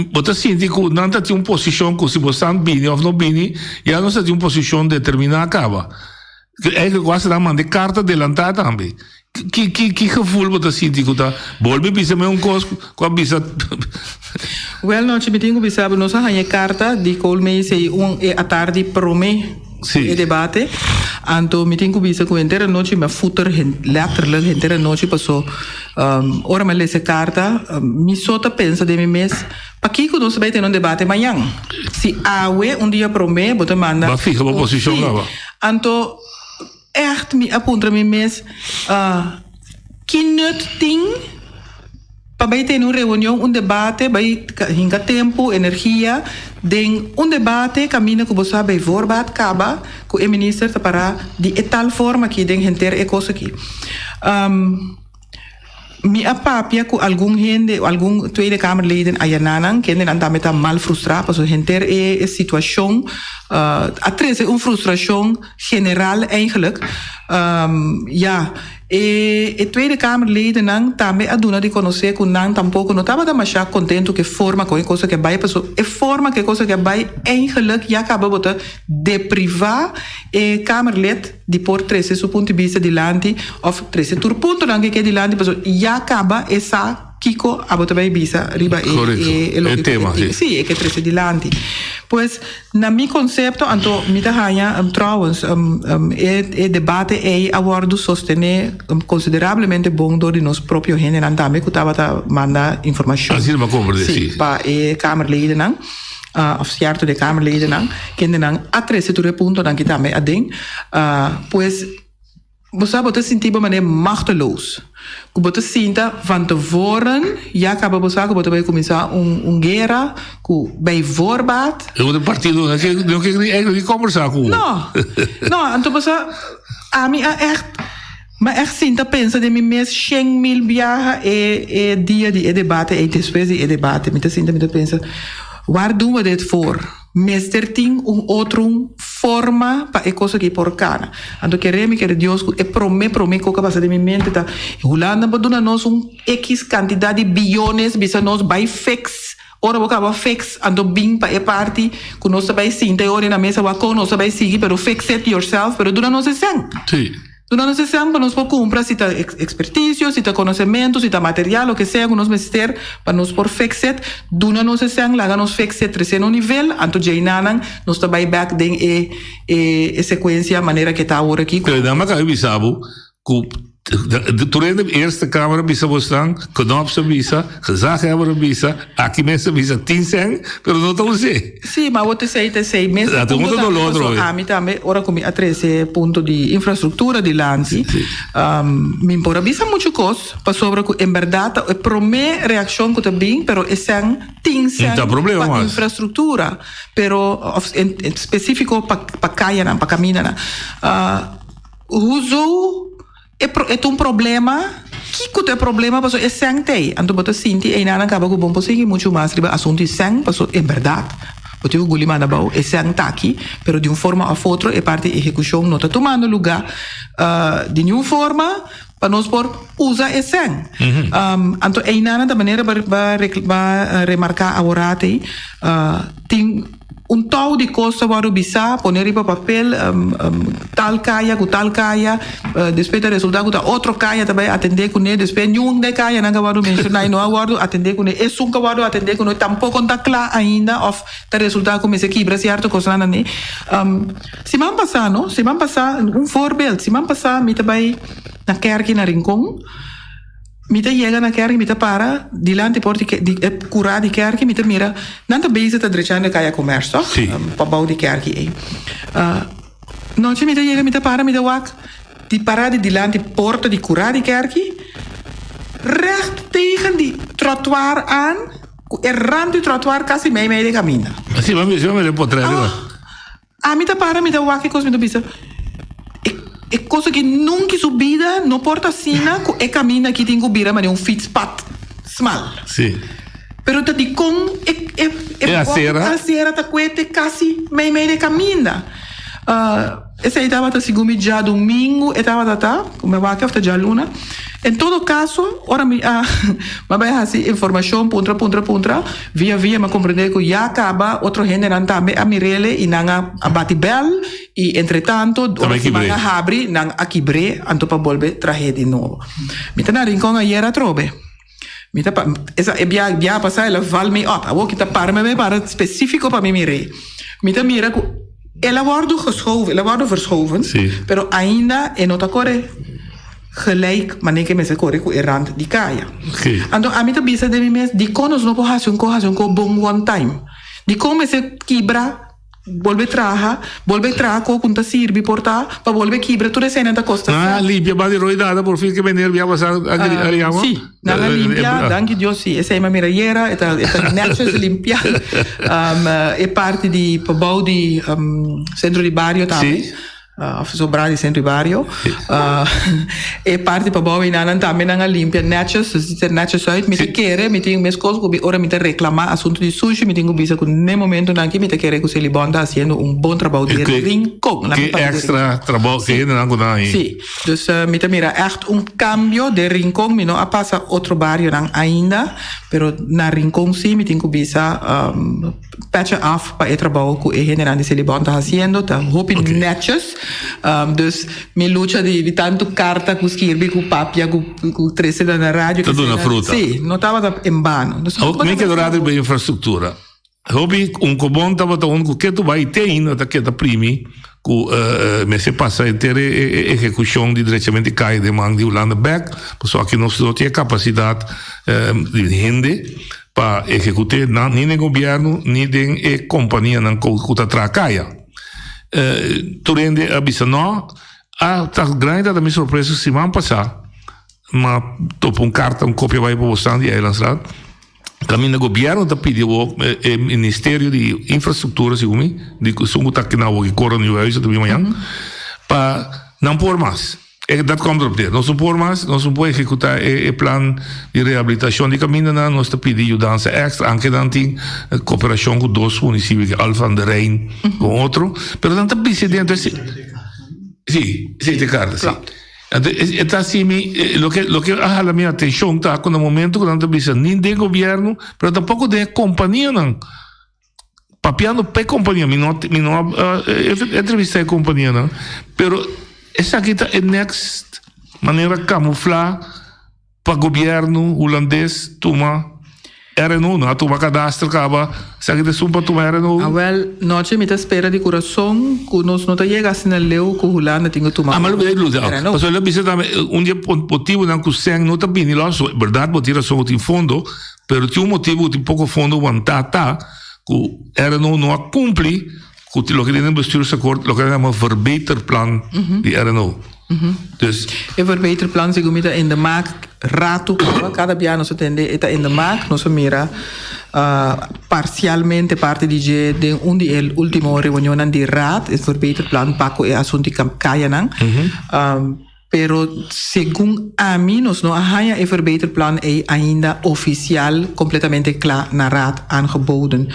Bo ta sinti ku nan ta tin un posishon ku si bo san bini òf no bini, ya nos ta tin un posishon determiná kaba. Eigenlijk was nan manda e karta adelantá tambe. Ki ki ki gevoel bo ta sinti ku ta bolbe bisa mi un kos ku a bisa? Wèl nochi mi tin ku bisa bo nos a haña e karta di Koolmees ei un e atardi promé ku e debate. Anto mi tin ku bisa ku henter anochi mi a futer letterlijk henter anochi paso ora mi a lesa e karta mi so ta pensa den mi mes Pakiko nos ta bai tene un debate mañan? Si awe, un dia promé, bo ta manda. Bo a fiha bo posishon kaba. Anto, ègt mi a puntra mi mes, ki nut tin pa bai tene un reunion, un debate, bai hinka tempu, energia den un debate kaminda ku bo sa bai voorbaat kaba ku e minister ta pará di e tal forma aki den henter e kos aki. Mi a papia ku algun hende, algun Tweede Kamerleden ayananan, kendenan tambe ta mal frustrá pasobra henter e situashon a trese un frustrashon general eigenlijk. Ya, e Tweede Kamerledennan tambe a duna di konosé ku nan tampoko no tabata mashá kontentu ku e forma kon e kos aki a bai, pasobra e forma ku e kos aki a bai eigenlijk ya kaba bo ta deprivá e Kamerlid. Di por trese su punto di bista dilanti of trese tur puntonan ke ke dilanti pasobra ya kaba e sa kiko abo ta bai bisa riba e Correcto. e loke E ku tema, e tin. si. Si, e ke trese dilanti. Pues na mi konsepto anto mi ta haña trouwens e e debate ei a wòrdu sostené konsiderablemente bon dor di nos propio hendenan tambe ku tabata manda informashon. Asina mi a komprendé, Si, si. pa e kamerledennan. Of sierto di e kamerledennan, kendenan a trese tur e puntonan ki tambe aden. Pues, bo sa bo ta sinti bo manera machteloos. Ku bo ta sinta van tevoren ya kaba bo sa ku bo ta bai kuminsá un un guera ku bij voorbaat. E otro partido no ke no ke eigenlijk kombersá ku bo. No, no, anto bo sa ami a ègt. Ma echt sinta pensa den mi mes shen mil biaha e e dia di e debate ei despues di e debate mi ta sinta mi ta pensa waar doen we dit voor? Mester tin un otro un forma pa e kos aki por kana. Anto kere mi kere Dios ku e prome prome kos ku a pasa den mi mente ta Hulanda por duna nos un ekis kantidat di biyones bisa nos bai fix ora bo kaba fix anto bin pa e parti ku nos ta bai sinta e ora na mesa wak kon nos ta bai sigui pero fix it yourself pero duna nos e sèn. Duna nos e sèn pa nos por kumpra si ta ekspertisio, si ta konosementu, si ta material, loke sea ku nos mester pa nos por fix it. Duna nos e sèn, laga nos fix it trese na un nivel, anto djei-nanan nos ta bai bèk den e e sekuensia manera ke ta awor aki. Pero nan a bisa bo ku tur hende Eerste Kamer a bisa bosnan, Knops a bisa, Gezaghebber a bisa, aki mes a bisa tin sèn, pero no ta us'é. Sí, ma awor t'esei ta esei mes Ta punto un tambe dolor paso trobe. ami tambe ora ku mi a trese punto di infrastruktura dilanti mi por a bisa muchu kos pasobra ku en bèrdat ta e promé reakshon ku ta bin pero e sèn tin sèn Ta problema pa mas. infrastruktura pero òf en spesífiko pa pa kayanan pa kamindanan huzo E pro e ta un problema? Kiko ta e problema? Pasobra e sèn t'ei. Anto bo ta sinti einan a kaba ku bon por sigui muchu mas riba asuntu di sèn, pasobra en bèrdat bo tin ku guli manda abou, e sèn ta aki, pero di un forma òf otro e parti di ehekushon no ta tumando lugá di niun forma pa nos por usa e sèn. Anto einan ta manera bo bo remarká aworat ei tin. Un tou di kos ta wòrdu bisá, pone riba papel, tal kaya ku tal kaya, despues ta resultá ku ta otro kaya ta bai atendé kuné, despues niun den kayanan ku a wòrdu menshoná i no a wòrdu atendé kuné, esun ku a wòrdu atendé kuné tampoko no ta kla ainda òf ta resultá ku mester kibra sierto kosnan nan. Siman pasá no, siman pasá, un voorbeeld, siman pasá mi ta bai na kèrki na Rincon. Mi ta yega na kerki, mi ta para dilanti por di di e kurá di kerki, mi ta mira nan ta bezig ta drechando e kaya Commerce, toch? Sí. Pa bou di kerki ei. Nochi mi ta yega, mi ta para, mi ta wak di para di dilanti porta di kurá di kerki, recht tegen di trottoir aan, ku e rand di trottoir kasi mei mei di kaminda. Sí, mi a mira, mi a mira e potret. Ami ta para mi ta wak e kos mi ta bisa e e kos aki nunki su bida no por ta asina ku e kaminda aki tin ku bira manera un fietspad smal. Sí. Pero ta dikon e e E acera. acera ta kuete kasi mei mei di e kaminda. Esei tabata segun mi djadumingu e tabata ta ku mi a wak òf ta djaluna. En todo kaso ora mi a mi a bai hasi informashon puntra puntra puntra. Via via mi a comprende cu ya caba otro hendenan tambe a mirele y nan a a bati bel y entre tanto ora Tambe cu nan kibr'é. a habri nan a kibr'é anto pa bolbe trah'é di nobo. Mi ta na Rincon ayer atrobe. Mi ta pa esa e bia bia pasa el a val mi op. Awor ki ta para mi a bay para specifico pa mi mir'é. Mi ta mira cu el a wordo geschoven, el a wordo verschoven, Sí. pero ainda e no ta core. Gelijk manera ke mester kore ku e rand di kaya. Anto ami ta bisa den mi mes, dikon nos no por hasi un ko hasi un ko bon one time? Dikon mester kibra, bolbe traha, bolbe traha ko ku no ta sirbi por ta, pa bolbe kibra tur eseinan ta kosta Nan a sèn. limpia banda di roidada por fin ke meneer bia pasa a yama? Si, nan a limpia, danki Dios si. Esei mi a mira ayera, e ta e ta netjes limpia. E parti di pabou di sentro di bario tambe. Si. Of sobrá di sentro di bario. E parti pabou einan tambe nan a limpia netjes, dus ziet er netjes uit. Mi ta kere, mi tin meskos ku mi ora mi ta reklamá asuntu di sushi, mi tin ku bisa ku n'e momentunan aki mi ta kere ku Selibon ta hasiendo un bon trabou di rincon. Ke extra trabou ke hendenan ku nan ahi. Sí, dus mi ta mira ègt un kambio den Rincon. Mi no a pasa otro barionan ainda, pero na Rincon sí mi tin ku bisa. Petje af pa e trabou ku e hendenan di Selibon ta hasiendo, ta hopi netjes. Dus mi lucha di di tantu karta ku skirbi, ku papia, ku ku trese nan na radio. Ta duna fruta. Sí, no tabata en bano. Dus Awor mi keda rato riba infrastruktura. Hopi Unkobon tabata un ku ketu bai te ainda ta keda primi ku mester pasa henter e ehekushon di drechament di kaya den man di Hulanda bek, pasobra aki nos no tin e kapasidat di hende. Pa ehekut'é nan ni den gobièrnu ni den e kompanianan ku ta traha kaya. Tur hende a bisa nò. A ta grandi ta mi sorpresa siman pasá m'a topa un karta, un kopia bai pa bosnan di Eilandsraad, kaminda gobièrnu ta pidi awor e ministerio di infrastruktura segun mi, di esun ku ta kina awor ki Cora Nieuwenhuizen ta bin mañan, pa nan por mas. E dat komt erop neer. Nos no por mas, nos no por ehecuta e e plan di rehabilitacion di camindanan, nos ta pidi yudansa extra, anke nan tin cooperacion cu dos municipio, ki Alphen aan de Rijn cu otro, pero nan ta bisa dentro e si, si te carta, si. Anto e ta haci mi, loke loke a hala mi atencion ta cu na momento cu nan ta bisa ni den gobierno, pero tampoco den e companianan. Papiando p'e kompania, mi no mi no a entrevistá e kompanianan, pero esaki ta e next manera kamuflá pa gobièrnu hulandes tuma RNO. Nan a tuma kadastro kaba, esaki ta esun pa tuma RNO. Awèl, nochi mi ta spera di kurason ku nos no ta yega asina leu ku Hulanda tin ku tuma RNO. Pasobra el a bisa tambe un di e motibunan ku sèn no ta bini lòs, bèrdat bo tin rason ku tin fondo, Pero tin un motibu ku tin poko fondo wantá ta ku RNO no a kumpli ku loke tin den bestuursakkoord, loke nan yama verbeterplan di RNO. Dus. E verbeterplan segun mi ta in de maak ratu kaba, kada bia nos a tende e ta in de maak, nos a mira parsialmente parti di dje den un di e ultimo reunionnan di raad, e verbeterplan pa ku e asuntu di kayanan. Pero segun ami nos no a haña e verbeterplan ei ainda ofisial kompletamente kla na Raad aangeboden.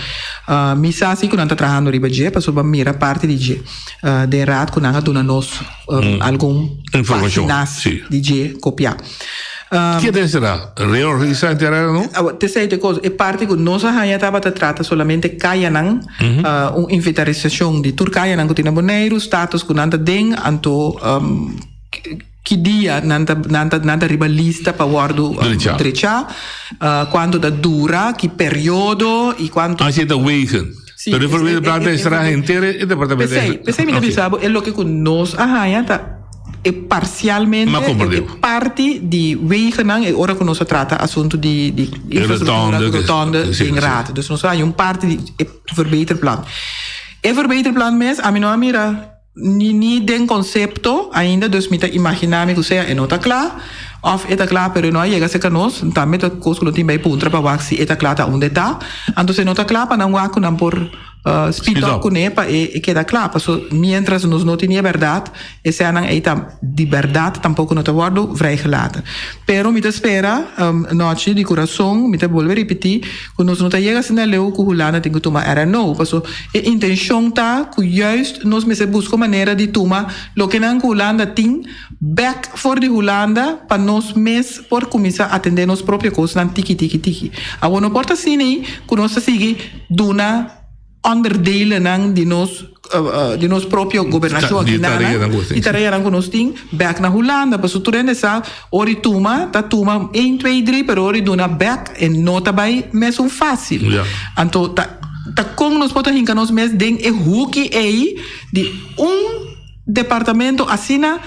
Mi sa si ku nan ta trahando riba dje pasobra mira parti di dje den Raad ku nan a duna nos algun paginas di dje kopiá. Ke ta esera? Reorganisá e tereno? T'esei ta e kos. E parti ku nos a haña tabata trata solamente kayanan, un inventarisashon di tur kayanan ku tin na Boneiru, status ku nan ta den, anto ki dia nan ta nan ta nan ta riba lista pa wòrdu drechá, kuantu ta dura, ki periodo i kuantu. Así ta wegen. Pero e verbeter plan ta esera henter e departamento. P'esei, p'esei mi ta bisa bo e loke ku nos a haña ta. E parcialmente e parti di wegennan e ora cu nos a trata asunto di di infrastructura cu rotonde den raad. Dus nos a haña un parti di e verbeterplan. E verbeterplan mes ami no a mira ni ni den concepto ainda dus mi ta imagina mi cu sea e no ta cla of e ta cla pero e no a yega cerca nos. Tambe ta cos cu no tin bay puntra pa wak si e ta cla ta unda e ta. Anto si e no ta cla pa nan wak cu nan por. Speed up kuné pa e keda kla. Paso mientras nos no tin e bèrdat, e sènnan ei ta di bèrdat tampoko no ta wòrdu vrijgelaten. Pero mi ta spera, Nochi, di kurason mi ta bolbe ripití ku nos no ta yega asina leu ku Hulanda tin ku tuma RNO. Paso e intenshon ta ku juist nos mester buska un manera di tuma lokenan ku Hulanda tin bèk for di Hulanda pa nos mes por kuminsá atendé nos propio kosnan tiki tiki tiki. Awor no por ta asina ei ku nos ta sigui duna onderdelennan di nos di nos propio gobernashon aki nan di tareanan ku nos tin bèk na Hulanda pasobra tur hende sa ora di tuma ta tuma een twee drie pero ora di duna bèk e no ta bai mesun fásil anto ta ta kon nos por ta hinka nos mes den e huki ei di un departamento asina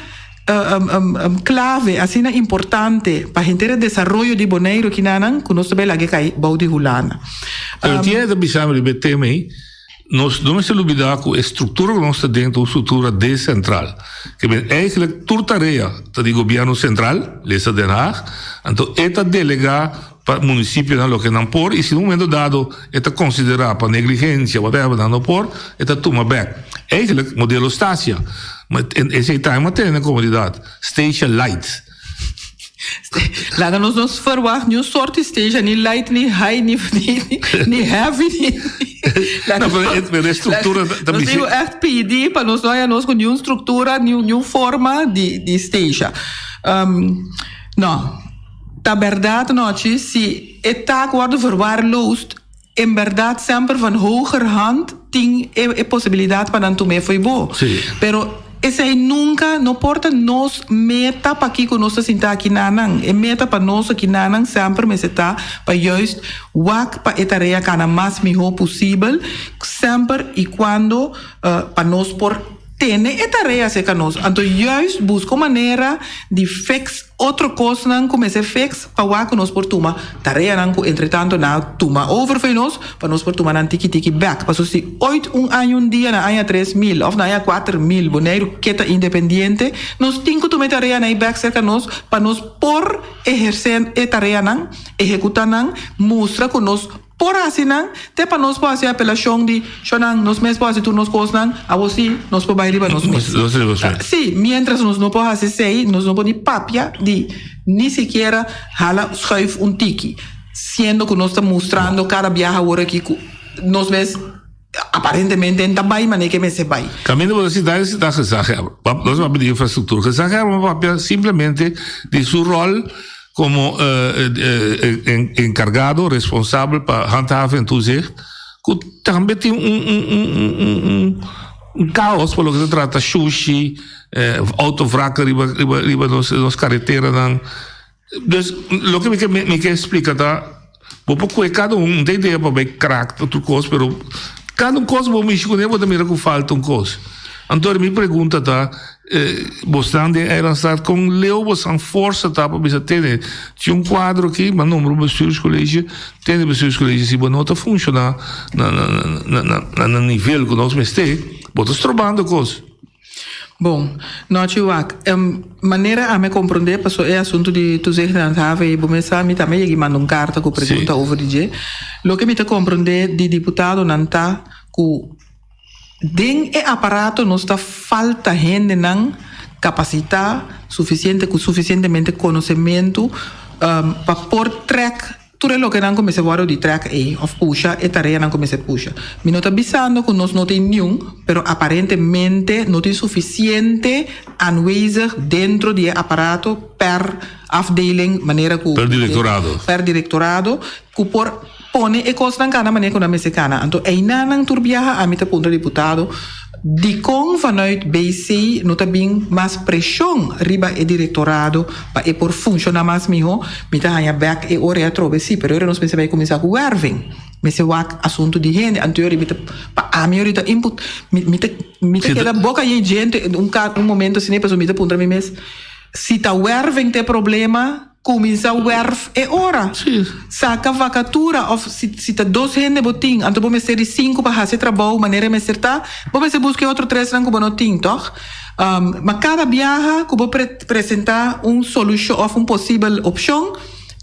Clave asina importante pa henter e desaroyo di Boneiru kinanan ku nos ta bai laga kai bou di Hulanda. Pero tin e ta bisa mi riba e tema ei, nos no mester lubida ku e struktura ku nos ta den ta un struktura desentral. Ke men eigenlijk tur tarea ta di gobièrnu sentral, lesa Den Haag, anto e ta delegá pa munisipionan loke nan por i si na un momento dado e ta konsiderá pa negligensia whatever nan no por, e ta tuma bèk. Eigenlijk modelo Stasia, ma esei tambe a tene na komunidat, Stasia light. Laga nos no verwacht niun soort di Stasia, ni light, ni high, ni ni heavy, ni No, pero e struktura ta Nos bisi. tin ku ègt pidi pa nos no haña nos ku niun struktura, niun forma di Stasia. No. Ta berdad nochi, si e taak wordo verwaarloosd, en berdad semper van hogerhand tin e e posibilidad pa nan tum'é fo'i bo. Sí. Pero esei nunca no por ta nos meta pakico nos ta sinta aki nanan. E meta pa nos aki nanan semper mester ta pa juist wak pa e tarea cana mas miho posibel, semper y cuando pa nos por tene e tarea cerca nos. Anto juist busca un manera di fix. Otro kosnan ku mester fix pa wak ku nos por tuma tareanan ku entretanto nan a tuma over fo'i nos pa nos por tuma nan tiki tiki bek. Pasobra si oit un aña un dia nan aña 3000 òf nan aña 4000 Boneiru ke ta independiente nos tin ku tuma e tareanan ei bek serka nos pa nos por ehersé e tareanan, ehekutá nan, mustra ku nos. por hasi nan, te pa nos por hasi apelashon di shonnan, nos mes por hasi tur nos kosnan, awor sí nos por bai riba nos mes. Sí, mientras nos no por hasi esei, nos no por ni papia di ni sikiera hala schuif un tiki, siendo ku nos ta mustrando kada biaha awor aki ku nos mes aparentemente n ta bai manera ke mester bai. Kaminda bo ta sinta e ta gezaghebber. Nos papia di infrastruktura. Gezaghebber papia simplemente di su ròl komo enkargado, responsabel pa handhaven en toezicht, ku tambe tin un un kaos pa loke ta trata shushi, outovrakken riba riba nos kareteranan. Dus loke mi ke mi ke splika ta bo por kue kada un, un ta idea pa bai krak pa tur kos pero kada un kos bo mishi kuné bo ta mira ku falta un kos. Anto mi pregunta ta bosnan den Eilandstraat kon leu bosan forsa ta pa bisa tene tin un kuadro aki bo a nombra un bestuurscollege tene bestuurscollege si bo no ta funshoná na na na na nivel ku nos mester bo ta strobando kos. Bon, nochi wak. Manera ami a komprondé paso e asuntu di toezicht en handhaving ei bo mes sa mi tambe yegi manda un karta ku pregunta over di dje. Loke mi ta komprondé di diputadonan ta ku den e aparato nos ta falta hendenan kapasitá sufisiente ku sufisientemente konosementu pa por trèk Tur e lokenan ku mester wòrdu di trèk ei òf pusha e tareanan ku mester pusha. Mi no ta bisando ku nos no tin niun, pero aparentemente no tin sufisiente aanwezig dentro di e aparato per afdeling manera ku Per direktorado. Per direktorado ku por pone e kosnan kana manera ku nan mester kana. Anto einanan tur biaha ami ta puntra diputado dikon vanuit BC no ta bin mas preshon riba e direktorado Pa e por funshoná mas mihó, mi ta haña bèk e ora ei atrobe. Sí, pero ora nos mester bai kuminsá ku wèrving. Mester wak asuntu di hende. Anto ora mi ta, pa ami ora ta input, mi, mi ta, mi ta keda boka yei djente un ka, un momento asina pasobra mi ta puntra mi mes, si ta wèrving ta e problema, kuminsá wèrf e ora. Saka vakatura òf si, si ta dos hende bo tin, anto bo mester di sinku pa hasi e trabou manera e mester ta, bo mester buska e otro tresnan ku bo no tin, tòg? Ma kada biaha ku bo presentá un solushon òf un posibel opshon,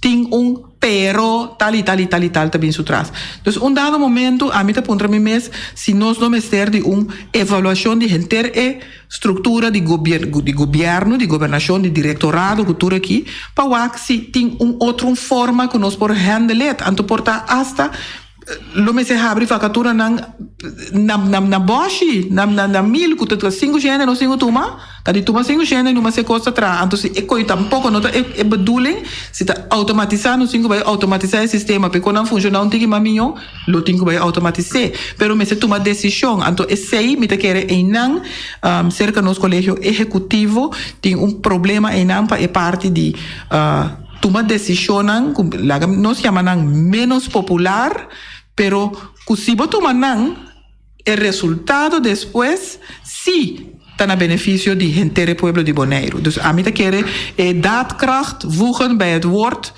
tin un pero tal i tal i tal i tal ta bin su tras. Dus un dado momentu ami ta puntra mi mes si nos no mester di un evaluashon di henter e struktura di di gobièrnu, di gobernashon, di direktorado ku tur aki, pa wak si tin un otro un forma ku nos por handle it. Anto por ta asta Lo mester habri vakaturanan na na na bòshi, na na na mil ku ta sinku shende nos tin ku tuma, ta di tuma sinku shende numa se kos ta traha. Anto si e ko'i tampoko no ta e e bedoeling, si ta outomatisá nos tin ku bai outomatisá e sistema pa e konan funshoná un tiki mas mihó, lo tin ku bai outomatis'é. Pero mester tuma desishon. Anto esei mi ta kere einan serka nos kolegio ehekutivo tin un problema einan pa e parti di. Tuma desishonnan ku laga nos yama nan ménos popular, pero ku si bo tuma nan, e resultado despues sí ta na benefisio di henter e pueblo di Boneiru. Dus ami ta kere e daadkracht voegen bij het woord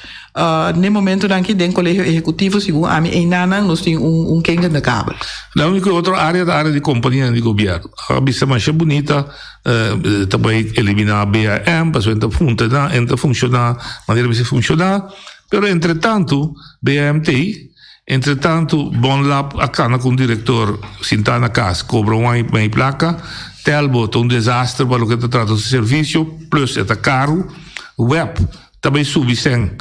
n'e momentonan aki den Kolegio Ehekutivo, segun ami einanan nos tin un kinkende kabel. Na úniko otro área ta área di kompanianan di gobièrnu. A bisa masha bunita. Ta bai eliminá BAM pasobra e ta funtená, e ta funshoná manera mester funshoná. Pero entretantu BAM t'ei, entretantu Bonlab a kana ku un direktor sintá na kas kobra un aña mei plaka. Telbo ta un desaster pa loke ta trata su servisio, plus e ta karu. Web ta bai subi sèn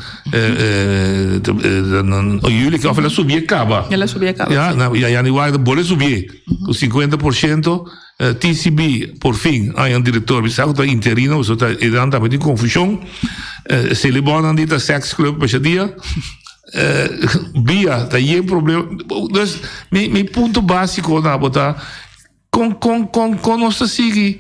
yüli òf el a subi e kaba. El a subi e kaba, si. Ya, yanüari ta bolbe subié ku sinkuenta por shento. TCB por fin haña un director mi sa cu ta interino pasobra ta enan tambe tin confusion Selibon nan di ta sex club pa esha dia bia ta yen problema dus mi mi punto basico na bo ta con con con con nos ta sigui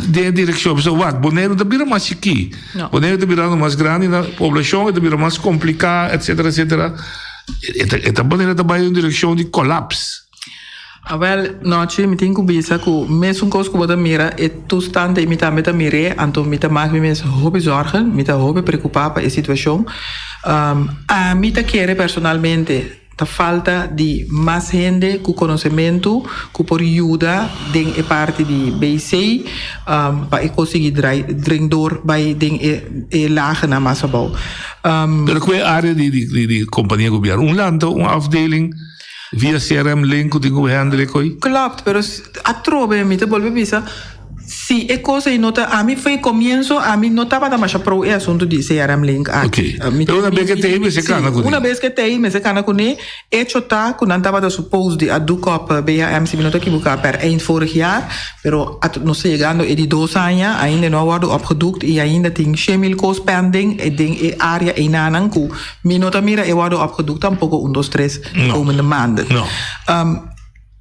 den e direccion pasobra wak Boneiru ta bira mas chiki Boneiru ta birando mas grandi na poblacion e ta bira mas complica etcetera etcetera e ta manera ta bay den un direccion di collapse. Awel, nochi mi tin ku bisa ku mesun kos ku bo ta mira e toestand ei mi tambe ta mir'é, anto mi ta mak mi mes hopi zòrgen, mi ta hopi preokupá pa e situashon. Ami ta kere personalmente. Ta falta di mas hende ku konosementu ku por yuda den e parti di BC pa e kos sigui drai dren dor bai den e e lagennan mas abou. Pero ku e área di di di kompania gobierno un lanta un afdeling via CRM link ku tin ku handle e koi? Klopt, pero atrobe mi ta bolbe bisa. Si e kos ei no ta, ami foi komienso ami no tabata masha pro e asuntu di CRM link aki. Ok. Pero una bes ke t'ei mester kana kuné. Una bes ke t'ei mester kana kuné, echo ta ku nan tabata supose di a doek op BHM si mi no ta ekiboká per eind vorig jaar, pero a nos ta yegando e di dos aña ainda e no a wòrdu opgedoekt i ainda tin shen mil kos pending den e área einanan ku mi no ta mira e wòrdu opgedoekt tampoko un dos tres de komende maanden.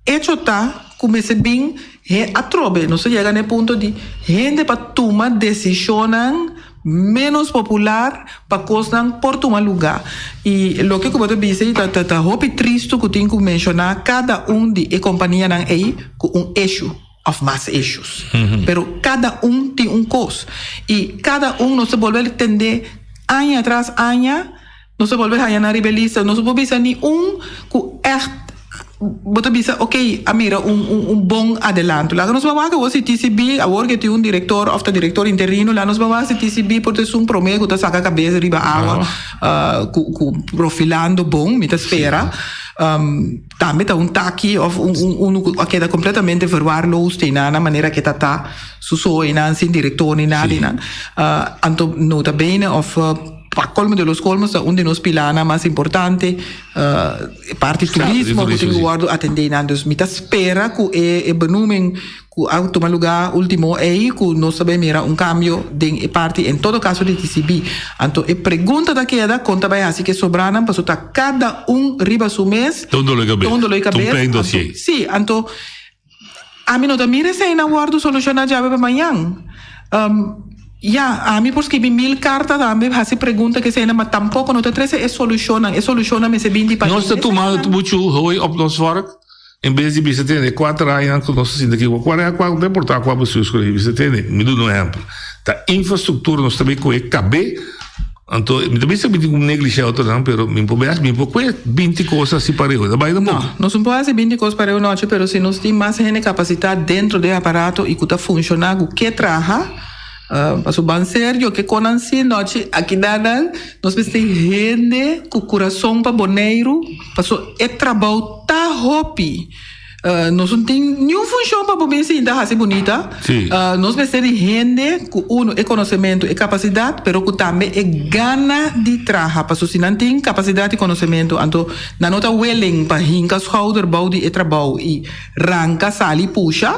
Echo ta ku mester bin he atrobe nos ta yega na e punto di hende pa tuma desishonnan ménos popular pa kosnan por tuma lugá. I loke ku bo ta bisa ei ta ta hopi tristu ku tin ku menshoná kada un di e kompanianan ei ku un issue òf mas issues. Pero kada un tin un kos i kada un nos ta bolbe tende aña tras aña. Nos ta bolbe haña nan riba e lista. Nos no por bisa ni un ku ègt bo ta bisa ok a mira un un bon adelanto. Laga nos ban wak awor si TCB awor ke tin un direktor òf ta direktor interino laga nos ban wak si TCB por ta esun promé ku ta saka kabes riba awa ku ku profilando bon mi ta spera. Tambe ta un taki òf un un unu ku a keda kompletamente verwaarloosd einan na manera ke ta ta su so einan sin direktor ni nada einan. Anto nota bene òf. Pa colmo de los colmos ta un di nos pilanan mas importante, e parti turismo cu tin cu wordo atende nan. Dus mi ta spera cu e benoeming cu a tuma lugar ultimo ey cu nos ta bay mira un cambio den e parti en todo caso di TCB. Anto e pregunta ta keda con ta bay haci cu e sobranan pasobra ta cada un riba su mes. Ta un dolor di cabes. Ta un dolor di Ta un cabes. klein dossier. Si, anto Ami no ta mira eseinan wòrdu solushoná djawe pa mañan. Ya, ami por skibi mil karta tambe, hasi pregunta ku eseinan, ma tampoko no ta trese e solushonnan. E solushonnan mester bin di Nos ta tuma muchu hooi op nos vòrk en bes di bisa tende kuater añanan ku nos ta sinta aki, kua kua kua no importá kua bestuurscollege bisa tende. Mi duna un ehèmpel. Ta infrastruktura nos ta bay kohe kab'é. Anto mi ta bisa mi tin ku neglishá otronan pero mi por bes mi por kue binti kos hasi pareu ta bai tampoco. No, nos no por hasi binti kos pareu nochi pero si nos tin mas hende kapasitá dentro den aparato i ku ta funshoná ku ke traha pasobra ban serio ke konan si nochi aki nan nos mester hende ku kurason pa Boneiru pasobra e trabou ta hopi. Nos no tin niun funshon pa bo bin sinta hasi bunita. Nos mester di hende ku uno e konosementu, e kapasidat, pero ku tambe e gana di traha. Pasobra si nan tin kapasidat i konosementu, anto nan no ta willing pa hinka schouder bou di e trabou i ranka sali pusha,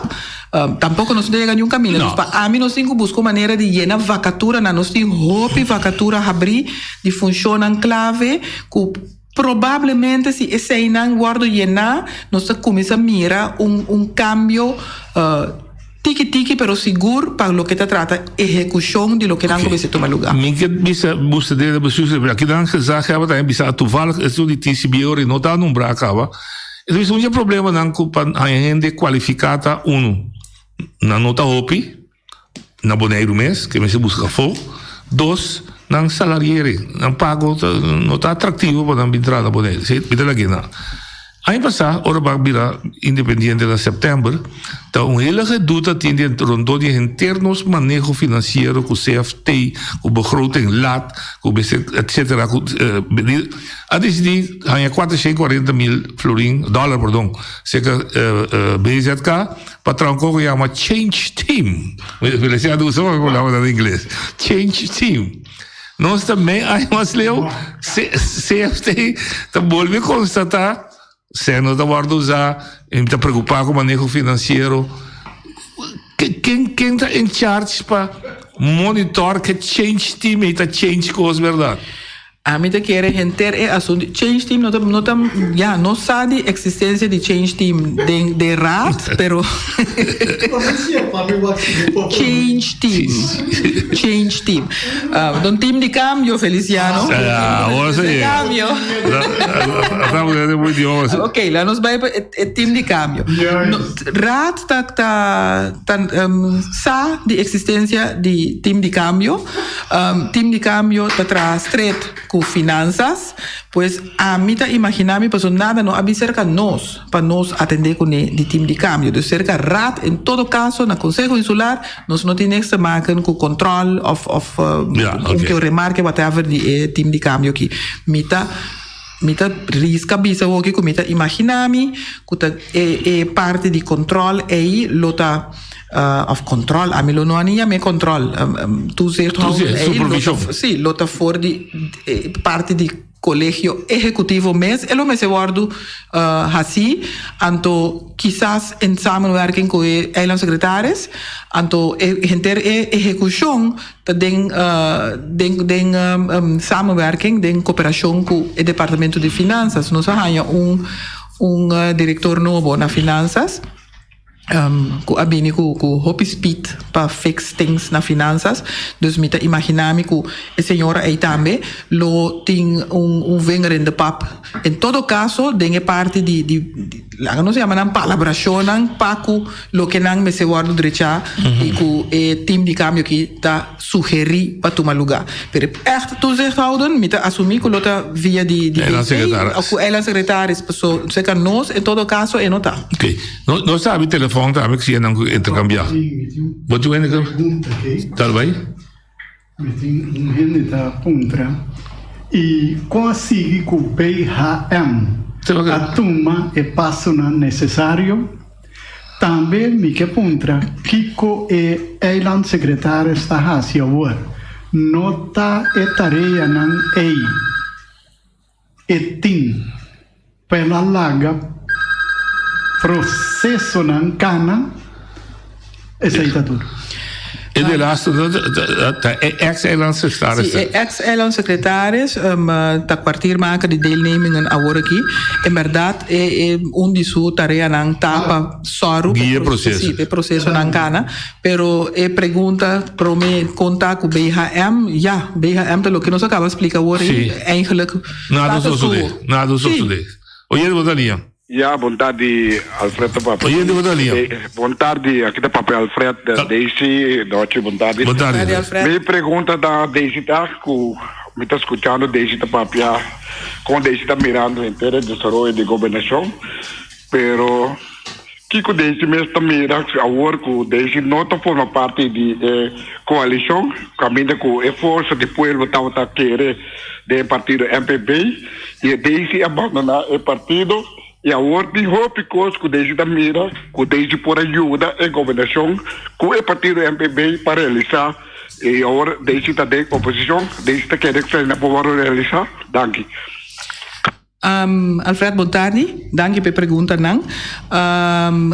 tampoko nos no ta yega niun kaminda. Dus pa ami nos tin ku buska un manera di yena vakaturanan. Nos tin hopi vakatura habrí di funshonnan klave ku. Probablemente si eseinan wordo yená, nos ta kuminsá mira un un kambio tiki tiki pero sigur pa loke ta trata ehekushon di loke nan kuminsá tuma lugá. Mi ke bisa busta den e bestuursrecht, pero aki nan gezaghebber tambe bisa toevallig esun di TCB ora no ta nombrá kaba. E ta bisa un dje problemanan ku pa haña hende kualifiká ta unu, nan no ta hopi. Na Boneiru mes, ke mester buska afó. Dos, nan salariering, nan pago ta no ta atraktivo pa nan bin traha na Boneiru. Si, mi ta lag'é nan. Aña pasá, ora bo a bira independiente na sèptèmber, ta un hele gedoe ta tin den rondó di henter nos maneho finansiero ku CFT, ku begroting lat, ku mester etcetera ku a disidí haña kuatershen kuarenta mil florin, dòler perdon, serka BZK. Pa traha un kos ku yama change team. Mi resién a usa e palabra na ingles. Change team. Nos ta mei aña mas leu, CFT ta bolbe konstatá, sèn no ta wòrdu usá, i mi ta preokupá ku maneho finansiero. Ken ken ta in charge pa monitor ke change team ei ta change kos bèrdat? Ami ta kere henter e asuntu di change team no ta no ta ya no sa di existencia di change team den den raad pero change team change team don team di cambio Feliciano de cambio ok laat nos bai pa e team di cambio raad ta ta ta sa di existencia di team di cambio. Team di Cambio ta traha stret ku ku finansas, pues ami ta imaginá mi pasobra nada no a bin serka nos pa nos atendé kuné di tim di kambio. Dus serka Raad en todo kaso na Konseho Insular nos no tin niks te maken ku kòntròl òf òf un ke remarke whatever di e tim di kambio aki. Mi ta mi ta riska bisa hoki ku mi ta imaginá mi ku ta e e parti di kòntròl ei lo ta Of control, ami lo no a ni yam'é control. Toezichthouder Toezicht, ei lo ta, supervision. sí, lo ta for di eh, parti di colegio ehecutivo mes, e lo mester wordu haci, anto kisas en samenwerking cu e eilandsecretaris, anto e henter e ehecucion ta den den den samenwerking, den cooperacion cu e departamento di finanzas. Nos a haña un un director nobo na finanzas. Ku a bini ku ku hopi speed pa fix things na finanzas. Dus mi ta imagina mi ku e señora ei tambe lo tin un un vinger in de pap. En todo caso den e parti di di laga nos yama nan palabrashonnan pa ku loke nan mester wòrdu drechá i ku e team di kambio aki ta sugerí pa tuma lugá. Pero ègt toezichthouden mi ta asumí ku lo ta via di di Eilandsecretaris. òf ku eilandsecretaris paso serka nos en todo caso e no ta. Oké. No, no sabi telefon tambe si nan ku intercambiá. Bo tin hende ku tal bai? Mi tin un hende ta puntra i kon a sigui ku BHM a tuma e pasonan nesesario? Tambe mi ke puntra kiko e eilandsecretaris ta hasi awor? No ta e tareanan ei e tin pa el a laga procesonan cana, esey ta tur. E de laatste ta e ex-eilandsecretaris. Si, e ex-eilandsecretaris ta kwartiermaker di deelnemingen awor aki. En berdad e un di su tareanan ta pa sòru Guia e proceso. Si, pa e procesonan cana. Pero e pregunta prome con ta cu BHM, ya, BHM ta loke nos a caba splica awor Sí. eigenlijk Nada status quo. sosode, nada Sí. sosode. Oyente bo ta lia. Ya, bon tardi Alfred ta papia. Oyente bo ta lia. Bon tardi, aki ta papia Alfred, Daisy, Dochi, bon tardi. Bon tardi. Tardi, Alfred. Mi pregunta ta Daisy ta cu mi ta scuchando Daisy ta papia, con Daisy ta mirando henter e desaroyo di gobernacion, pero Kiko Daisy mes ta mira awor ku Daisy no ta forma parti di e koalishon kaminda ku e forsa di pueblo tabata kere den e partido MPB i e Daisy a bandoná e partido i awor tin hopi kos ku Daisy ta mira ku Daisy por a yuda e gobernashon ku e partido MPB pa realisá i awor Daisy ta den oposishon Daisy ta kere ku esei por wòrdu realisá? Danki. Alfred, bon tardi. Danki pa e preguntanan.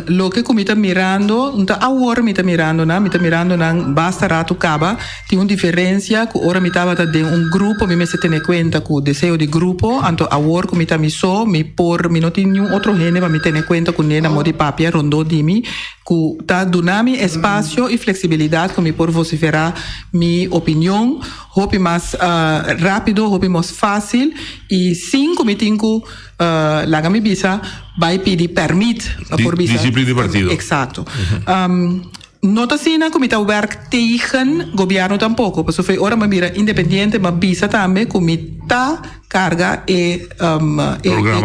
Loke ku mi ta mirando, no ta awor mi ta mirando nan, mi ta mirando nan basta ratu kaba. Tin un diferensia ku ora mi tabata den un grupo mi mester tene kuenta ku deseo di grupo, anto awor ku mi ta mi so mi por, mi no tin niun otro hende pa mi tene kuenta kuné na modo di papia rondó di mi ku ta duna mi espasio i fleksibilidat ku mi por vosiferá mi opinion. Hopi mas rápido, hopi mos fásil i sin ku mi tin ku laga mi bisa bai pidi pèrmit pa por bisa. Disiplina di partido. Eksakto. No ta asina ku mi ta wèrk tegen gobièrnu tampoko, pasobra ora mi a bira independiente mi a bisa tambe ku mi ta karga e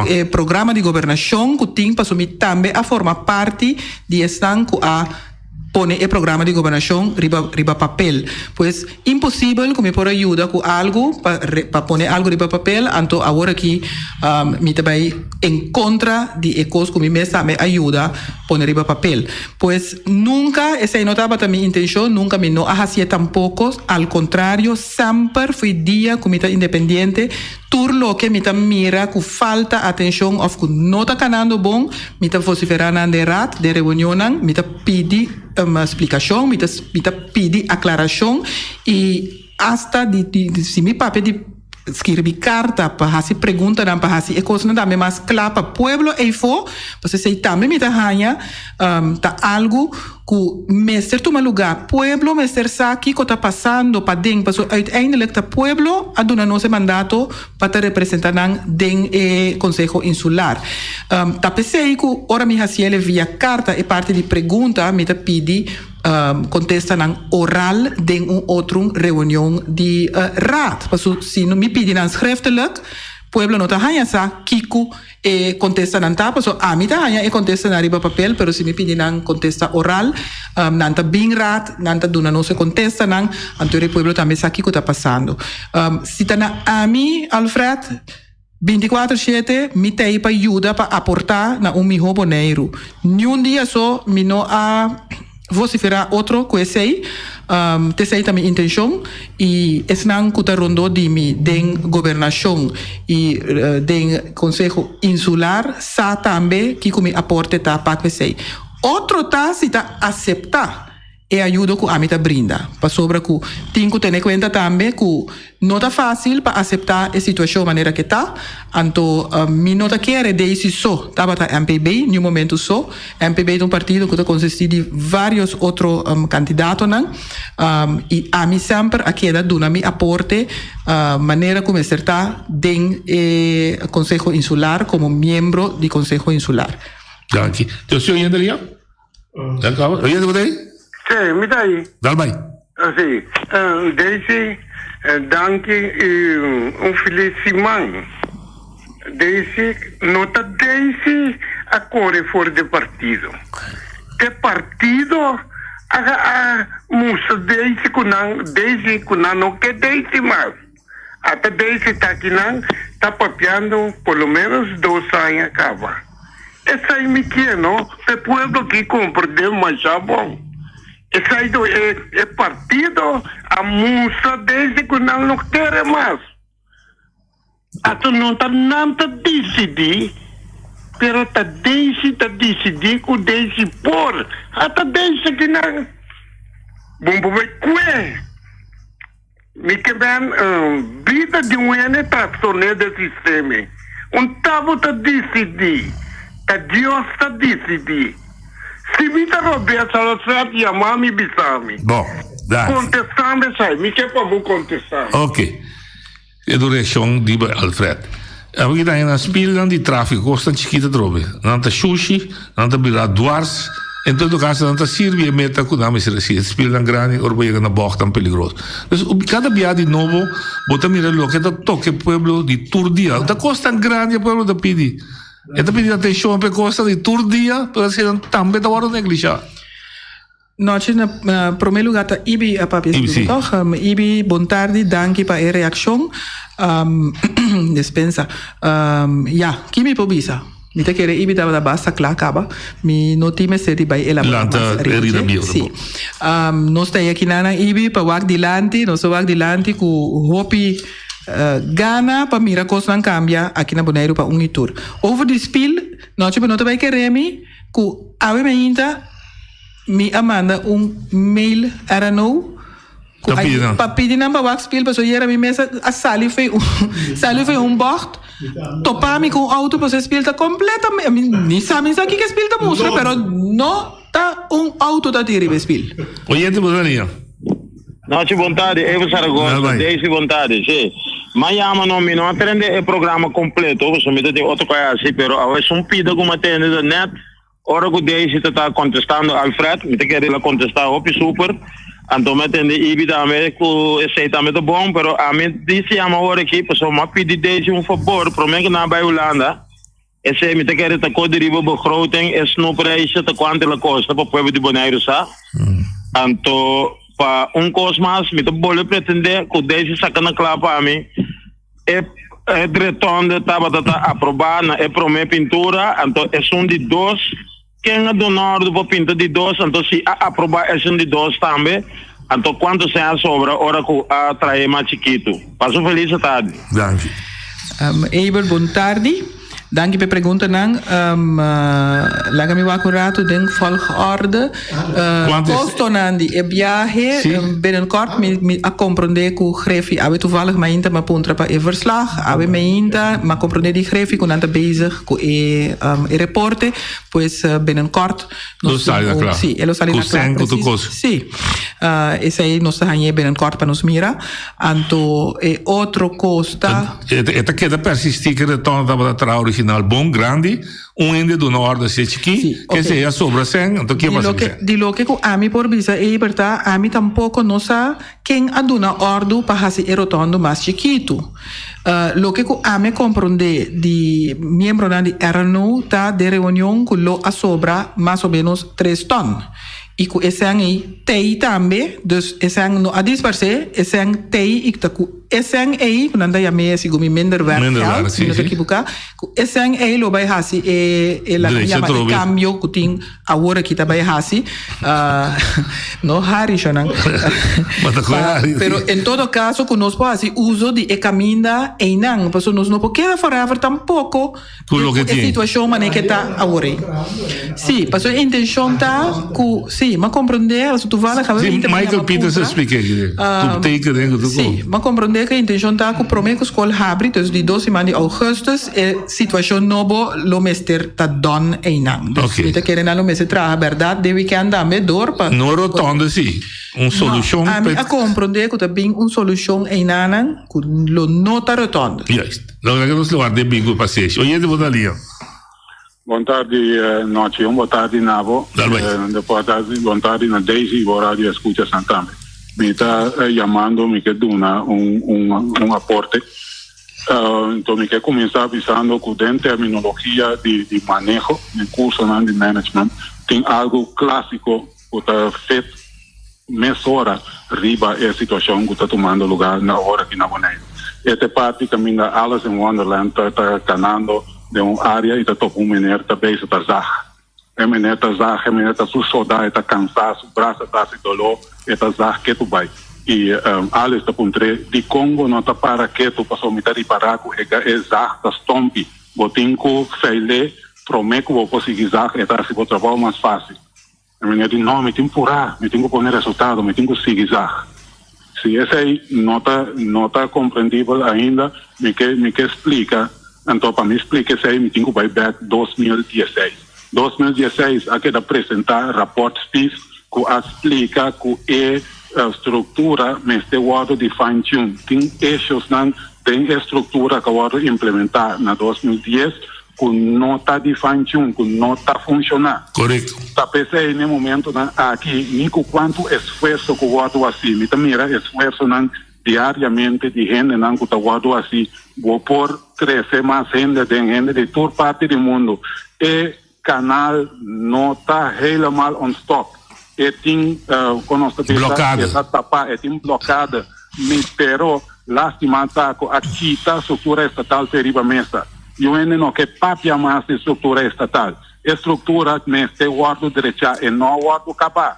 e programa di gobernashon ku tin pasobra mi tambe a forma parti di esnan ku a pone e programa di gobernashon riba riba papel. Pues imposibel ku mi por a yuda ku algu pa pa pone algu riba papel, anto awor aki mi ta bai en kontra di e kos ku mi mes tambe a yuda pone riba papel. Pues nunka esei no tabata mi intenshon, nunka mi no a hasié tampoko, al kontrario semper fui dia ku mi ta independiente Tur loke mi ta mira ku falta atenshon òf ku no ta kanando bon, mi ta vosiferá nan den rat, den reunionnan, mi ta pidi splikashon, mi ta mi ta pidi aklarashon i asta di di si mi papia di skirbi karta pa hasi preguntanan, pa hasi e kosnan tambe mas kla pa pueblo eifó, pasobra esei tambe mi ta haña ta algu ku mester tuma lugá. Pueblo mester sa kiko ta pasando paden, pasobra uiteindelijk ta pueblo a duna nos e mandato pa ta representa nan den e Konseho Insular. Ta p'esei ku ora mi hasiel e via karta e parti di pregunta mi ta pidi. Kontestanan oral den un otro reunion di raad. Paso si mi pidi nan schriftelijk, pueblo no ta haña sa kiko e kontestanan ta. Paso ami ta haña e kontestanan riba papel, pero si mi pidi nan kontesta oral, nan ta bin raad, nan ta duna nos e kontestanan, anto e pueblo tambe sa kiko ta pasando. Si ta na ami, Alfred, Binticuater shete mi t'ei pa yuda pa aportá na un mihó Boneiru. Niun dia so mi no a vociferá otro ku esei. T'esei ta mi intenshon i esnan ku ta rondó di mi den gobernashon i den Konseho Insular sa tambe kiko mi aporte ta pa ku esei. Otro ta si ta aseptá. E ayudo ku ami ta brinda, pasobra ku tin ku tene kuenta tambe ku no ta fásil pa aseptá e situashon manera ke ta, anto mi no ta kere Daisy so tabata MPB niun momentu so. MPB ta un partido ku ta konsistí di vários otro kandidatonan i ami semper a keda duna mi aporte manera ku mester ta den e Konseho Insular komo miembro di Konseho Insular. Danki. Dios oyente lia? Ya caba. Oye, bo ta ahí? Sí, mi ta ahí. Dal bai. Sí. Daisy, danki y un feliz siman. Daisy, no ta Daisy a core for di partido. T'e partido a a mustra Daisy cu nan, Daisy cu nan no ke Daisy mas. Ata Daisy ta akinan ta papiando por lo menos dos aña caba. Esai mi kier no, p'e pueblo aki comprende masha bon. Esai do e e partido a mustra Daisy cu nan no kere mas. Ato no ta nan ta dicidi, pero ta Daisy ta dicidi cu Daisy por. Ata Daisy akinan. Bon por bay cue. Mi ke ben bida di un hende ta soné den sistema. Un tabo ta disidí, ta Dios ta disidí. Si mi ta robes, Alfred yama mi bisa mi. Bon, danki. Kontestá mi esei. Mi ke pa bo kontestá mi. Ok. E do reakshon di Alfred. Awor ki ta hende nan spilnan di tráfiko, kosnan chikito atrobe. Nan ta shushi, nan ta bira dwars. En todo caso nan ta sirbi e meta cu nan mester haci. E spilnan grandi ora bo yega na bochtnan peligroso. Dus cada bia di nobo bo ta mira loke ta toca e pueblo di tur dia. Ta cosnan grandi e pueblo ta pidi. E ta pidi atencion pa e cosnan di tur dia, pero asina tambe ta wordo neglisha. Nochi na prome lugar ta Ibi a papia sigur toch? Ibi bon tardi danki pa e reaccion despensa ya ki mi por bisa mi ta kere Ibi tabata basta kla kaba mi no tin mester di bai elabora mas riba dje si nos ta aki nan Ibi pa wak dilanti nos ta wak dilanti ku hopi gana pa mira kosnan kambia aki na Boneiru pa un i tur over di spil nochi bo no ta bai kere mi ku awe mainta. Mi a manda un mail RNO ku Ta pidi nan. pa pidi nan pa wak spil pasobra yera mi mes a sali fei un sali fei un bocht topa mi ku un auto pasobra e spil ta kompletamente mi ni sa mi sa kiko e spil ta mustra pero no ta un auto ta tin riba e spil. Oyente bo ta nia. Nochi bon tardi, Eva Zaragoza, Daisy bon tardi. Sí. Ma yama no, mi no a trende e programa completo, pasobra mi ta tin otro kaya hasi, pero awe es un pida ku mi a tende ta net Ora ku Daisy ta ta kontestando Alfred, mi ta kere el a kontestá hopi super. Anto mi a tende Ibi tambe ku esei tambe ta bon, pero ami di siama awor aki pasobra mi a pidi Daisy un fabor promé ku nan a bai Hulanda. Esei mi ta kere ta ko di riba begroting e snoepreisje ta kuantu el a kosta pa pueblo di Boneiru sa. Anto pa un kos mas mi ta bolbe pretendé ku Daisy saka na kla pa mi. E e retonde tabata ta aprobá na e promé pintura, anto esun di dos, ken a duna òrdu pa pinta di dos, anto si a aprobá esun di dos tambe, anto kuantu sèn a sobra ora ku a trahe mas chikitu? Pasa un felis tardi. Danki. Abel, bon tardi. Danki p'e preguntanan. Laga mi wak un ratu den volgorde. Kostonan di e biahe, binnenkort mi mi a komprondé ku Grefi awe toevallig mainta mi a puntra pa e verslag. Awe mainta mi a komprondé di Grefi ku nan ta bezig ku e e reporte. Pues binnenkort nos tin Lo sali na ku kla. si e lo sali Ku na kla sèn ku tur presis. kos. Si. Esei nos ta hañ'é binnenkort pa nos mira. Anto e otro kos ta. E ta keda persistí ku e rotonde tabata traha original bon grandi, un hende duna òrdu hasié chikí, ke esei a sobra sèn, anto ke pasa ku sèn? Di loke ku ami por bisa ei berta, ami tampoko no sa ken a duna òrdu pa hasi e rotondo mas chikitu. Loke ku ami a komprondé di miembronan di RNO ta den reunion ku lo a sobra mas o ménos tres tòn. I ku e sèn ei tei tambe, dus e sèn no a disparsé, e sèn tei i ta ku e sèn ei, ku nan ta yam'é segun mi minderwerkgeld, si mi no ta ekiboká, ku e sèn ei lo bai hasi e e laga mi yama e kambio ku tin awor aki ta bai hasi, no hari shonnan, pero en todo kaso ku nos por hasi uso di e kaminda einan, pasobra nos no por keda forever tampoko. Ku loke E tin. situashon manera ke ta awor ei. Sí, pasobra e intenshon ta ku, sí, m'a komprondé, pasobra toevallig awe Sí, mi ta Michael yama Peters a puntra. splika aki, ku teken ku tur Sí, kos. m'a komprondé ku e intenshon ta ku promé ku skol habri, dus di dos siman di ougùstùs, e situashon nobo lo mester ta done einan. Dus Oké. mi ta kere nan lo mester traha bèrdat den wikènt tambe dor pa. No rotonde sí, un solushon No, ami pa. a komprondé ku ta bin un solushon einanan ku lo no ta rotonde. Juist. Lo ke nos lo warda e bingo pa seis. Oyente bo ta lia. Bon tardi nochi un bon tardi na bo Bon tardi bon tardi na Daisy y bo radio escuchasnan tambe. Mi ta yamando mi ke duna un un un aporte. Enton mi ke cuminsa bisando cu den terminologia di di maneho den cursonan di management tin algo clasico cu ta fit mesora riba e situacion cu ta tumando lugar na ora aki na Boneiru. E ta e parti caminda Alice in Wonderland ta ta canando den un area y ta topa un meneer ta bezig ta zag. E meneer ta zag, e meneer ta su soda, e ta cansa, su brasa ta haci dolor, e ta zag ketu bay. Y Alice ta puntr'é, Dicon bo no ta para ketu? Pasobra mi ta ripara cu e e zag ta stompi. Bo tin cu feil'é prome cu bo por sigui zag, e ta haci bo trabao mas facil. E meneer di, No, mi tin purá, mi tin ku pone resultado, mi tin ku sigui zag. Si esei no ta no ta komprendibel ainda, mi ke mi ke splika. Anto pa mi splika esei mi tin ku bai bèk 2016. 2016 a keda presentá rapòrt Spies ku a splika ku e struktura mester wòrdu di fine tune. Tin eshosnan den e struktura ku a wòrdu implementá na 2010 ku no ta di fine tune, ku no ta funshoná. Korekto. Ta p'esei n'e momentonan aki ni ku kuantu esfuerso ku wòrdu hasi, mi ta mira esfuersonan diariamente di hendenan ku ta wòrdu hasi, bo por trese mas hende den hende di tur parti di mundu. E kanal no ta helemaal on stop. E tin, kon nos ta bisa, Blokade. e ta tapá, e tin blokade. Mi pero lastima ta ku a kita struktura estatal te riba mesa. Yu hende no ke papia mas di struktura estatal. E struktura mester wòrdu drechá, e no a wòrdu kabá,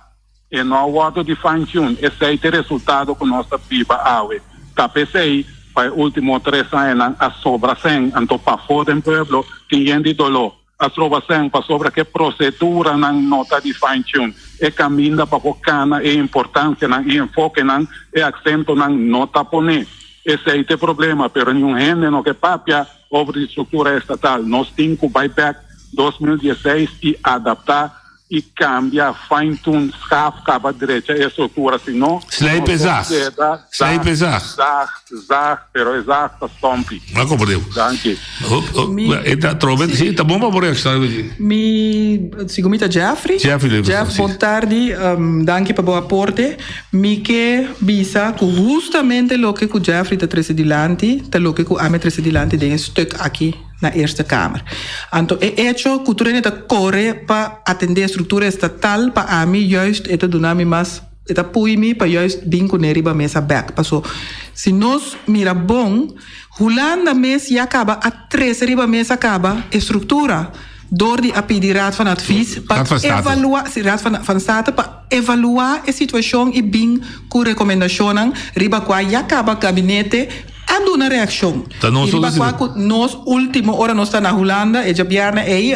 e no a wòrdu di fine tune. Esei ta e resultado ku nos ta biba awe. Ta p'esei pa e último tres añanan a sobra sèn, anto pafó den pueblo tin yen di doló. A stroba sèn pasobra ku e proseduranan no ta di fine tune. E kaminda pa bo kana, e importansianan, e enfokenan, e aksentonan no ta poné. Esei ta e problema, pero niun hende no ke papia over di struktura estatal. Nos tin ku bai bèk 2016 i adaptá i kambia, fine tune, schaaf, kaba drecha e struktura, si no Slijp e nos zaag. por keda Slijp e zaag, zaag. zaag, zaag, pero e zaag ta stompi. Ma komprendé. Danki. Hop, hop, e ta trobe, si, ta bon pa bo reakshoná riba dje. Mi, segun mi ta Jeffrey. Jeffrey Levenson, Jeff, si. bon tardi. Danki pa bo aporte. Mi ke bisa ku hustamente loke ku Jeffrey ta trese dilanti ta loke ku ami a trese dilanti den e stuk aki na Eerste Kamer. Anto e echo ku tur hende ta kore pa atendé struktura estatal pa ami juist e ta duna mi mas e ta pui mi pa juist bin kuné riba mesa bèk. Paso si nos mira bon Hulanda mes ya kaba a trese riba mesa kaba e struktura dor di a pidi Raad van Advies pa Raad van State. evalua si Raad van van State pa evalua e situashon i bin ku rekomendashonnan riba kua ya kaba gabinete a. A duna reakshon. Ta nos I riba kua ku nos último ora nos ta na Hulanda, e djabièrnè ei,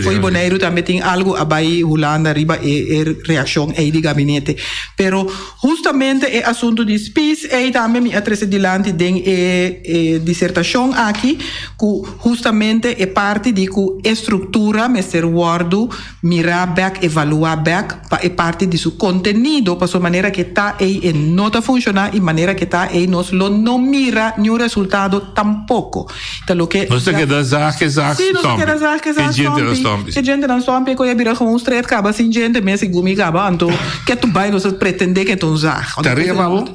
fo'i Boneiru tambe tin algu a bai Hulanda riba e e reakshon ei di gabinete. Pero hustamente e asuntu di Spies ei tambe mi a trese dilanti den e e disertashon aki ku hustamente e parti di ku e struktura mester wòrdu Mirá bèk, evaluá bèk pa e parti di su kontenido, pasobra manera ke ta ei e no ta funshoná i manera ke ta ei nos lo no mira niun resultado tampoko. Ta loke. Nos ta keda zaag ke zaag Sí, nos ta keda zaag ke zaag E djentenan stompi. E djentenan stompi, e koe a bira gewoon stret kaba sin djente mes i gumi kaba, anto ke tu bai nos ta pretendé ke ta un zaag. Tarea pa bo?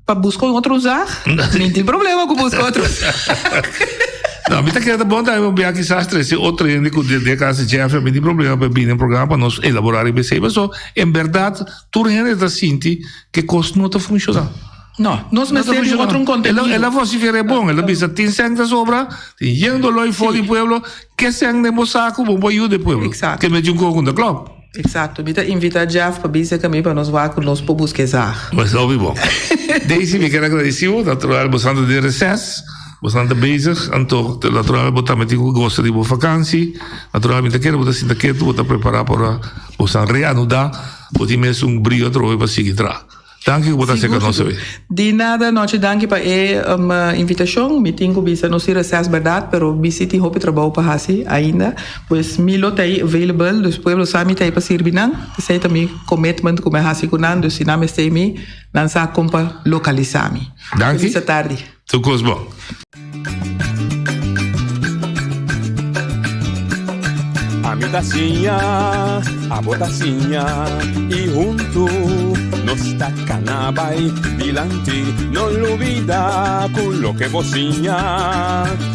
Pa buska un otro zaag? Mi tin problema ku buska otro zaag. No, mi ta kere ta bon tambe un bia kisas trese otro hende ku den kas di Jeffrey, mi tin problema pa e bini den programa pa nos elaborá riba esei. Paso, en bèrdat, tur hende ta sinti ku e kos no ta funshoná. No, nos mester di otro un kontenido. El a vosiferá e bon, el a bisa tin sèn ta sobra, tin yen doló i for di pueblo, ke sèn den bo saku bo por yuda e pueblo. Exacto. Ke meti un kos ku no ta klòp. Exacto. Mi ta invita Jeff pa bin cerca mi pa nos wak cu nos por busca e zaag. Pues hopi bon. Daisy, mi kier agradeci bo. Natural bo santa den reces. Bo santa bezig. Anto, natural bo tambe tin cu goza di bo vakantie. Natural mi ta kere bo ta sinta ketu, bo ta prepara pa ora bo san reanuda, bo tin mes un brio atrobe pa sigui traha. Danki ku bo ta aserka nos awe. Di nada Nochi danki pa e invitashon. Mi tin ku bisa nos tin reses bèrdat pero mi si tin hopi trabou pa hasi ainda. Pues mi lo ta ei available dus pueblo sa mi ta ei pa sirbi nan. Esei ta mi commitment ku mi a hasi ku nan dus si nan mester mi nan sa kon pa lokalisa mi. Danki. Feliz atardi. Tur kos bon. Ami ta siña, abo ta siña y huntu nos ta cana bay dilanti. No lubida cu loke bo siña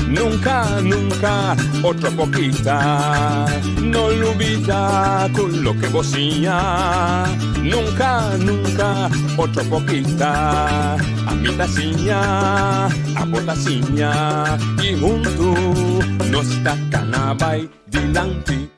nunca, nunca otro por kita. No lubida cu loke bo siña nunca, nunca otro por kita. Ami ta siña, abo ta siña y huntu nos ta cana bay dilanti.